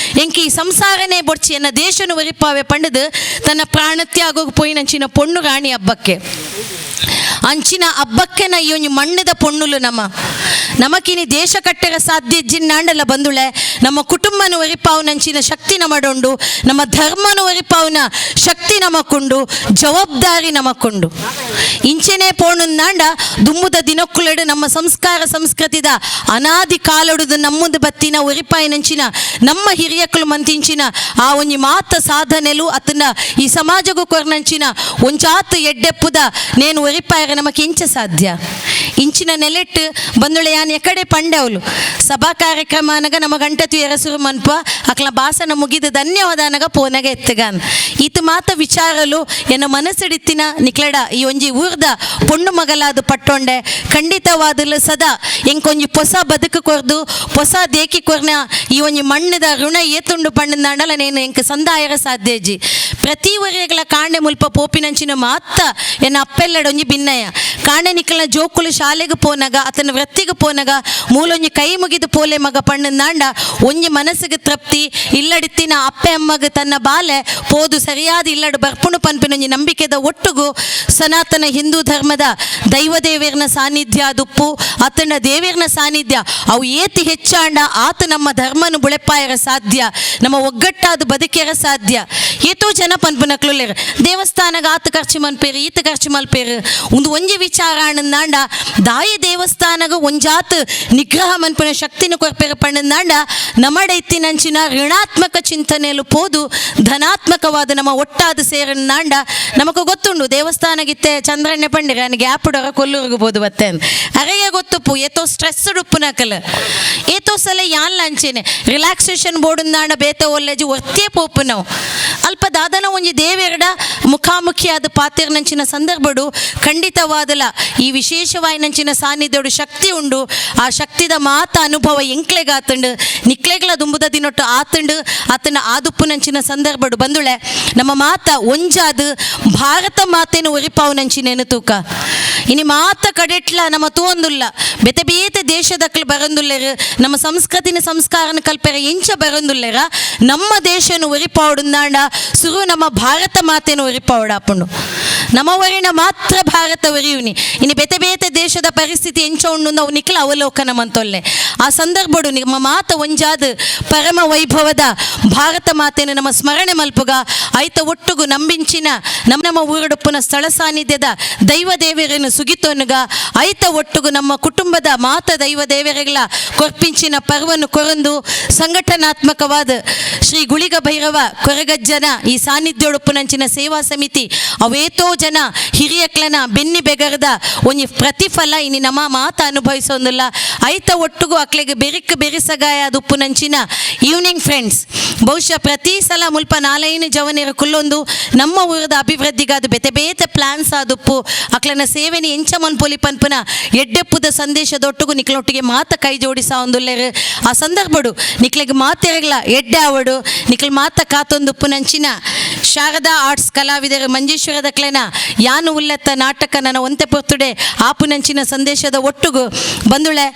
ಎಂಕಿ ಸಂಸಾರನೇ ಬೊಡ್ಚಿ ಎನ್ನ ದೇಶನು ಒರಿಪಾವೆ ಪಂಡದು ತನ್ನ ಪ್ರಾಣತ್ಯಾಗ ಪೋಯಿನಂಚಿನ ಪೊಣ್ಣು ರಾಣಿ ಹಬ್ಬಕ್ಕೆ ಅಂಚಿನ ಹಬ್ಬಕ್ಕೆನ ಈ ಒಂಜಿ ಮಣ್ಣದ ಪೊಣ್ಣುಲು ನಮ್ಮ ನಮಕಿನಿ ದೇಶ ಕಟ್ಟರ ಸಾಧ್ಯ ಜಿನ್ನಾಂಡಲ ಬಂದುಳೆ ನಮ್ಮ ಕುಟುಂಬನ ಒರಿಪಾವನಂಚಿನ ಶಕ್ತಿ ನಮಡುಂಡು, ನಮ್ಮ ಧರ್ಮನ ಒರಿಪಾವನ ಶಕ್ತಿ ನಮಕುಂಡು, ಜವಾಬ್ದಾರಿ ನಮಕುಂಡು. ಇಂಚೆನೆ ಪೋಣುಂದಾಂಡ ದುಮ್ಮುದ ದಿನಕ್ಕುಲೆಡು ನಮ್ಮ ಸಂಸ್ಕಾರ ಸಂಸ್ಕೃತಿದ ಅನಾದಿ ಕಾಲೊಡುದು ನಮ್ಮದು ಬತ್ತಿನ ಒರಿಪಾಯಿನಂಚಿನ ನಮ್ಮ ಹಿರಿಯಕ್ಕಲು ಮಂತಿಂಚಿನ ಆ ಒಂಜಿ ಮಾತ ಸಾಧನೆಲು ಅತನ ಈ ಸಮಾಜಗೂ ಕೊರ್ನಂಚಿನ ಒಂಜಾತು ಎಡ್ಡೆಪ್ಪುದ ನೇನು ಒರಿಪಾಯರ ನಮಕ್ ಇಂಚ ಸಾಧ್ಯ. ಇಂಚಿನ ನೆಲೆಟ್ಟು ಬಂದುಳೆ ಯಾನ್ ಎಕಡೆ ಪಂಡವಲು ಸಭಾ ಕಾರ್ಯಕ್ರಮ ಅನಗ ನಮ್ಮ ಗಂಟೆ ಎರಸುರು ಮನ್ಪ ಅಕ್ಲ ಭಾಷಣ ಮುಗಿದ ಧನ್ಯವಾದ ಅನಗ ಪೋನಗ ಎತ್ತಗಾನ್ ಈತ ಮಾತ ವಿಚಾರಲು ಎನ್ನ ಮನಸ್ಸಿಡಿತ್ತಿನ ನಿಕ್ಲಡ ಈ ಒಂಜಿ ಊರ್ದ ಪೊಣ್ಣು ಮಗಲಾದ ಪಟ್ಟೊಂಡೆ ಖಂಡಿತವಾದಲು ಸದಾ ಎಂಕೊಂಜಿ ಹೊಸ ಬದುಕು ಕೊರ್ದು ಹೊಸ ದೇಕಿ ಕೊರ್ನ ಈ ಒಂಜಿ ಮಣ್ಣದ ಋಣ ಏತುಂಡು ಪಣ್ಣಂದಾಂಡಲ ನೇನು ಎಂಕ್ ಸಂದಾಯರ ಸಾಧ್ಯಜಿ. ಪ್ರತಿ ಒರೆಗಳ ಕಾಂಡೆ ಮುಲ್ಪ ಪೋಪಿನಂಚಿನ ಮಾತ ಎನ್ನ ಅಪ್ಪೆಲ್ಲಡೊಂಜಿ ಭಿನ್ನಯ ಕಾಂಡೆ ನಿಕ್ಕಲ್ನ ಜೋಕುಲು ಶಾಲೆಗೆ ಪೋನಗ ಆತನ ವೃತ್ತಿಗೆ ಪೋನಗ ಮೂಲೊಂಜಿ ಕೈ ಮುಗಿದು ಪೋಲೆ ಮಗ ಪಣ್ಣಂದಾಂಡ ಒಂಜಿ ಮನಸ್ಸಿಗೆ ತೃಪ್ತಿ ಇಲ್ಲಡಿತ್ತಿನ ಅಪ್ಪೆ ಅಮ್ಮಗ ತನ್ನ ಬಾಲೆ ಪೋದು ಸರಿಯಾದ ಇಲ್ಲಡು ಬರ್ಪುಣು ಪನ್ಪಿನೊಂಜಿ ನಂಬಿಕೆದ ಒಟ್ಟುಗು ಸನಾತನ ಹಿಂದೂ ಧರ್ಮದ ದೈವ ದೇವೇರ್ನ ಸಾನ್ನಿಧ್ಯ ದುಪ್ಪು ಆತನ ದೇವೇರ್ನ ಸಾನ್ನಿಧ್ಯ ಅವು ಏತಿ ಹೆಚ್ಚಾಂಡ ಆತ ನಮ್ಮ ಧರ್ಮನು ಬುಳೆಪಾಯರ ಸಾಧ್ಯ, ನಮ್ಮ ಒಗ್ಗಟ್ಟಾದ ಬದುಕೆರ ಸಾಧ್ಯ. ಏತೋ ಜನ ಪನ್ಪುನಕ್ಲುಲ್ಲೇರು ದೇವಸ್ಥಾನಗ ಆತ ಖರ್ಚು ಮನ್ಪೇರು ಈತ ಖರ್ಚು ಮಲ್ಪೇರು ಒಂದು ಒಂಜಿ ವಿಚಾರ ಅಣ್ಣಂದಾಂಡ ದಾಯಿ ದೇವಸ್ಥಾನಗ ಒಂಜಾತ್ ನಿಗ್ರಹ ಮನ್ಪಿನ ಶಕ್ತಿನ ಕೊರ್ಪೇರು ಪಣ್ಣಂದಾಂಡ ನಮಡೈತಿನಂಚಿನ ಋಣಾತ್ಮಕ ಚಿಂತನೆಯಲು ಪೋದು ಧನಾತ್ಮಕವಾದ ನಮ್ಮ ಒಟ್ಟಾದ ಸೇರಣ್ಣಾಂಡ ನಮಗ ಗೊತ್ತುಂಡು ದೇವಸ್ಥಾನಗಿತ್ತೆ ಚಂದ್ರಣ್ಣೆ ಪಂಡಿರ ನನಗೆ ಆಪುಡರ ಕೊಲ್ಲೂರ್ಗೆ ಬೋದು ಬತ್ತೆ ಅರೆಗೆ ಗೊತ್ತುಪ್ಪು ಏತೋ ಸ್ಟ್ರೆಸ್ ಉಪ್ಪುನಕಲ್ ಏತೋ ಸಲ ಯಾನ್ಲ ಅಂಚೇನೆ ರಿಲ್ಯಾಕ್ಸೇಷನ್ ಬೋರ್ಡುಂದಾಂಡ ಬೇತ ಒಲ್ಲೆಜು ಒತ್ತೇ ಪೋಪು ನಾವು ಅಲ್ಪ ದಾದನ ಒಂಜಿ ದೇವೆರಡ ಮುಖಾಮುಖಿಯಾದ ಪಾತಿರ್ನಂಚಿನ ಸಂದರ್ಭಡು ಖಂಡಿತವಾದಲ ಈ ವಿಶೇಷವಾಯಿನಂಚಿನ ಸಾನ್ನಿಧ್ಯಡು ಶಕ್ತಿ ಉಂಡು. ಆ ಶಕ್ತಿದ ಮಾತ ಅನುಭವ ಎಂಕ್ಲೆಗಾತಂಡು ನಿಕ್ಲೆಗ್ಲ ದುಂಬುದ ದಿನೊಟ್ಟು ಆತಂಡು ಆತನ ಆದುಪ್ಪುನಂಚಿನ ಸಂದರ್ಭಡು ಬಂದುಳೆ ನಮ್ಮ ಮಾತ ಒಂಜಾದು ಭಾರತ ಮಾತೇನು ಒರಿಪಾವುನಂಚಿನೇನು ತೂಕ ಇನಿ ಮಾತ ಕಡೆಟ್ಲ ನಮ್ಮ ತೂಂದುಲ್ಲ ಬೇತೆ ಬೇತೆ ದೇಶದಕ್ಲು ಬರಂದುಲ್ಲೆರು ನಮ್ಮ ಸಂಸ್ಕೃತಿನ ಸಂಸ್ಕಾರನ ಕಲ್ಪೆರ ಎಂಚ ಬರಂದುಲ್ಲೆರ ನಮ್ಮ ದೇಶನು ಒರಿಪಾವುಡುಂದಾಂಡ ಸುರು ನಮ್ಮ ಭಾರತ ಮಾತೇನು ಒರಿಪಾವುಡಾಪುಂಡು ನಮ್ಮ ಒರಿನ ಮಾತ್ರ ಭಾರತ ಒರಿಯುನಿ ಇನಿ ಬೇತೆ ಬೇತೆ ದೇಶದ ಪರಿಸ್ಥಿತಿ ಎಂಚ ಉಂಡು ನಾವು ನಿಕ್ಲ ಅವಲೋಕನ ಮಂತೊಲ್ಲೆ ಆ ಸಂದರ್ಭಡು ನಿಮ್ಮ ಮಾತ ಒಂಜಾದ ಪರಮ ವೈಭವದ ಭಾರತ ಮಾತೇನು ನಮ್ಮ ಸ್ಮರಣೆ ಮಲ್ಪುಗ ಐತ ಒಟ್ಟುಗು ನಂಬಿಂಚಿನ ನಮ್ಮ ನಮ್ಮ ಊರಡುಪ್ಪುನ ಸ್ಥಳ ಸಾನ್ನಿಧ್ಯದ ದೈವ ದೇವರನ್ನು ಸುಗಿತೊನುಗ ಐತ ಒಟ್ಟುಗು ನಮ್ಮ ಕುಟುಂಬದ ಮಾತ ದೈವ ದೇವರೆಗಳ ಕೊರ್ಪಿಂಚಿನ ಪರ್ವನ್ನು ಕೊರಂದು ಸಂಘಟನಾತ್ಮಕವಾದ ಶ್ರೀ ಗುಳಿಗ ಭೈರವ ಕೊರಗಜ್ಜನ ಈ ಸಾನ್ನಿಧ್ಯೋಡುಪ್ಪುನಂಚಿನ ಸೇವಾ ಸಮಿತಿ ಅವೇತೋ ಜನ ಹಿರಿಯಕ್ಲನ ಬೆನ್ನಿ ಬೆಗರದ ಒಂಜಿ ಪ್ರತಿಫಲ ಇನಿ ನಮ್ಮ ಮಾತ ಅನುಭವಿಸೊಂದಿಲ್ಲ. ಐತ ಒಟ್ಟುಗು ಅಕ್ಲೆಗ್ ಬೆರಿಕ್ ಬೆರಿಸಗಾಯ ಉಪ್ಪುನಂಚಿನ ಈವ್ನಿಂಗ್ ಫ್ರೆಂಡ್ಸ್ ಬಹುಶಃ ಪ್ರತಿ ಸಲ ಮುಲ್ಪ ನಾಲೈನು ಜವನೆರು ಕುಲ್ಲೊಂದು ನಮ್ಮ ಊರದ ಅಭಿವೃದ್ಧಿಗಾದ ಬೇತೆ ಬೇತೆ ಪ್ಲಾನ್ಸ್ ಆದುಪ್ಪು ಅಕ್ಲನ ಸೇವೆನಿ ಎಂಚ ಮನ್ಪೊಲಿ ಪನ್ಪುನ ಎಡ್ಡೆಪ್ಪುದ ಸಂದೇಶದೊಟ್ಟುಗು ನಿಕ್ಲೊಟ್ಟಿಗೆ ಮಾತ ಕೈ ಜೋಡಿಸ ಒಂದುಲ್ಲೆರು. ಆ ಸಂದರ್ಭಡು ನಿಕ್ಲೆಗ್ ಮಾತೆರಗ್ಲ ಎಡ್ಡೆ ಆವಡು ನಿಕ್ಲ ಮಾತ ಕಾತೊಂದುಪ್ಪುನಂಚಿನ ಶಾರದಾ ಆರ್ಟ್ಸ್ ಕಲಾವಿದರು ಮಂಜೇಶ್ವರದ ಕ್ಲೆನ ಯಾನು ಉಲ್ಲತ್ತ ನಾಟಕ ನನ್ನ ಒಂತೆ ಪೊರ್ತುಡೆ ಆಪುನಂಚಿನ ಸಂದೇಶದ ಒಟ್ಟುಗು ಬಂದುಳೆ.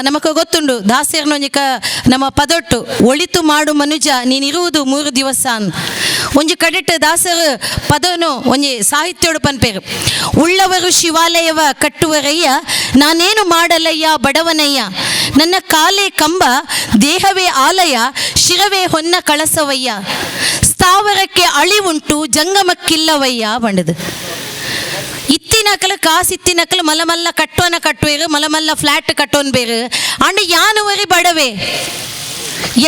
ನಮಕ ಗೊತ್ತುಂಡು ದಾಸೆರ್ನೊಂಜಿಕ ನಮ್ಮ ಪದೊಟ್ಟು ಒಳಿತು ಮಾಡು ಮನುಜ ನೀನಿರುವುದು 3 ದಿವಸ ಒಂಜಿ ಕಡೆಟ್ ದಾಸರು ಪದನು ಒಂಜಿ ಸಾಹಿತ್ಯೋಡು ಪನ್ಪೇರು. ಉಳ್ಳವರು ಶಿವಾಲಯವ ಕಟ್ಟುವರಯ್ಯ, ನಾನೇನು ಮಾಡಲಯ್ಯ ಬಡವನಯ್ಯ, ನನ್ನ ಕಾಲೇ ಕಂಬ ದೇಹವೇ ಆಲಯ ಶಿರವೇ ಹೊನ್ನ ಕಳಸವಯ್ಯ, ಸ್ಥಾವರಕ್ಕೆ ಅಳಿವುಂಟು ಜಂಗಮಕ್ಕಿಲ್ಲವಯ್ಯ ಬಂಡದು. ಇತ್ತಿನಕಲು ಕಾಸಿತ್ತಿನಕಲು ಮಲಮಲ್ಲ ಕಟ್ಟೋನ ಕಟ್ಟುವೇರು, ಮಲಮಲ್ಲ ಫ್ಲಾಟ್ ಕಟ್ಟೋನ್ ಬೇರು, ಅಂಡ್ ಯಾನುವರಿ ಬಡವೆ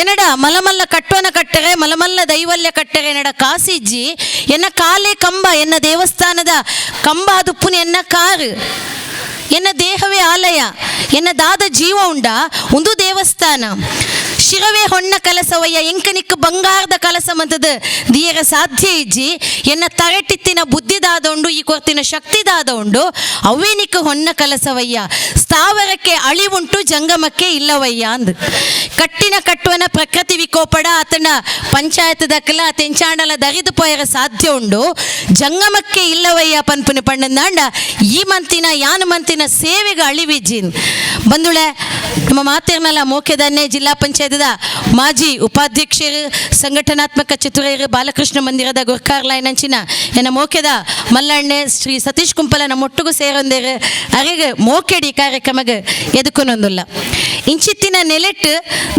ಎನಡ ಮಲಮಲ್ಲ ಕಟ್ಟೋನ ಕಟ್ಟರೆ ಮಲಮಲ್ಲ ದೈವಲ್ಯ ಕಟ್ಟರೆ ಎನ್ನಡ ಕಾಸಿಜ್ಜಿ, ಎನ್ನ ಕಾಲೇ ಕಂಬ ಎನ್ನ ದೇವಸ್ಥಾನದ ಕಂಬ ಅದುಪ್ಪುನ ಎನ್ನ ಕಾರು, ಎನ್ನ ದೇಹವೇ ಆಲಯ, ಎನ್ನ ದಾದ ಜೀವ ಉಂಡ ಒಂದು ದೇವಸ್ಥಾನ, ಶಿರವೇ ಹೊಣ್ಣ ಕಲಸವಯ್ಯ ಎಂಕನಿಕ್ ಬಂಗಾರದ ಕಲಸ ಮಂತದ ದಿಯರ ಸಾಧ್ಯ ಇಜ್ಜಿ, ಎನ್ನ ತರಟಿತ್ತಿನ ಬುದ್ಧಿದಾದ ಉಂಡು ಈ ಕೊರ್ತಿನ ಶಕ್ತಿದಾದ ಉಂಡು ಅವ್ವೇನಿಕ್ ಹೊನ್ನ ಕಲಸವಯ್ಯ, ಸ್ಥಾವರಕ್ಕೆ ಅಳಿವುಂಟು ಜಂಗಮಕ್ಕೆ ಇಲ್ಲವಯ್ಯ ಅಂದ್. ಕಟ್ಟಿನ ಕಟ್ಟುವನ ಪ್ರಕೃತಿ ವಿಕೋಪಡ ಆತನ ಪಂಚಾಯತ್ ದಕ್ಕಲ ತೆಂಚಾಂಡಲ ದರಿದು ಪೋಯರ ಸಾಧ್ಯ ಉಂಡು ಜಂಗಮಕ್ಕೆ ಇಲ್ಲವಯ್ಯ ಪನ್ಪುನ ಪಣ್ಣಂದಾಂಡ ಈ ಮಂತಿನ ಯಾನು ಮಂತಿನ ಸೇವೆಗೆ ಅಳಿವಿಜ್ಜಿನ್. ಬಂದುಳೆ ನಮ್ಮ ಮಾತೇರ್ನಲ್ಲ ಮೋಕೆದನ್ನೇ ಜಿಲ್ಲಾ ಪಂಚಾಯತ್ದ ಮಾಜಿ ಉಪಾಧ್ಯಕ್ಷರು ಸಂಘಟನಾತ್ಮಕ ಚತುರರು ಬಾಲಕೃಷ್ಣ ಮಂದಿರದ ಗುರ್ಕಾರ್ಲಾಯ್ನಂಚಿನ ಎನ್ನ ಮೋಕೆದ ಮಲ್ಲಣ್ಣೆ ಶ್ರೀ ಸತೀಶ್ ಕುಂಪಲ ನಮ್ಮೊಟ್ಟಿಗೂ ಸೇರೊಂದೇರು ಅರೆಗೆ ಮೋಕೆಡಿ ಕಾರ್ಯಕ್ರಮಗೆ ಎದುಕೊನೊಂದುಲ್ಲ. ಇಂಚಿತ್ತಿನ ನೆಲೆಟ್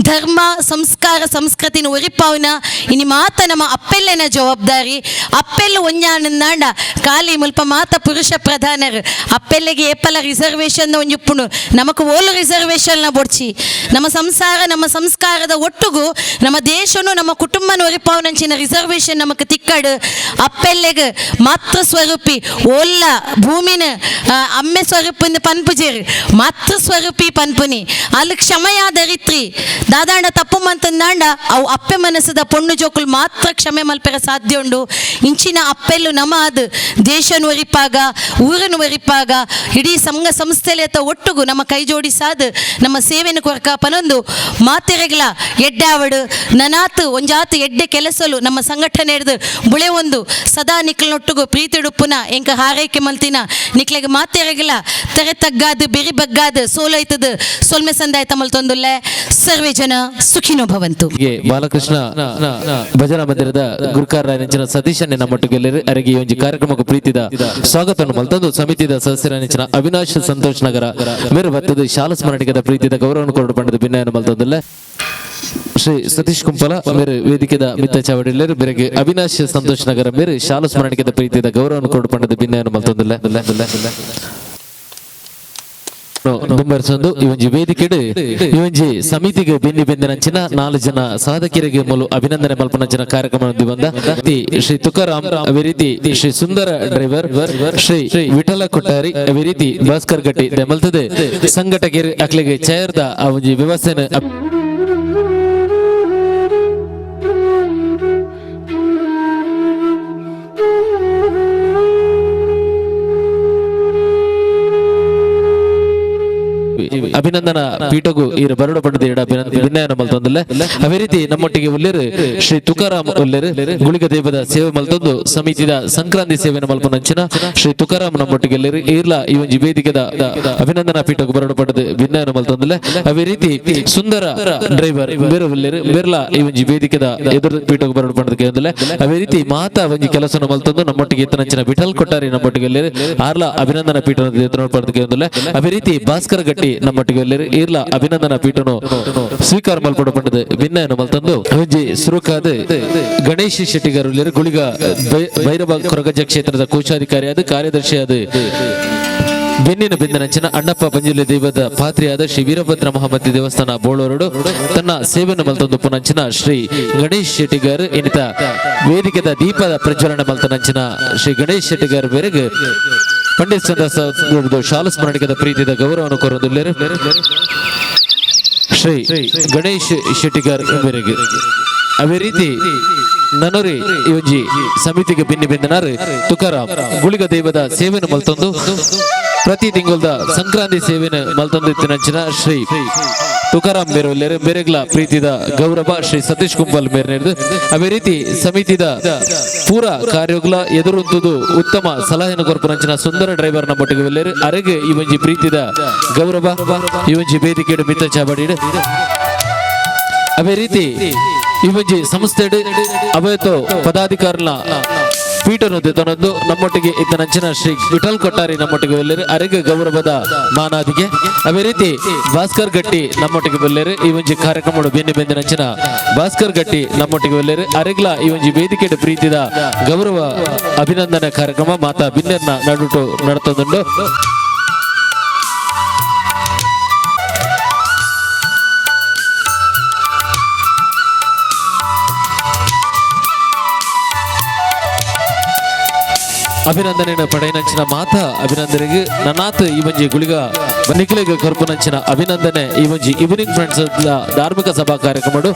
ಧರ್ಮ ಸಂಸ್ಕಾರ ಸಂಸ್ಕೃತಿನ ಒರಿಪಾವನ ಇನಿ ಮಾತ ನಮ್ಮ ಅಪ್ಪೆಲ್ಲೆನ ಜವಾಬ್ದಾರಿ. ಅಪ್ಪೆಲ್ಲು ಒಂಜಾನಂದಾಂಡ ಖಾಲಿ ಮುಲ್ಪ ಮಾತ ಪುರುಷ ಪ್ರಧಾನರು ಅಪ್ಪೆಲ್ಲೆಗೆ ಏಪಲ ರಿಸರ್ವೇಷನ್ ಒಂಜುಪ್ಪುಂಡು, ನಮಕ್ ಓಲು ರಿಸರ್ವೇಷನ್ನ ಬೊಡ್ಚಿ ನಮ್ಮ ಸಂಸಾರ ನಮ್ಮ ಸಂಸ್ಕಾರದ ಒಟ್ಟುಗು ನಮ್ಮ ದೇಶನು ನಮ್ಮ ಕುಟುಂಬನ ಒರಿಪಾವನಂಚಿನ ರಿಸರ್ವೇಷನ್ ನಮಕ್ ತಿಕ್ಕಡು. ಅಪ್ಪೆಲ್ಲೆಗ್ ಮಾತೃ ಸ್ವರೂಪಿ ಓಲ್ಲ ಭೂಮಿನ ಅಮ್ಮೆ ಸ್ವರೂಪಿಂದ ಪನ್ಪುಜೇರು ಮಾತೃ ಸ್ವರೂಪಿ ಪನ್ಪುನಿ ಅಲ್ಲಿ ಕ್ಷಮೆಯ ದರಿತ್ರಿ ದಾದಾಂಡ ತಪ್ಪು ಮಂತಂದಾಂಡ ಅವು ಅಪ್ಪೆ ಮನಸ್ಸದ ಪೊಣ್ಣು ಜೋಕುಲು ಮಾತ್ರ ಕ್ಷಮೆ ಮಲ್ಪೆರ ಸಾಧ್ಯ ಉಂಡು. ಇಂಚಿನ ಅಪ್ಪೆಲ್ಲು ನಮ ಅದು ದೇಶನು ಒರಿಪಾಗ ಊರನ್ನು ಒರಿಪಾಗ ಇಡೀ ಸಂಘ ಸಂಸ್ಥೆಲೆತ ಒಟ್ಟುಗು ನಮ್ಮ ಕೈ ಜೋಡಿಸಾದು ನಮ್ಮ ಸೇವೆಯನ್ನು ಕೊರಕ ಪನೊಂದು ಮಾತೆರೆಗ್ಲ ಎಡ್ಡೆ ಆವಡು ನನಾತು ಒಂಜಾತು ಎಡ್ಡೆ ಕೆಲಸಲು ನಮ್ಮ ಸಂಘಟನೆ ಹಿಡ್ದು ಬುಳೆ ಒಂದು ಸದಾ ನಿಕ್ಲನೊಟ್ಟುಗು ಪ್ರೀತಿಡುಪ್ಪುನ ಎಂಕ ಹಾರೈಕೆ ಮಲ್ತಿನ ನಿಕ್ಲೆಗ್ ಮಾತೆರೆಗ್ಲ ತೆರೆ ತಗ್ಗಾದು ಬೆರಿ ಬಗ್ಗಾದು ಸೋಲೈತದ ಸೊಲ್ಮೆ ಸಂದಾಯ ತಮಲ್ ಸರ್ವೇ ಜನ ಸುಖಿನೋ ಭವಂತು. ಬಾಲಕೃಷ್ಣ ಭಜನಾ ಮಂದಿರದ ಗುರುಕಾರ ನೆಂಚಿನ ಸತೀಶ್ ನಮ್ಮೊಟ್ಟಿಗೆ ಅರೆಗೆ ಈ ಒಂದು ಕಾರ್ಯಕ್ರಮಕ್ಕೆ ಪ್ರೀತಿದ ಸ್ವಾಗತವನ್ನು ಮಲ್ತಂದು ಸಮಿತಿದ ಸದಸ್ಯರ ನೆಂಚಿನ ಅವಿನಾಶ್ ಸಂತೋಷ್ ನಗರ ಮೇರು ಬತ್ತದ ಶಾಲಾ ಸ್ಮರಣಿಕದ ಪ್ರೀತಿದ ಗೌರವವನ್ನು ಕೊರಡು ಪಂಡದ ಭಿನ್ನಯನ್ನು ಮಲ್ತಂದಿಲ್ಲ. ಶ್ರೀ ಸತೀಶ್ ಕುಂಪಲ ಮೇರು ವೇದಿಕೆದ ಮಿತ್ತ ಚಾವಡಿಲ್ಲೇರು ಬೆರಗೆ ಅವಿನಾಶ್ ಸಂತೋಷ್ ನಗರ ಮೇರು ಶಾಲಾ ಸ್ಮರಣಿಕದ ಪ್ರೀತಿದ ಗೌರವವನ್ನು ಕೊರಡು ಪಂಡದ ಭಿನ್ನಯನ್ನು ಮಲ್ತಂದಿಲ್ಲ. ದುಂಬರ್ಸೊಂದು ಈ ಒಂಜಿ ವೇದಿಕೆಡು ಈ ಒಂಜಿ ಸಮಿತಿಗೆ ಬೆನ್ನಿ ಬೆಂದಿನಂಚಿನ 4 ಜನ ಸಾಧಕರಿಗೆ ಮೂಲು ಅಭಿನಂದನೆ ಮಲ್ಪನಂಚಿನ ಕಾರ್ಯಕ್ರಮ ಬಂದ ಶ್ರೀ ತುಕಾರಾಮ್, ಅದೇ ರೀತಿ ಶ್ರೀ ಸುಂದರ ಡ್ರೈವರ್, ಶ್ರೀ ವಿಠಲ ಕೊಟ್ಟಾರಿ, ಅದೇ ರೀತಿ ಭಾಸ್ಕರ್ ಗಟ್ಟಿ ದೆಮಲ್ತದೆ ಸಂಘಟಕರು ಅಕ್ಲೆಗೆ ಚೇರ್ದ ಆ ಒಂಜಿ ವ್ಯವಸ್ಥೆನ ಅಭಿನಂದನ ಪೀಠಗೂ ಈರು ಬರಡು ಪಡೆದ ಎಡ ಅಭಿನಂದನ ಮಲ್ತೊಂದಿಲ್ಲ. ಅದೇ ರೀತಿ ನಮ್ಮೊಟ್ಟಿಗೆ ಉಲ್ಲೇರು ಶ್ರೀ ತುಕಾರಾಮ್ ಉಲ್ಲೇರು ಗುಳಿಗ ದೇವದ ಸೇವೆ ಮಲ್ತೊಂದು ಸಮಿತಿದ ಸಂಕ್ರಾಂತಿ ಸೇವೆಯನ್ನು ಮಲ್ಪನಂಚಿನ ಶ್ರೀ ತುಕಾರಾಮ್ ನಮ್ಮೊಟ್ಟಿಗೆ ಉಲ್ಲೇರು ಈರ್ಲ ಈ ಒಂಜಿ ವೇದಿಕೆದ ಅಭಿನಂದನಾ ಪೀಠಗೂ ಬರಡು ಪಡೆದ ಭಿನ್ನಯನ್ನು ಮಲ್ತೊಂದಿಲ್ಲ. ಅದೇ ರೀತಿ ಸುಂದರ ಡ್ರೈವರ್ ಬೇರೆ ಉಲ್ಲೇರು ಬೇರ್ಲ ಈ ಒಂಜಿ ವೇದಿಕೆದ ಎದುರು ಪೀಠಗೂ ಬರಡು ಪಡೆದ ಕೇಂದಿಲ್ಲ. ಅದೇ ರೀತಿ ಮಾತಾ ಒಂಜಿ ಕೆಲಸವನ್ನು ಮಲ್ತೊಂದು ನಮ್ಮೊಟ್ಟಿಗೆ ಇತ್ತನಂಚಿನ ವಿಠಲ್ ಕೊಟ್ಟಾರಿ ನಮ್ಮೊಟ್ಟಿಗೆ ಉಲ್ಲೇರು ಆರ್ಲ ಅಭಿನಂದನಾ ಪೀಠದ ಎದುರು ಪಡೆದ ಕೇಂದಿಲ್ಲ. ಅದೇ ರೀತಿ ಭಾಸ್ಕರ ಗಟ್ಟಿ ನಮ್ಮೊಟ್ಟಿಗೆ ಈರ್ಲ ಅಭಿನಂದನಾ ಪೀಠನು ಸ್ವೀಕಾರ ಮಲ್ಪಡ ಪಂಡದ ವಿನ್ನಯನ್ನು ಮಲ್ತಂದು ಒಂಜಿ ಸುರುಕಾದ ಗಣೇಶ್ ಶೆಟ್ಟಿಗಾರ್ ಗುಳಿಗ ಭೈರವ ಕೊರಗಜ್ಜ ಕ್ಷೇತ್ರದ ಕೋಶಾಧಿಕಾರಿ ಆದ ಕಾರ್ಯದರ್ಶಿ ಆದ ಬೆನ್ನಿನ ಬೆಂದನಂಚಿನ ಅಣ್ಣಪ್ಪ ಪಂಜುರ್ಲಿ ದೈವದ ಪಾತ್ರಿಯಾದ ಶ್ರೀ ವೀರಭದ್ರ ಮಹಾಮತಿ ದೇವಸ್ಥಾನ ಬೋಳೂರುಡು ತನ್ನ ಸೇವೆಯನ್ನು ಮಲ್ತೊಂದು ಪುನಂಚಿನ ಶ್ರೀ ಗಣೇಶ್ ಶೆಟ್ಟಿಗರ್ ಇನ್ನಿತ ವೇದಿಕೆದ ದೀಪದ ಪ್ರಜ್ವಲನೆ ಮಲ್ತನಂಚಿನ ಶ್ರೀ ಗಣೇಶ್ ಶೆಟ್ಟಿಗರ್ ಬೇರೆಗ್ ಪಂಡಿತ್ ಚಂದ್ರ ಶಾಲು ಸ್ಮರಣಿಕದ ಪ್ರೀತಿದ ಗೌರವವನ್ನು ಕೋರೊಂದುಲ್ಲೆರ್ ಶ್ರೀ ಗಣೇಶ್ ಶೆಟ್ಟಿಗರ್ ಮೇರೆಗೆ. ಅದೇ ರೀತಿ ನನರಿ ಈ ಒಂಜಿ ಸಮಿತಿಗೆ ಬಿನ್ನಿ ಬೆಂದನಾರು ತುಕಾರಾಮ್ ಗುಳಿಗ ದೈವದ ಸೇವೆಯನ್ನು ಮಲ್ತೊಂದು ಪ್ರತಿ ತಿಂಗಳದ ಸಂಕ್ರಾಂತಿ ಸೇವೆಯನ್ನು ಮಲ್ತೊಂದು ಇತ್ತಿನಂಚಿನ ಶ್ರೀ ತುಕಾರಾಮ್ ಮೇರು ಬೇರೆಗ್ಲ ಪ್ರೀತಿದ ಗೌರವ ಶ್ರೀ ಸತೀಶ್ ಕುಂಬಲ್ ಮೇರ್ ನೇರ್ದು. ಅದೇ ರೀತಿ ಸಮಿತಿದ ಪೂರ ಕಾರ್ಯಗಳ ಎದುರುಂತುದು ಉತ್ತಮ ಸಲಹೆಯನ್ನು ಕೊರ್ಪುನಂಚಿನ ಸುಂದರ ಡ್ರೈವರ್ ನಮ್ಮೊಟ್ಟಿಗೆ ಒಲ್ಲೆರು. ಅರೆಗೆ ಈ ಒಂಜಿ ಪ್ರೀತಿದ ಗೌರವ ಈ ಒಂಜಿ ವೇದಿಕೆಡು ಮಿತ್ತ ಚಾವಡಿಡು. ಅದೇ ರೀತಿ ಈ ಒಂಜಿ ಸಂಸ್ಥೆಡ್ ಅವೇತೋ ಪದಾಧಿಕಾರನ ಪೀಠನು ದೆತೊನೊಂದು ನಮ್ಮೊಟ್ಟಿಗೆ ಇತ್ತನಂಚಿನ ಶ್ರೀ ವಿಠಲ್ ಕೊಟ್ಟಾರಿ ನಮ್ಮೊಟ್ಟಿಗೆ ಒಲ್ಲೆರು. ಅರೆಗೆ ಗೌರವದ ಮಾನಾದಿಗೆ. ಅದೇ ರೀತಿ ಭಾಸ್ಕರ್ ಗಟ್ಟಿ ನಮ್ಮೊಟ್ಟಿಗೆ ಬಲ್ಲೆರು. ಈ ಒಂಜಿ ಕಾರ್ಯಕ್ರಮಡು ಬೆನ್ನಿ ಬೆಂದಿನಂಚಿನ ಭಾಸ್ಕರ್ ಗಟ್ಟಿ ನಮ್ಮೊಟ್ಟಿಗೆ ಒಲ್ಲೆರು. ಅರೆಗ್ಲ ಈ ಒಂಜಿ ವೇದಿಕೆಡ್ ಪ್ರೀತಿದ ಗೌರವ ಅಭಿನಂದನೆ ಕಾರ್ಯಕ್ರಮ ಮಾತಾ ಬಿನ್ನೆರ್ನ ನಡುಟು ನಡತೊಂದುಂಡು. ಅಭಿನಂದನೆಯನ್ನು ಪಡೆಯನಂಚಿನ ಮಾತಾ ಅಭಿನಂದನೆಗೆ ನನ್ನಾತ್ ಈ ಒಂಜಿ ಗುಳಿಗ ನಿಖಿಲಿಗೆ ಕೊರ್ಪುನಂಚಿನ ಅಭಿನಂದನೆ ಈ ಒಂಜಿ ಈವ್ನಿಂಗ್ ಫ್ರೆಂಡ್ಸ್ ಧಾರ್ಮಿಕ ಸಭಾ ಕಾರ್ಯಕ್ರಮಡು.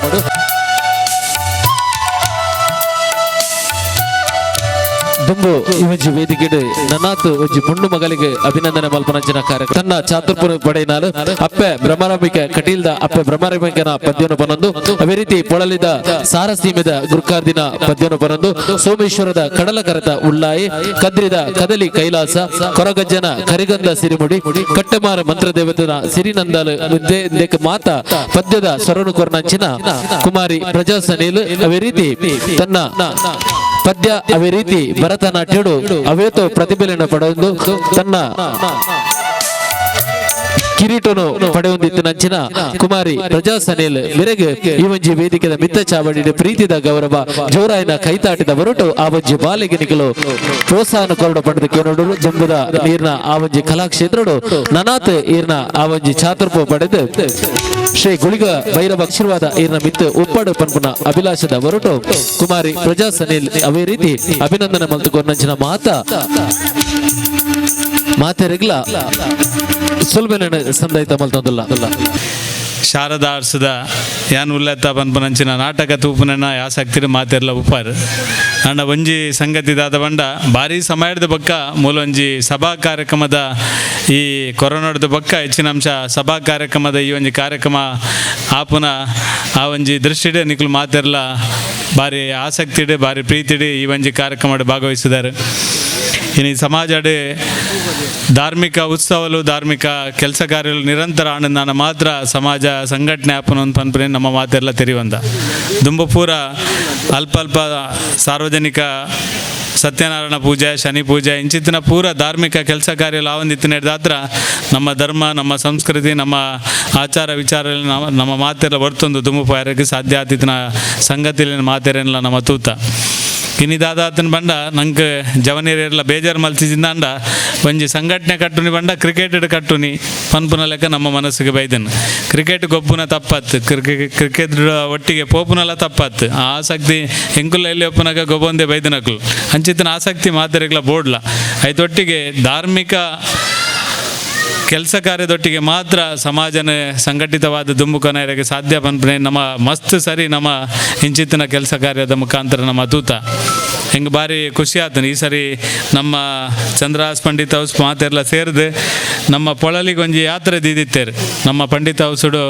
ದುಂಬು ಈ ಒಂಜಿ ವೇದಿಕೆಡ್ ನನ್ನಾತ್ ಒಂಜಿ ಪುಂಡು ಮಗಳಿಗೆ ಅಭಿನಂದನೆ ಮಲ್ಪನಂಚಿನ ಕಾರ್ಯಕ್ರಮ ತನ್ನ ಚಾತುರ್ಪುರ ಪಡೆಯಿನಾಲು ಅಪ್ಪೆ ಭ್ರಮರಾಂಬಿಕೆ ಕಟೀಲ್ದ ಅಪ್ಪೆ ಭ್ರಮರಾಂಬಿಕೆನ ಪದ್ಯವನ್ನು ಪನೊಂದು, ಅದೇ ರೀತಿ ಪೊಳಲಿದ ಸಾರಸೀಮೆದ ಗುರುಕಾರ್ದಿನ ಪದ್ಯವನ್ನು ಪನೊಂದು, ಸೋಮೇಶ್ವರದ ಕಡಲ ಕರೆತ ಉಳ್ಳಾಯಿ, ಕದ್ರಿದ ಕದಲಿ ಕೈಲಾಸ, ಕೊರಗಜ್ಜನ ಕರಿಗಂಧ ಸಿರಿಮುಡಿ, ಕಟ್ಟೆಮಾರ ಮಂತ್ರದೇವತನ ಸಿರಿನಂದಲು ಮಾತ ಪದ್ಯದ ಸ್ವರನು ಕೊರ್ನಂಚಿನ ಕುಮಾರಿ ಪ್ರಜಾ ಸನೀಲ್. ಅದೇ ರೀತಿ ತನ್ನ ಪದ್ಯ ಅವೇ ರೀತಿ ಭರತನಾಟ್ಯಡು ಅವೇತೋ ಪ್ರತಿಭೆಯನ್ನು ಪಡೆದು ತನ್ನ ಕಿರೀಟನು ಪಡೆಯೊಂದಿತ್ತು ನಂಚಿನ ಕುಮಾರಿ ಪ್ರಜಾ ಸನೇಲ್ ಮೇರೆಗೆ ಈ ಒಂಜಿ ವೇದಿಕೆದ ಮಿತ್ತ ಚಾವಡಿ ಪ್ರೀತಿದ ಗೌರವ ಜೋರಾಯಿನ ಕೈತಾಟಿದ ಹೊರಟು ಆ ಒಂಜಿ ಬಾಲಿಗೆ ನಿಕಲು ಪ್ರೋತ್ಸಾಹನ ಕೊರಡು ಪಡೆದ ಕೇನೋಡು. ಜಂಬುದ ನೀರ್ನ ಆ ಒಂಜಿ ಕಲಾಕ್ಷೇತ್ರಡು ನನಾತ್ ಈರ್ನ ಆ ಒಂಜಿ ಚಾತುರ್ಪು ಪಡೆದು ಶ್ರೀ ಗುಳಿಗ ಭೈರವ ಆಶೀರ್ವಾದ ಈರ್ನ ಮಿತ್ತು ಉಪ್ಪಾಡು ಪನ್ಪುನ ಅಭಿಲಾಷದ ಹೊರಟು ಕುಮಾರಿ ಪ್ರಜಾ ಸನೇಲ್ ಅವೇ ರೀತಿ ಅಭಿನಂದನೆ ಮಲ್ತುಕೊರ್ನಂಚಿನ ಮಾತಾ ಮಾತೆರೆಗ್ಲ ಸುಲ್ಬೆನ ಸಂದಾಯ್ತ ಮಲ್ತೊಂದುಲ್ಲ. ಶಾರದಾ ಆರ್ಸದ ಯಾನ್ ಉಲ್ಲತ್ತ ಪನ್ಪುನಂಚಿನ ನಾಟಕ ತೂಪುನ ಆಸಕ್ತಿ ಮಾತೆರ್ಲ ಉಪ್ಪಾರು. ಅಂಡ ಒಂಜಿ ಸಂಗತಿ ದಾದ ಬಂಡ ಭಾರಿ ಸಮಯದ ಬಕ್ಕ ಮೂಲೊಂಜಿ ಸಭಾ ಕಾರ್ಯಕ್ರಮದ ಈ ಕೊರೋನಾದ ಬಕ್ಕ ಹೆಚ್ಚಿನ ಅಂಶ ಸಭಾ ಕಾರ್ಯಕ್ರಮದ ಈ ಒಂಜಿ ಕಾರ್ಯಕ್ರಮ ಆಪುನ ಆ ಒಂಜಿ ದೃಷ್ಟಿಡೆ ನಿಕುಲು ಮಾತೆರ್ಲ ಭಾರಿ ಆಸಕ್ತಿಡೆ ಭಾರಿ ಪ್ರೀತಿಡೆ ಈ ಒಂಜಿ ಕಾರ್ಯಕ್ರಮ ಭಾಗವಹಿಸಿದ್ದಾರೆ. ಇನ್ನು ಈ ಸಮಾಜಡೆ ಧಾರ್ಮಿಕ ಉತ್ಸವಲು ಧಾರ್ಮಿಕ ಕೆಲಸ ಕಾರ್ಯಗಳು ನಿರಂತರ ಆನಂದನ ಮಾತ್ರ ಸಮಾಜ ಸಂಘಟನೆ ಆಪನ ಒಂದು ಪನ್ಪುನೆ ನಮ್ಮ ಮಾತೆಲ್ಲ ತೆರಿವಂದ ದುಂಬ ಪೂರ ಅಲ್ಪ ಅಲ್ಪ ಸಾರ್ವಜನಿಕ ಸತ್ಯನಾರಾಯಣ ಪೂಜೆ, ಶನಿ ಪೂಜೆ ಇಂಚಿತ್ತಿನ ಪೂರ ಧಾರ್ಮಿಕ ಕೆಲಸ ಕಾರ್ಯ ಲಾವಂದಿತ್ತಿನ ನಮ್ಮ ಧರ್ಮ, ನಮ್ಮ ಸಂಸ್ಕೃತಿ, ನಮ್ಮ ಆಚಾರ ವಿಚಾರ ನಮ್ಮ ಮಾತೆಲ್ಲ ಬರ್ತೊಂದು ದುಂಬು ಪಾಯಕ್ಕೆ ಸಾಧ್ಯ ಆತಿತ್ತಿನ ಸಂಗತಿಲಿನ ಮಾತೆರೆಲ್ಲ ನಮ್ಮ ತೂತ. ಇನಿ ದಾದಾತನ ಬಂಡ ನಂಗೆ ಜವನೀರೆಲ್ಲ ಬೇಜಾರು ಮಲ್ತಿದ್ದಂಡ ಒಂಜಿ ಸಂಘಟನೆ ಕಟ್ಟುನಿ ಬಂಡ ಕ್ರಿಕೆಟ್ ಕಟ್ಟುನಿ ಪನ್ಪುನ ಲೆಕ್ಕ ನಮ್ಮ ಮನಸ್ಸಿಗೆ ಬೈದನು. ಕ್ರಿಕೆಟ್ ಗೊಬ್ಬುನ ತಪ್ಪತ್ತು, ಕ್ರಿಕೆಟ್ ಒಟ್ಟಿಗೆ ಪೋಪುನಲ ತಪ್ಪತ್ತು. ಆ ಆಸಕ್ತಿ ಎಂಕುಲ ಎಲ್ಲಿ ಒಪ್ಪುನಾಗ ಗೊಬ್ಬೊಂದೇ ಬೈದನಕ್ಲು ಅಂಚಿತ್ತಿನ ಆಸಕ್ತಿ ಮಾತೆರೆಗ್ಲ ಬೋಡ್ಲ ಐತೊಟ್ಟಿಗೆ ಧಾರ್ಮಿಕ ಕೆಲಸ ಕಾರ್ಯದೊಟ್ಟಿಗೆ ಮಾತ್ರ ಸಮಾಜನ ಸಂಘಟಿತವಾದ ದುಂಬುಕನರಿಗೆ ಸಾಧ್ಯ ಪನ್ಪುನೆ ನಮ್ಮ ಮಸ್ತ್ ಸರಿ ನಮ್ಮ ಇಂಚಿತ್ತಿನ ಕೆಲಸ ಕಾರ್ಯದ ಮುಖಾಂತರ ನಮ್ಮ ತೂತ. ಹೆಂಗೆ ಭಾರಿ ಖುಷಿ ಆತನ ಈ ಸರಿ ನಮ್ಮ ಚಂದ್ರಹಾಸ್ ಪಂಡಿತ್ ಹೌಸ್ ಮಾತೆಲ್ಲ ಸೇರಿದು ನಮ್ಮ ಪೊಳಲಿಗೆ ಒಂಜಿ ಯಾತ್ರೆ ದೀದಿತ್ತೇರು. ನಮ್ಮ ಪಂಡಿತ್ ಹೌಸುಡು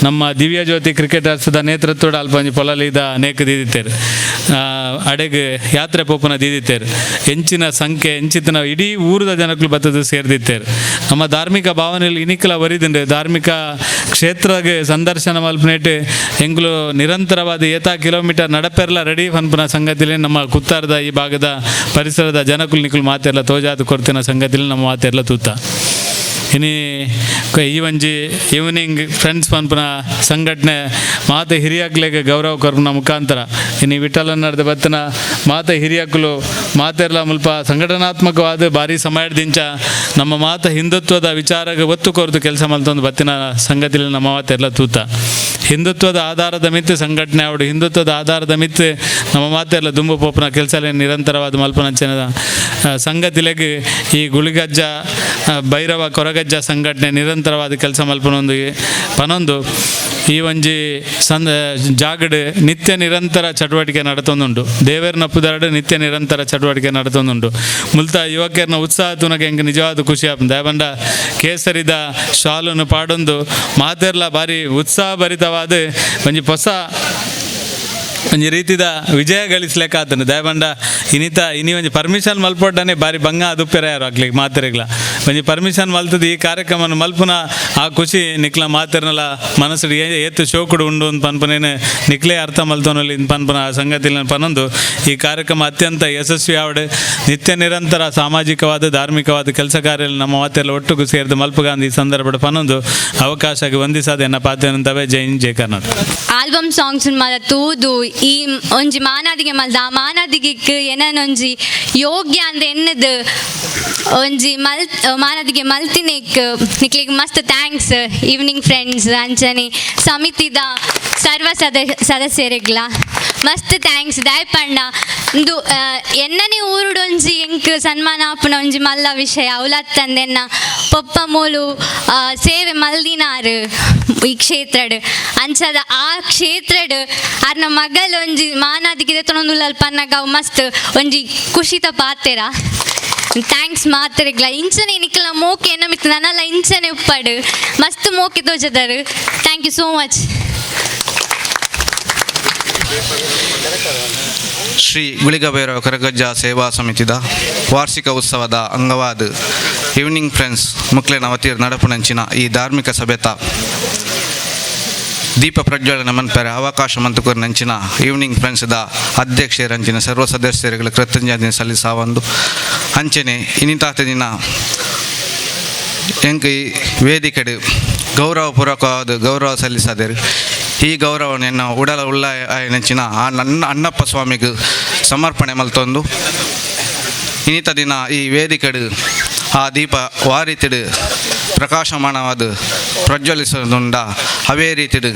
ನಮ್ಮ ದಿವ್ಯ ಜ್ಯೋತಿ ಕ್ರಿಕೆಟರ್ಸ್ದ ನೇತೃತ್ವದ ಅಲ್ಪ ಒಂಜಿ ಪೊಳಲಿದ ನೇಕ್ ದೀದಿತ್ತೇರು. ಅಡೆಗೆ ಯಾತ್ರೆ ಪೋಪುನ ದೀದಿತ್ತೇರು. ಎಂಚಿನ ಸಂಖ್ಯೆ ಎಂಚಿತ್ತಿನ ಇಡೀ ಊರದ ಜನಕ್ಕಳು ಬತ್ತದ ಸೇರ್ದಿತ್ತೇರು. ನಮ್ಮ ಧಾರ್ಮಿಕ ಭಾವನೆಯಲ್ಲಿ ಇನಿಕಲ ವರಿದಿಂಡೆ ಧಾರ್ಮಿಕ ಕ್ಷೇತ್ರಗೆ ಸಂದರ್ಶನ ಮಲ್ಪನೇಟ್ ಎಂಗುಲು ನಿರಂತರವಾದ ಏತಾ ಕಿಲೋಮೀಟರ್ ನಡಪೆರ್ಲ ರೆಡಿ ಪನ್ಪುನ ಸಂಗತಿಲಿ ನಮ್ಮ ಕುತ್ತಾರದ ಈ ಭಾಗದ ಪರಿಸರದ ಜನಕುಲು ನಿಕುಲು ಮಾತೆಲ್ಲ ತೋಜಾದು ಕೊಡ್ತಿನ ಸಂಗತಿಲಿ ನಮ್ಮ ಮಾತೆಲ್ಲ ತೂತ. ಇನಿ ಈ ಒಂಜಿ ಈವ್ನಿಂಗ್ ಫ್ರೆಂಡ್ಸ್ ಪನ್ಪುನ ಸಂಘಟನೆ ಮಾತ ಹಿರಿಯಕ್ಲೆಗ್ ಗೌರವ ಕೊರ್ಪುನ ಮುಖಾಂತರ ಇನಿ ವಿಠಲನ್ನರ್ದ ಬತ್ತಿನ ಮಾತ ಹಿರಿಯಕ್ಕುಲು ಮಾತೆರ್ಲ ಮುಲ್ಪ ಸಂಘಟನಾತ್ಮಕವಾದ ಭಾರಿ ಸಮಯದಿಂಚ ನಮ್ಮ ಮಾತ ಹಿಂದುತ್ವದ ವಿಚಾರಕ್ಕೆ ಒತ್ತು ಕೊರ್ದು ಕೆಲಸ ಮಲ್ತೊಂದು ಬತ್ತಿನ ಸಂಗತಿಲಿ ನಮ್ಮ ಮಾತೆಲ್ಲ ತೂತ. ಹಿಂದುತ್ವದ ಆಧಾರದ ಮಿತ್ತು ಸಂಘಟನೆ ಅವಡು, ಹಿಂದುತ್ವದ ಆಧಾರದ ಮಿತ್ತು ನಮ್ಮ ಮಾತೆಲ್ಲ ದುಂಬು ಪೋಪುನ ಕೆಲಸ ನಿರಂತರವಾದ ಮಲ್ಪನಂಚಿನ ಸಂಗತಿಲೆಗ್ ಈ ಗುಳಿಗಜ್ಜ ಭೈರವ ಕೊರಗಜ್ಜ ಸಂಘಟನೆ ನಿರಂತರವಾದ ಕೆಲಸ ಮಲ್ಪನೊಂದು ಪನೊಂದು ಈ ಒಂಜಿ ಜಾಗಡ್ ನಿತ್ಯ ನಿರಂತರ ಚಟುವಟಿಕೆ ನಡತೊಂದುಂಡು. ದೇವೇರ್ನ ಪುದರ್ಡ್ ನಿತ್ಯ ನಿರಂತರ ಚಟುವಟಿಕೆ ನಡತೊಂದುಂಡು. ಮುಲ್ತ ಯುವಕರ್ನ ಉತ್ಸಾಹ ತುನಗೆ ಎಂಕ್ ನಿಜವಾದ ಖುಷಿ ಆಪುಂಡು. ದಾಯೆಪಂಡ ಕೇಸರಿದ ಶಾಲನ್ನು ಪಾಡೊಂದು ಮಾತೆರ್ಲ ಬಾರಿ ಉತ್ಸಾಹಭರಿತವಾದ ಒಂಜಿ ಹೊಸ ಒಂಜಿ ರೀತಿದ ವಿಜಯ ಗಳಿಸ್ಲೆಕ್ಕ ಆತನು. ದಯಬಂಡ ಇನಿತ ಇನಿ ಒಂಜಿ ಪರ್ಮಿಷನ್ ಮಲ್ಪೊಡ್ಡನೆ ಬಾರಿ ಬಂಗ ಅದುಪ್ಪೆರ ಯಾರು ಅಕ್ಲಿಗೆ ಮಾತೆರೆಗ್ಲ ಒಂಜಿ ಪರ್ಮಿಷನ್ ಮಲ್ತದ ಈ ಕಾರ್ಯಕ್ರಮನ ಮಲ್ಪುನ ಆ ಖುಷಿ ನಿಕ್ಲ ಮಾತೆರ್ನಲ ಮನಸ್ಸು ಏತು ಶೋಕುಡು ಉಂಡು ಅಂತ ಪನ್ಪನೇನೆ ನಿಕ್ಲೇ ಅರ್ಥ ಮಲ್ತೊನಲ್ಲಿ ಪನ್ಪುನ ಆ ಸಂಗತಿ ಪನೊಂದು ಈ ಕಾರ್ಯಕ್ರಮ ಅತ್ಯಂತ ಯಶಸ್ವಿ ಆವಡೆ. ನಿತ್ಯ ನಿರಂತರ ಸಾಮಾಜಿಕವಾದ ಧಾರ್ಮಿಕವಾದ ಕೆಲಸ ಕಾರ್ಯ ನಮ್ಮ ಮಾತೆಲ್ಲ ಒಟ್ಟುಗು ಸೇರಿದ ಮಲ್ಪಗಾಂಧಿ ಈ ಸಂದರ್ಭದ ಪನೊಂದು ಅವಕಾಶಕ್ಕೆ ವಂದಿಸಾದ ಎನ್ನ ಪಾತ್ರನಂತವೇ. ಜೈ ಹಿಂದ್, ಜೈ ಕರ್ನಾಟಕ. ಆಲ್ಬಮ್ ಸಾಂಗ್ಸ್ ಮಾತ ತೂದು ಈ ಒಂಜಿ ಮಾನಾದಿಗೆ ಮಲ್ದ ಆ ಮಾನಾದಿಗೆ ಏನನೊಂಜಿ ಯೋಗ್ಯ ಅಂದ್ ಎನ್ನದು ಒಂಜಿ ಮಲ್ ಮಾನಾದಿಗೆ ಮಲ್ತಿನೇಕ್ ನಿಕ್ಲಿಗೆ ಮಸ್ತ್ thanks evening friends ಅಂಚನೆ ಸಮಿತಿದ ಸರ್ವ ಸದಸ್ಯರಿಗ್ಲ ಮಸ್ತ್ thanks. ದಾಯಪಂಡ ಇಂದು ಎನ್ನನೆ ಊರುಡೊಂಜಿ ಎಂಕ್ ಸನ್ಮಾನ ಆಪುನ ಒಂಜಿ ಮಲ್ಲ ವಿಷಯ ಅವಲತ್ತಂದೆನ್ನ ಪೊಪ್ಪ ಮೂಲು ಸೇವೆ ಮಲ್ದಿನಾರು ಈ ಕ್ಷೇತ್ರಡ್ ಅಂಚದ ಆ ಕ್ಷೇತ್ರಡ್ ಅರ್ನ ಮಗಲ್ ಒಂಜಿ ಮಾನಾದಿಗೆ ದೆತ್ತೊನೊಂದುಲ್ಲಲ್ ಪನ್ನಗ ಅವು ಮಸ್ತ್ ಒಂಜಿ ಖುಷಿತ ಪಾತೆರ. Thanks ಮಾತೆರೆಗ್ಲ. ಇಂಚನೆ ನಿಕ್ಲ ಮೋಕೆ ಎನ್ನ ಮಿತ್ತ್ ನನಲ ಇಂಚನೆ ಉಪ್ಪಡು ಮಸ್ತ್ ಮೋಕೆ ತೋಜದರು. Thank you so much. Shri Guliga Bhairava Koragajja ಸೇವಾ ಸಮಿತಿದ ವಾರ್ಷಿಕ ಉತ್ಸವದ ಅಂಗವಾದ ಈವ್ನಿಂಗ್ ಫ್ರೆಂಡ್ಸ್ ಮುಕ್ಲೆನ ವತಿರ್ ನಡಪುನಂಚಿನ ಈ ಧಾರ್ಮಿಕ ಸಭೆತ ದೀಪ ಪ್ರಜ್ವಲನ ಮನ್ಪೆರೆ ಅವಕಾಶ ಮಂತುಕೂರಿನಂಚಿನ ಈವ್ನಿಂಗ್ ಫ್ರೆಂಡ್ಸ್ದ ಅಧ್ಯಕ್ಷರಂಚಿನ ಸರ್ವ ಸದಸ್ಯರುಗಳ ಕೃತಜ್ಞತೆ ಸಲ್ಲಿಸಾವಂದು ಅಂಚನೆ ಇನ್ನಿತಾತ ದಿನ ಎಂಕ್ ಈ ವೇದಿಕೆಡು ಗೌರವಪೂರ್ವಕವಾದ ಗೌರವ ಸಲ್ಲಿಸದರು. ಈ ಗೌರವವನ್ನು ಉಡಲ ಉಳ್ಳ ನೆಂಚಿನ ಆ ನನ್ನ ಅಣ್ಣಪ್ಪ ಸ್ವಾಮಿಗೆ ಸಮರ್ಪಣೆ ಮಲ್ತೊಂದು ಇನ್ನಿತ ದಿನ ಈ ವೇದಿಕೆಡು ಆ ದೀಪ ವಾರಿತಿಡು ಪ್ರಕಾಶಮಾನವಾದ ಪ್ರಜ್ವಲಿಸದುಂಡ. ಅವೇ ರೀತಿಡು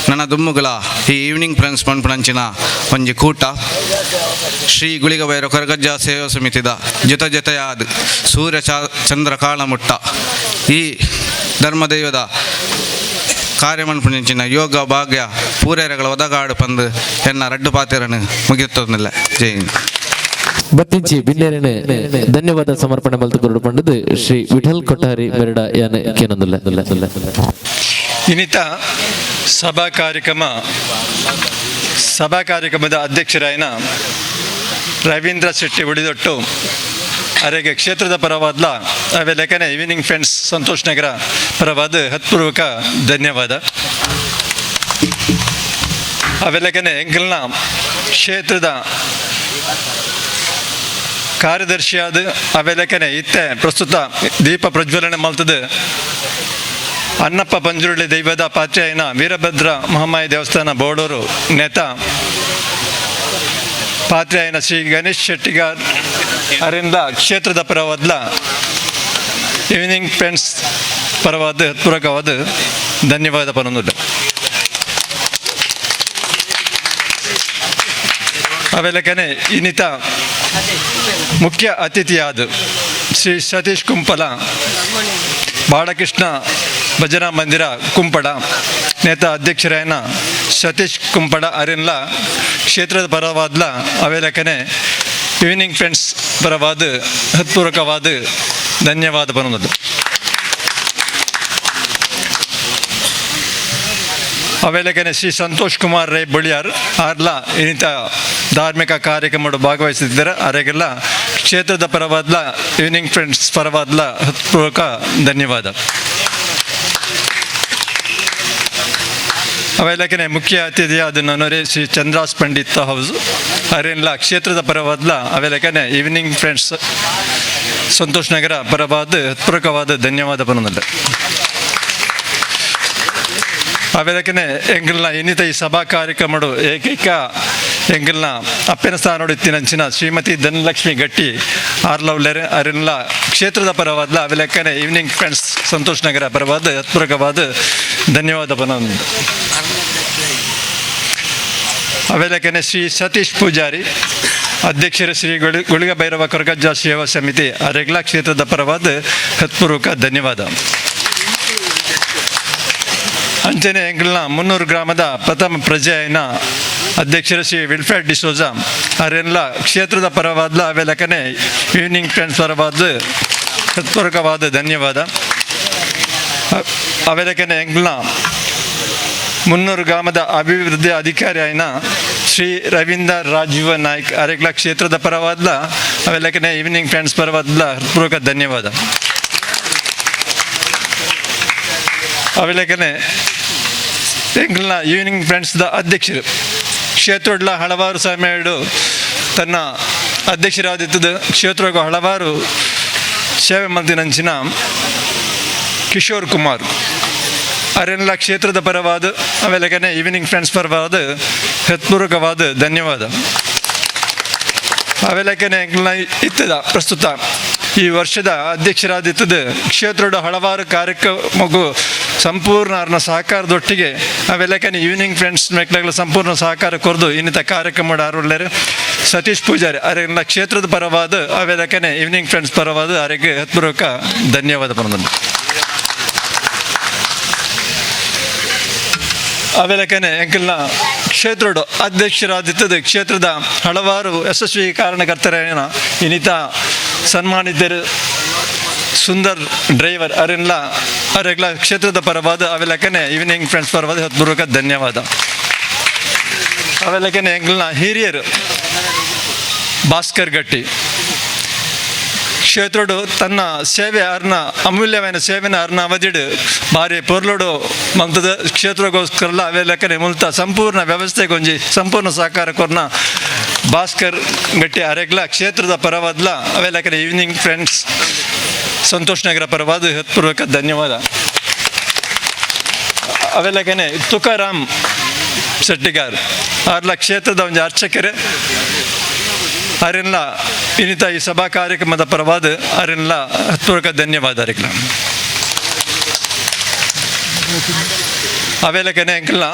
ನನ್ನ ದುಮ್ಮುಗಳ ಈ ಈವ್ನಿಂಗ್ ಫ್ರೆಂಡ್ಸ್ ಪನ್ಪುನಂಚಿನ ಒಂಜಿ ಕೂಟ ಶ್ರೀ ಗುಳಿಗಬೈರ ಕೊರಗಜ್ಜ ಸೇವಾ ಸಮಿತಿದ ಜೊತೆ ಜೊತೆಯಾದ ಸೂರ್ಯ ಚಂದ್ರ ಕಾಳಮುಟ್ಟ ಈ ಧರ್ಮದೈವದ ಕಾರ್ಯಮನ್ಪುನಂಚಿನ ಯೋಗ ಭಾಗ್ಯ ಪೂರೇರಗಳ ಒದಗಾಡು ಪಂದು ಎನ್ನ ರಡ್ಡು ಪಾತೆರನು ಮುಗಿಯುತ್ತೊಂದಿಲ್ಲ. ಜೈ ಹಿಂದ್. ಬತ್ತಿಂಚಿ ಬಿನ್ನೇರನೆ ಧನ್ಯವಾದ ಸಮರ್ಪಣೆ ಮಲ್ತು ಕೊರಡು ಪಂಡದು ಶ್ರೀ ವಿಠಲ್ ಕೊಟ್ಟಾರಿ ಮೆರಡ ಯಾನೆ ಕೇನೊಂದುಲ್ಲ. ಇನ್ನಿತ ಸಭಾ ಕಾರ್ಯಕ್ರಮದ ಅಧ್ಯಕ್ಷರಾಯನ ರವೀಂದ್ರ ಶೆಟ್ಟಿ ಉಳಿದೊಟ್ಟು ಅರೆಗೆ ಕ್ಷೇತ್ರದ ಪರವಾದ್ಲ ಅವೆ ಲೇಖನ ಈವ್ನಿಂಗ್ ಫ್ರೆಂಡ್ಸ್ ಸಂತೋಷ್ ನಗರ ಪರವಾದ ಹತ್ಪೂರ್ವಕ ಧನ್ಯವಾದ. ಅವೆಲ್ಲಕನೆ ಎಂಕಲ್ನ ಕ್ಷೇತ್ರದ ಕಾರ್ಯದರ್ಶಿಯಾದ ಅವೆಲಕನೆ ಇತ್ತೆ ಪ್ರಸ್ತುತ ದೀಪ ಪ್ರಜ್ವಲನೆ ಮಲ್ತದ ಅಣ್ಣಪ್ಪ ಪಂಜುರುಳ್ಳಿ ದೈವದ ಪಾತ್ರೆಯನ ವೀರಭದ್ರ ಮಹಾಮಾಯಿ ದೇವಸ್ಥಾನ ಬೋಡೂರು ನೇತ ಪಾತ್ರೆಯನ ಶ್ರೀ ಗಣೇಶ್ ಶೆಟ್ಟಿಗಾರ್ ಅರಿಂದ ಕ್ಷೇತ್ರದ ಪರವಾದ್ಲ ಈವ್ನಿಂಗ್ ಫ್ರೆಂಡ್ಸ್ ಪರವಾದ ಹತ್ಪೂರಕವಾದ ಧನ್ಯವಾದ ಪನೊಂದುಲ್ಲ. ಅವೆಲ್ಲಕನೆ ಇನ್ನಿತ ಮುಖ್ಯ ಅತಿಥಿಯಾದ ಶ್ರೀ ಸತೀಶ್ ಕುಂಪಲ ಬಾಲಕೃಷ್ಣ ಭಜನಾ ಮಂದಿರ ಕುಂಪಡ ನೇತ ಅಧ್ಯಕ್ಷರಾಯನ ಸತೀಶ್ ಕುಂಪಡ ಅರೆನ್ಲ ಕ್ಷೇತ್ರದ ಪರವಾದ್ಲ ಅವೆಲಕನೆ ಈವ್ನಿಂಗ್ ಫ್ರೆಂಡ್ಸ್ ಪರವಾದ ಹತ್ಪೂರ್ವಕವಾದ ಧನ್ಯವಾದ ಪನೊಂದು. ಅವೆಲಕನೆ ಶ್ರೀ ಸಂತೋಷ್ ಕುಮಾರ್ ರೈ ಬಳಿಯಾರ್ ಆರ್ಲ ಇನ್ನಿತ ಧಾರ್ಮಿಕ ಕಾರ್ಯಕ್ರಮ ಭಾಗವಹಿಸಿದ್ದಾರೆ. ಅರೆಗೆಲ್ಲ ಕ್ಷೇತ್ರದ ಪರವಾದ್ಲ ಈವ್ನಿಂಗ್ ಫ್ರೆಂಡ್ಸ್ ಪರವಾದ್ಲ ಹೃತ್ಪೂರ್ವಕ ಧನ್ಯವಾದ. ಅವೆಲ್ಲಕನೆ ಮುಖ್ಯ ಅತಿಥಿಯಾದ ನನೊರೆ ಶ್ರೀ ಚಂದ್ರಾಸ್ ಪಂಡಿತ್ ಹೌಸ್ ಅರೆನ್ಲ ಕ್ಷೇತ್ರದ ಪರವಾದ್ಲ ಅವೆಲ್ಲಕನೆ ಈವ್ನಿಂಗ್ ಫ್ರೆಂಡ್ಸ್ ಸಂತೋಷ್ ನಗರ ಪರವಾದ ಹೃತ್ಪೂರ್ವಕವಾದ ಧನ್ಯವಾದ ಪನೊಂದುಲ್ಲೆ. ಅವೆದಕ್ಕನೆ ಎಂಗಲ್ನ ಇನ್ನಿತ ಈ ಸಭಾ ಕಾರ್ಯಕ್ರಮಡು ಏಕೈಕ ಎಂಗಲ್ನ ಅಪ್ಪೆನ ಸ್ಥಾನೋಡು ಇತ್ತಿನಂಚಿನ ಶ್ರೀಮತಿ ಧನಲಕ್ಷ್ಮಿ ಗಟ್ಟಿ ಆರ್ಲವ್ಲೆರೆ ಅರೆನ್ಲ ಕ್ಷೇತ್ರದ ಪರವಾದ ಅವೆಲೆಕ್ಕನೆ ಈವ್ನಿಂಗ್ ಫ್ರೆಂಡ್ಸ್ ಸಂತೋಷ್ ನಗರ ಪರವಾದ ಹೃತ್ಪೂರ್ವಕವಾದ ಧನ್ಯವಾದ ಪನೊಂದು. ಅವೆಲೆಕ್ಕನೆ ಶ್ರೀ ಸತೀಶ್ ಪೂಜಾರಿ ಅಧ್ಯಕ್ಷರು ಶ್ರೀ ಗುಳಿಗ ಭೈರವ ಕೊರಗಜ್ಜ ಸೇವಾ ಸಮಿತಿ ಅರೆಗ್ಲಾ ಕ್ಷೇತ್ರದ ಪರವಾದ ಹೃತ್ಪೂರ್ವಕ ಧನ್ಯವಾದ. ಅಂಚನೆ ಎಂಗಲ್ನ ಮುನ್ನೂರು ಗ್ರಾಮದ ಪ್ರಥಮ ಪ್ರಜೆಯನ್ನ ಅಧ್ಯಕ್ಷರು ಶ್ರೀ ವಿಲ್ಫ್ರೆಡ್ ಡಿಸೋಜಾ ಅರೆಲ್ಲ ಕ್ಷೇತ್ರದ ಪರವಾದ ಅವೆಲಕನೆ ಈವ್ನಿಂಗ್ ಫ್ರೆಂಡ್ಸ್ ಪರವಾದ ಹೃತ್ಪೂರ್ವಕವಾದ ಧನ್ಯವಾದ. ಅವೆಲಕನೆ ಎಂಗಲ್ನ ಮುನ್ನೂರು ಗ್ರಾಮದ ಅಭಿವೃದ್ಧಿ ಅಧಿಕಾರಿ ಆಯ್ನ ಶ್ರೀ ರವೀಂದ್ರ ರಾಜೀವ ನಾಯ್ಕ್ ಅರೆಗ್ಲ ಕ್ಷೇತ್ರದ ಪರವಾದ ಅವೆಲ್ಲಕನೆ ಈವ್ನಿಂಗ್ ಫ್ರೆಂಡ್ಸ್ ಪರವಾದ ಹೃತ್ಪೂರ್ವಕ ಧನ್ಯವಾದ. ಅವೆಲ್ಲಕನೆ ಎಂಗ್ಲನ ಈವ್ನಿಂಗ್ ಫ್ರೆಂಡ್ಸ್ದ ಅಧ್ಯಕ್ಷರು ಕ್ಷೇತ್ರಡ್ಲ ಹಲವಾರು ಸಮಯಡು ತನ್ನ ಅಧ್ಯಕ್ಷರಾದಿತ್ತದ ಕ್ಷೇತ್ರಗೂ ಹಲವಾರು ಸೇವೆ ಮಲ್ತಿನಂಚಿನ ಕಿಶೋರ್ ಕುಮಾರ್ ಅರೆಲ್ಲ ಕ್ಷೇತ್ರದ ಪರವಾದ ಆಮೇಲೆ ಈವ್ನಿಂಗ್ ಫ್ರೆಂಡ್ಸ್ ಪರವಾದ ಹೃತ್ಪೂರ್ವಕವಾದ ಧನ್ಯವಾದ. ಅವೆಲ್ಲಕನೆ ಎಂಗ್ಲನ ಇತ್ತದ ಪ್ರಸ್ತುತ ಈ ವರ್ಷದ ಅಧ್ಯಕ್ಷರಾದಿತ್ತದ ಕ್ಷೇತ್ರದ ಹಲವಾರು ಕಾರ್ಯಕ್ರಮಗೂ ಸಂಪೂರ್ಣ ಅವ್ರನ್ನ ಸಹಕಾರದೊಟ್ಟಿಗೆ ಅವೆಲ್ಲಕನೆ ಈವ್ನಿಂಗ್ ಫ್ರೆಂಡ್ಸ್ ಮೆಕ್ಲಾಗ್ಲ ಸಂಪೂರ್ಣ ಸಹಕಾರ ಕೊರದು ಇನ್ನಿತ ಕಾರ್ಯಕ್ರಮ ಆರುಳ್ಳರು ಸತೀಶ್ ಪೂಜಾರಿ ಅರೆಲ್ಲ ಕ್ಷೇತ್ರದ ಪರವಾದ ಅವೆಲ್ಲಕನೆ ಈವ್ನಿಂಗ್ ಫ್ರೆಂಡ್ಸ್ ಪರವಾದ ಅವರಿಗೆ ಹೃತ್ಪೂರ್ವಕ ಧನ್ಯವಾದ ಪರದನ್ನು. ಅವೆಲಕನೆ ಎಂಕಲ್ನ ಕ್ಷೇತ್ರಡು ಅಧ್ಯಕ್ಷರಾದಿತ್ತದ ಕ್ಷೇತ್ರದ ಹಲವಾರು ಯಶಸ್ವಿ ಕಾರಣಕರ್ತರೇನ ಇನ್ನಿತ ಸನ್ಮಾನಿತರು ಸುಂದರ್ ಡ್ರೈವರ್ ಅರೆಲ್ಲ ಅರೆಗ್ಲ ಕ್ಷೇತ್ರದ ಪರವಾದ ಅವೆಲಕನೆ ಈವ್ನಿಂಗ್ ಫ್ರೆಂಡ್ಸ್ ಪರವಾದ ಹೃತ್ಪೂರ್ವಕ ಧನ್ಯವಾದ. ಅವೆಲಕನೆ ಎಂಕಲ್ನ ಹಿರಿಯರು ಭಾಸ್ಕರ್ ಗಟ್ಟಿ ಕ್ಷೇತ್ರಡು ತನ್ನ ಸೇವೆ ಅರ್ನ ಅಮೂಲ್ಯమైన ಸೇವೆನ ಅರ್ನ ಅವಧಿಡು ಭಾರಿ ಪೊರ್ಲುಡು ಮಂತದ ಕ್ಷೇತ್ರಗೋಸ್ಕರಲ್ಲ ಅವೆಲ್ಲಕನೆ ಮುಲ್ತ ಸಂಪೂರ್ಣ ವ್ಯವಸ್ಥೆಗೊಂಜಿ ಸಂಪೂರ್ಣ ಸಹಕಾರ ಕೊರ್ನ ಭಾಸ್ಕರ್ ಗಟ್ಟಿ ಅರೆಗ್ಲ ಕ್ಷೇತ್ರದ ಪರವಾದ್ಲ ಅವೆಲ್ಲಕನೆ ಈವ್ನಿಂಗ್ ಫ್ರೆಂಡ್ಸ್ ಸಂತೋಷ್ ನಗರ ಪರವಾದ ಹೃತ್ಪೂರ್ವಕ ಧನ್ಯವಾದ. ಅವೆಲ್ಲಕನೆ ತುಕಾರಾಮ್ ಶೆಟ್ಟಿಗಾರ್ ಆರ್ಲ ಕ್ಷೇತ್ರದ ಒಂಜಿ ಅರ್ಚಕರು ಅರೆಲ್ಲ ಇನ್ನಿತ ಈ ಸಭಾ ಕಾರ್ಯಕ್ರಮದ ಪರವಾದ ಅರೆಲ್ಲ ಹೃತ್ಪೂರ್ವಕ ಧನ್ಯವಾದ ಅರೆಗ್ಲ. ಅವೆಲ್ಲಕನೆ ಎಂಕಲ್ನ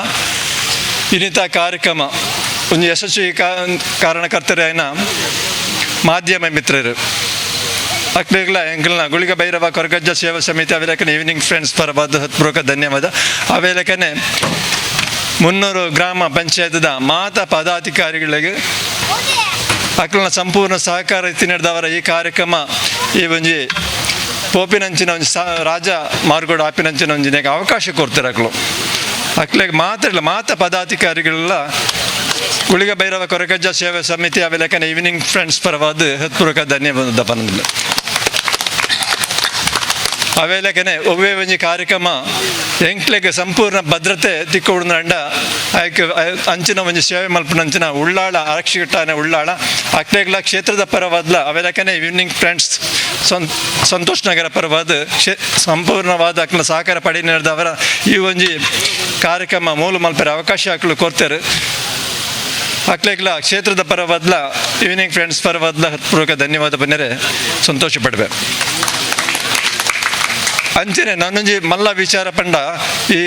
ಇನ್ನಿತ ಕಾರ್ಯಕ್ರಮ ಒಂದು ಯಶಸ್ವಿ ಕಾರಣಕರ್ತರಾಯನ ಮಾಧ್ಯಮ ಮಿತ್ರರು ಅಕ್ಲೆಗ್ಲ ಎಂಕಲ್ನ ಗುಳಿಗ ಭೈರವ ಕೊರಗಜ್ಜ ಸೇವಾ ಸಮಿತಿ ಅವೆಲಕನೆ ಈವ್ನಿಂಗ್ ಫ್ರೆಂಡ್ಸ್ ಪರವಾದ ಹೃತ್ಪೂರ್ವಕ ಧನ್ಯವಾದ. ಅವೆಲಕನೆ ಮುನ್ನೂರು ಗ್ರಾಮ ಪಂಚಾಯತ್ದ ಮಾತ ಪದಾಧಿಕಾರಿಗಳಿಗೆ ಅಕ್ಲನ ಸಂಪೂರ್ಣ ಸಹಕಾರ ನಡೆದವರ ಈ ಕಾರ್ಯಕ್ರಮ ಈ ಒಂಜಿ ಪೋಪಿನಂಚಿನ ಒಂಜಿ ರಾಜ ಮಾರ್ಗೋಡು ಆಪಿನಂಚಿನ ಒಂಜಿ ಅವಕಾಶ ಕೊಡ್ತಾರೆ ಅಕ್ಲು. ಅಕ್ಲೆಗ್ ಮಾತ್ರ ಇಲ್ಲ ಮಾತ ಪದಾಧಿಕಾರಿಗಳೆಲ್ಲ ಗುಳಿಗ ಭೈರವ ಕೊರಗಜ್ಜ ಸೇವಾ ಸಮಿತಿ ಅವೆಲಕನೆ ಈವ್ನಿಂಗ್ ಫ್ರೆಂಡ್ಸ್ ಪರವಾದ ಹೃತ್ಪೂರ್ವಕ ಧನ್ಯವಾದ ಪನಂದಿಲ್ಲ. ಅವೆಲಕನೆ ಒವ್ವೇ ಒಂಜಿ ಕಾರ್ಯಕ್ರಮ ಎಂಕ್ಲೆಗ್ ಸಂಪೂರ್ಣ ಭದ್ರತೆ ತಿಕ್ಕೊಡುಂಡ ಆಯ್ಕೆ ಅಂಚಿನ ಒಂಜಿ ಸೇವೆ ಮಲ್ಪುನಂಚಿನ ಉಳ್ಳಾಳ ಆರಕ್ಷಕಟಾನೆ ಉಳ್ಳಾಳ ಅಕ್ಲೆಗ್ಲ ಕ್ಷೇತ್ರದ ಪರವಾದ್ಲ ಅವೆಲಕನೆ ಈವ್ನಿಂಗ್ ಫ್ರೆಂಡ್ಸ್ ಸಂತೋಷ್ ನಗರ ಪರವಾದ ಸಂಪೂರ್ಣವಾದ ಅಕ್ಲ ಸಹಕಾರ ಪಡಿ ನಡೆದವರ ಈ ಒಂಜಿ ಕಾರ್ಯಕ್ರಮ ಮೂಲ ಮಲ್ಪೆರ ಅವಕಾಶ ಅಕ್ಲು ಕೊಡ್ತಾರೆ. ಅಕ್ಲೆಗ್ಲ ಕ್ಷೇತ್ರದ ಪರವಾದ್ಲ ಈವ್ನಿಂಗ್ ಫ್ರೆಂಡ್ಸ್ ಪರವಾದ್ಲ ಹೃತ್ಪೂರ್ವಕ ಧನ್ಯವಾದ ಬನ್ನಿರೆ ಸಂತೋಷ ಪಡ್ಬೇಕು. ಅಂಚನೆ ನಾನೊಂಜಿ ಮಲ್ಲ ವಿಚಾರ ಪಂಡ ಈ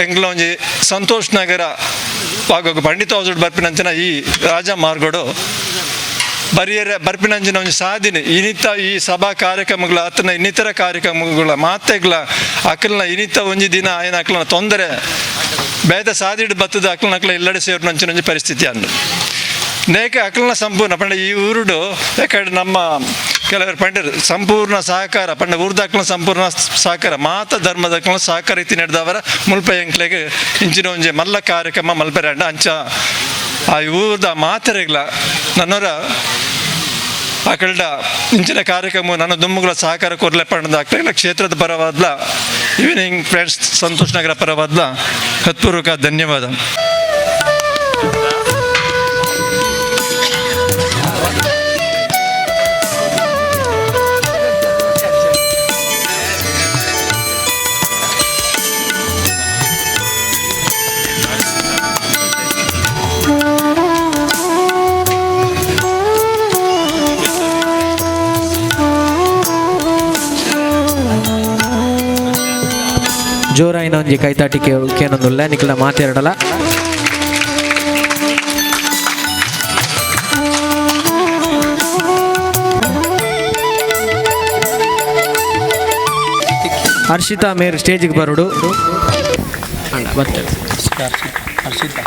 ಎಂಗ್ಲೊಂಜಿ ಸಂತೋಷ್ ನಗರ ಆಗೋಗ ಪಂಡಿತ ಹೌಸ್ ಬರ್ಪಿನಂಚಿನ ಈ ರಾಜ ಮಾರ್ಗೋಡು ಬರಿಯರೆ ಬರ್ಪಿನಂಚಿನ ಒಂಜಿ ಸಾಧನೆ ಇನ್ನಿತ ಈ ಸಭಾ ಕಾರ್ಯಕ್ರಮಗಳ ಅತನ ಇನ್ನಿತರ ಕಾರ್ಯಕ್ರಮಗಳ ಮಾತೆಗ್ಲ ಅಕಲ್ನ ಇನ್ನಿತ ಒಂಜಿ ದಿನ ಆಯನ ಅಕ್ಲನ ತೊಂದರೆ ಬೇದ ಸಾದಿಡ್ ಬತ್ತದ ಅಕ್ಲನ ಅಕ್ಲ ಇಲ್ಲಡೆ ಸೇರಿನಂಚಿನ ಒಂಜಿ ಪರಿಸ್ಥಿತಿ ಅಂದು ನೇಕ ಅಕ್ಲನ ಸಂಪೂರ್ಣ ಪಂಡ ಈ ಊರುಡು ಯಾಕಂದ್ರೆ ನಮ್ಮ ಕೆಲವರು ಪಂಡರು ಸಂಪೂರ್ಣ ಸಹಕಾರ ಪಂಡ ಊರ್ದಾಕ್ಲ ಸಂಪೂರ್ಣ ಸಹಕಾರ ಮಾತ ಧರ್ಮದಕ್ಲ ಸಹಕಾರ ಇತ್ತಿ ನಡೆದವರ ಮುಲ್ಪ ಎಂಕ್ಲೆಗ್ ಇಂಚಿನ ಒಂಜಿ ಮಲ್ಲ ಕಾರ್ಯಕ್ರಮ ಮಲ್ಪೆರಂಡ ಅಂಚ ಆ ಊರ್ದ ಮಾತೆರೆಗ್ಲ ನನ್ನವರ ಅಕಲ್ಡ ಇಂಚಿನ ಕಾರ್ಯಕ್ರಮ ನನ್ನ ದುಮ್ಮುಗಳ ಸಹಕಾರ ಕೊರ್ಲೆ ಪಂಡದ ಅಕ್ಲೆಗ್ಲ ಕ್ಷೇತ್ರದ ಪರವಾದ್ಲ ಈವ್ನಿಂಗ್ ಫ್ರೆಂಡ್ಸ್ ಸಂತೋಷ್ ನಗರ ಪರವಾದ್ಲ ಹೃತ್ಪೂರ್ವಕ ಧನ್ಯವಾದ. ಜೋರಾಯಿನ ಒಂಜಿ ಕೈತಾಟಿ ಕೇನೊಂದುಲ್ಲ ನಿಕ್ಲ ಮಾತೆರಡಲ. ಹರ್ಷಿತಾ ಮೇರ್ ಸ್ಟೇಜಿಗೆ ಬರೋಡು. ಹರ್ಷಿತಾ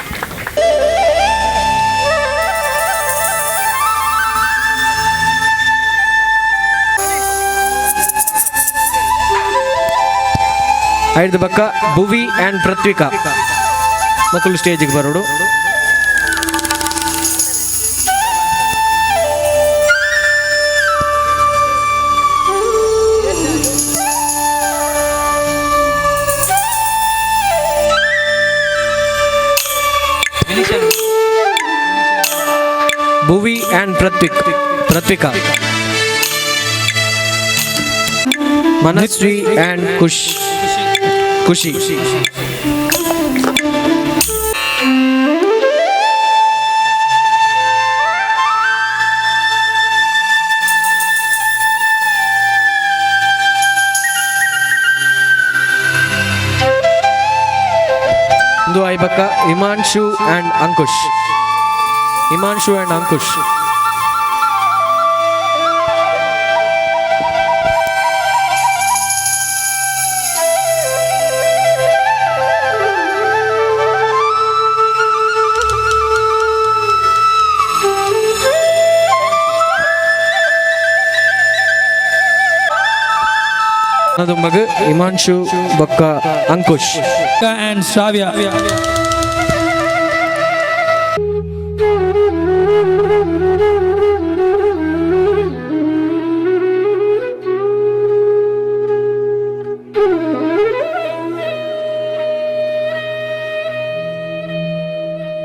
ಐದು ಬಕ್ಕ ಭುವಿ ಆ್ಯಂಡ್ ಪೃಥ್ವಿಕಾ ಮಕ್ಕಳು ಸ್ಟೇಜಿಗೆ ಬರೋಡು. Bhuvi and Prithvika, Manasvi and Khushi. ಇಂದು ಐಬಕ್ಕ ಹಿಮಾಂಶು ಆ್ಯಂಡ್ ಅಂಕುಶ್, ಹಿಮಾಂಶು ಆ್ಯಂಡ್ ಅಂಕುಶ್. ಮಗು ಹಿಮಾಂಶು ಬೊಕ್ಕ ಅಂಕುಶ್ ಆ್ಯಂಡ್ ಶ್ರಾವ್ಯ.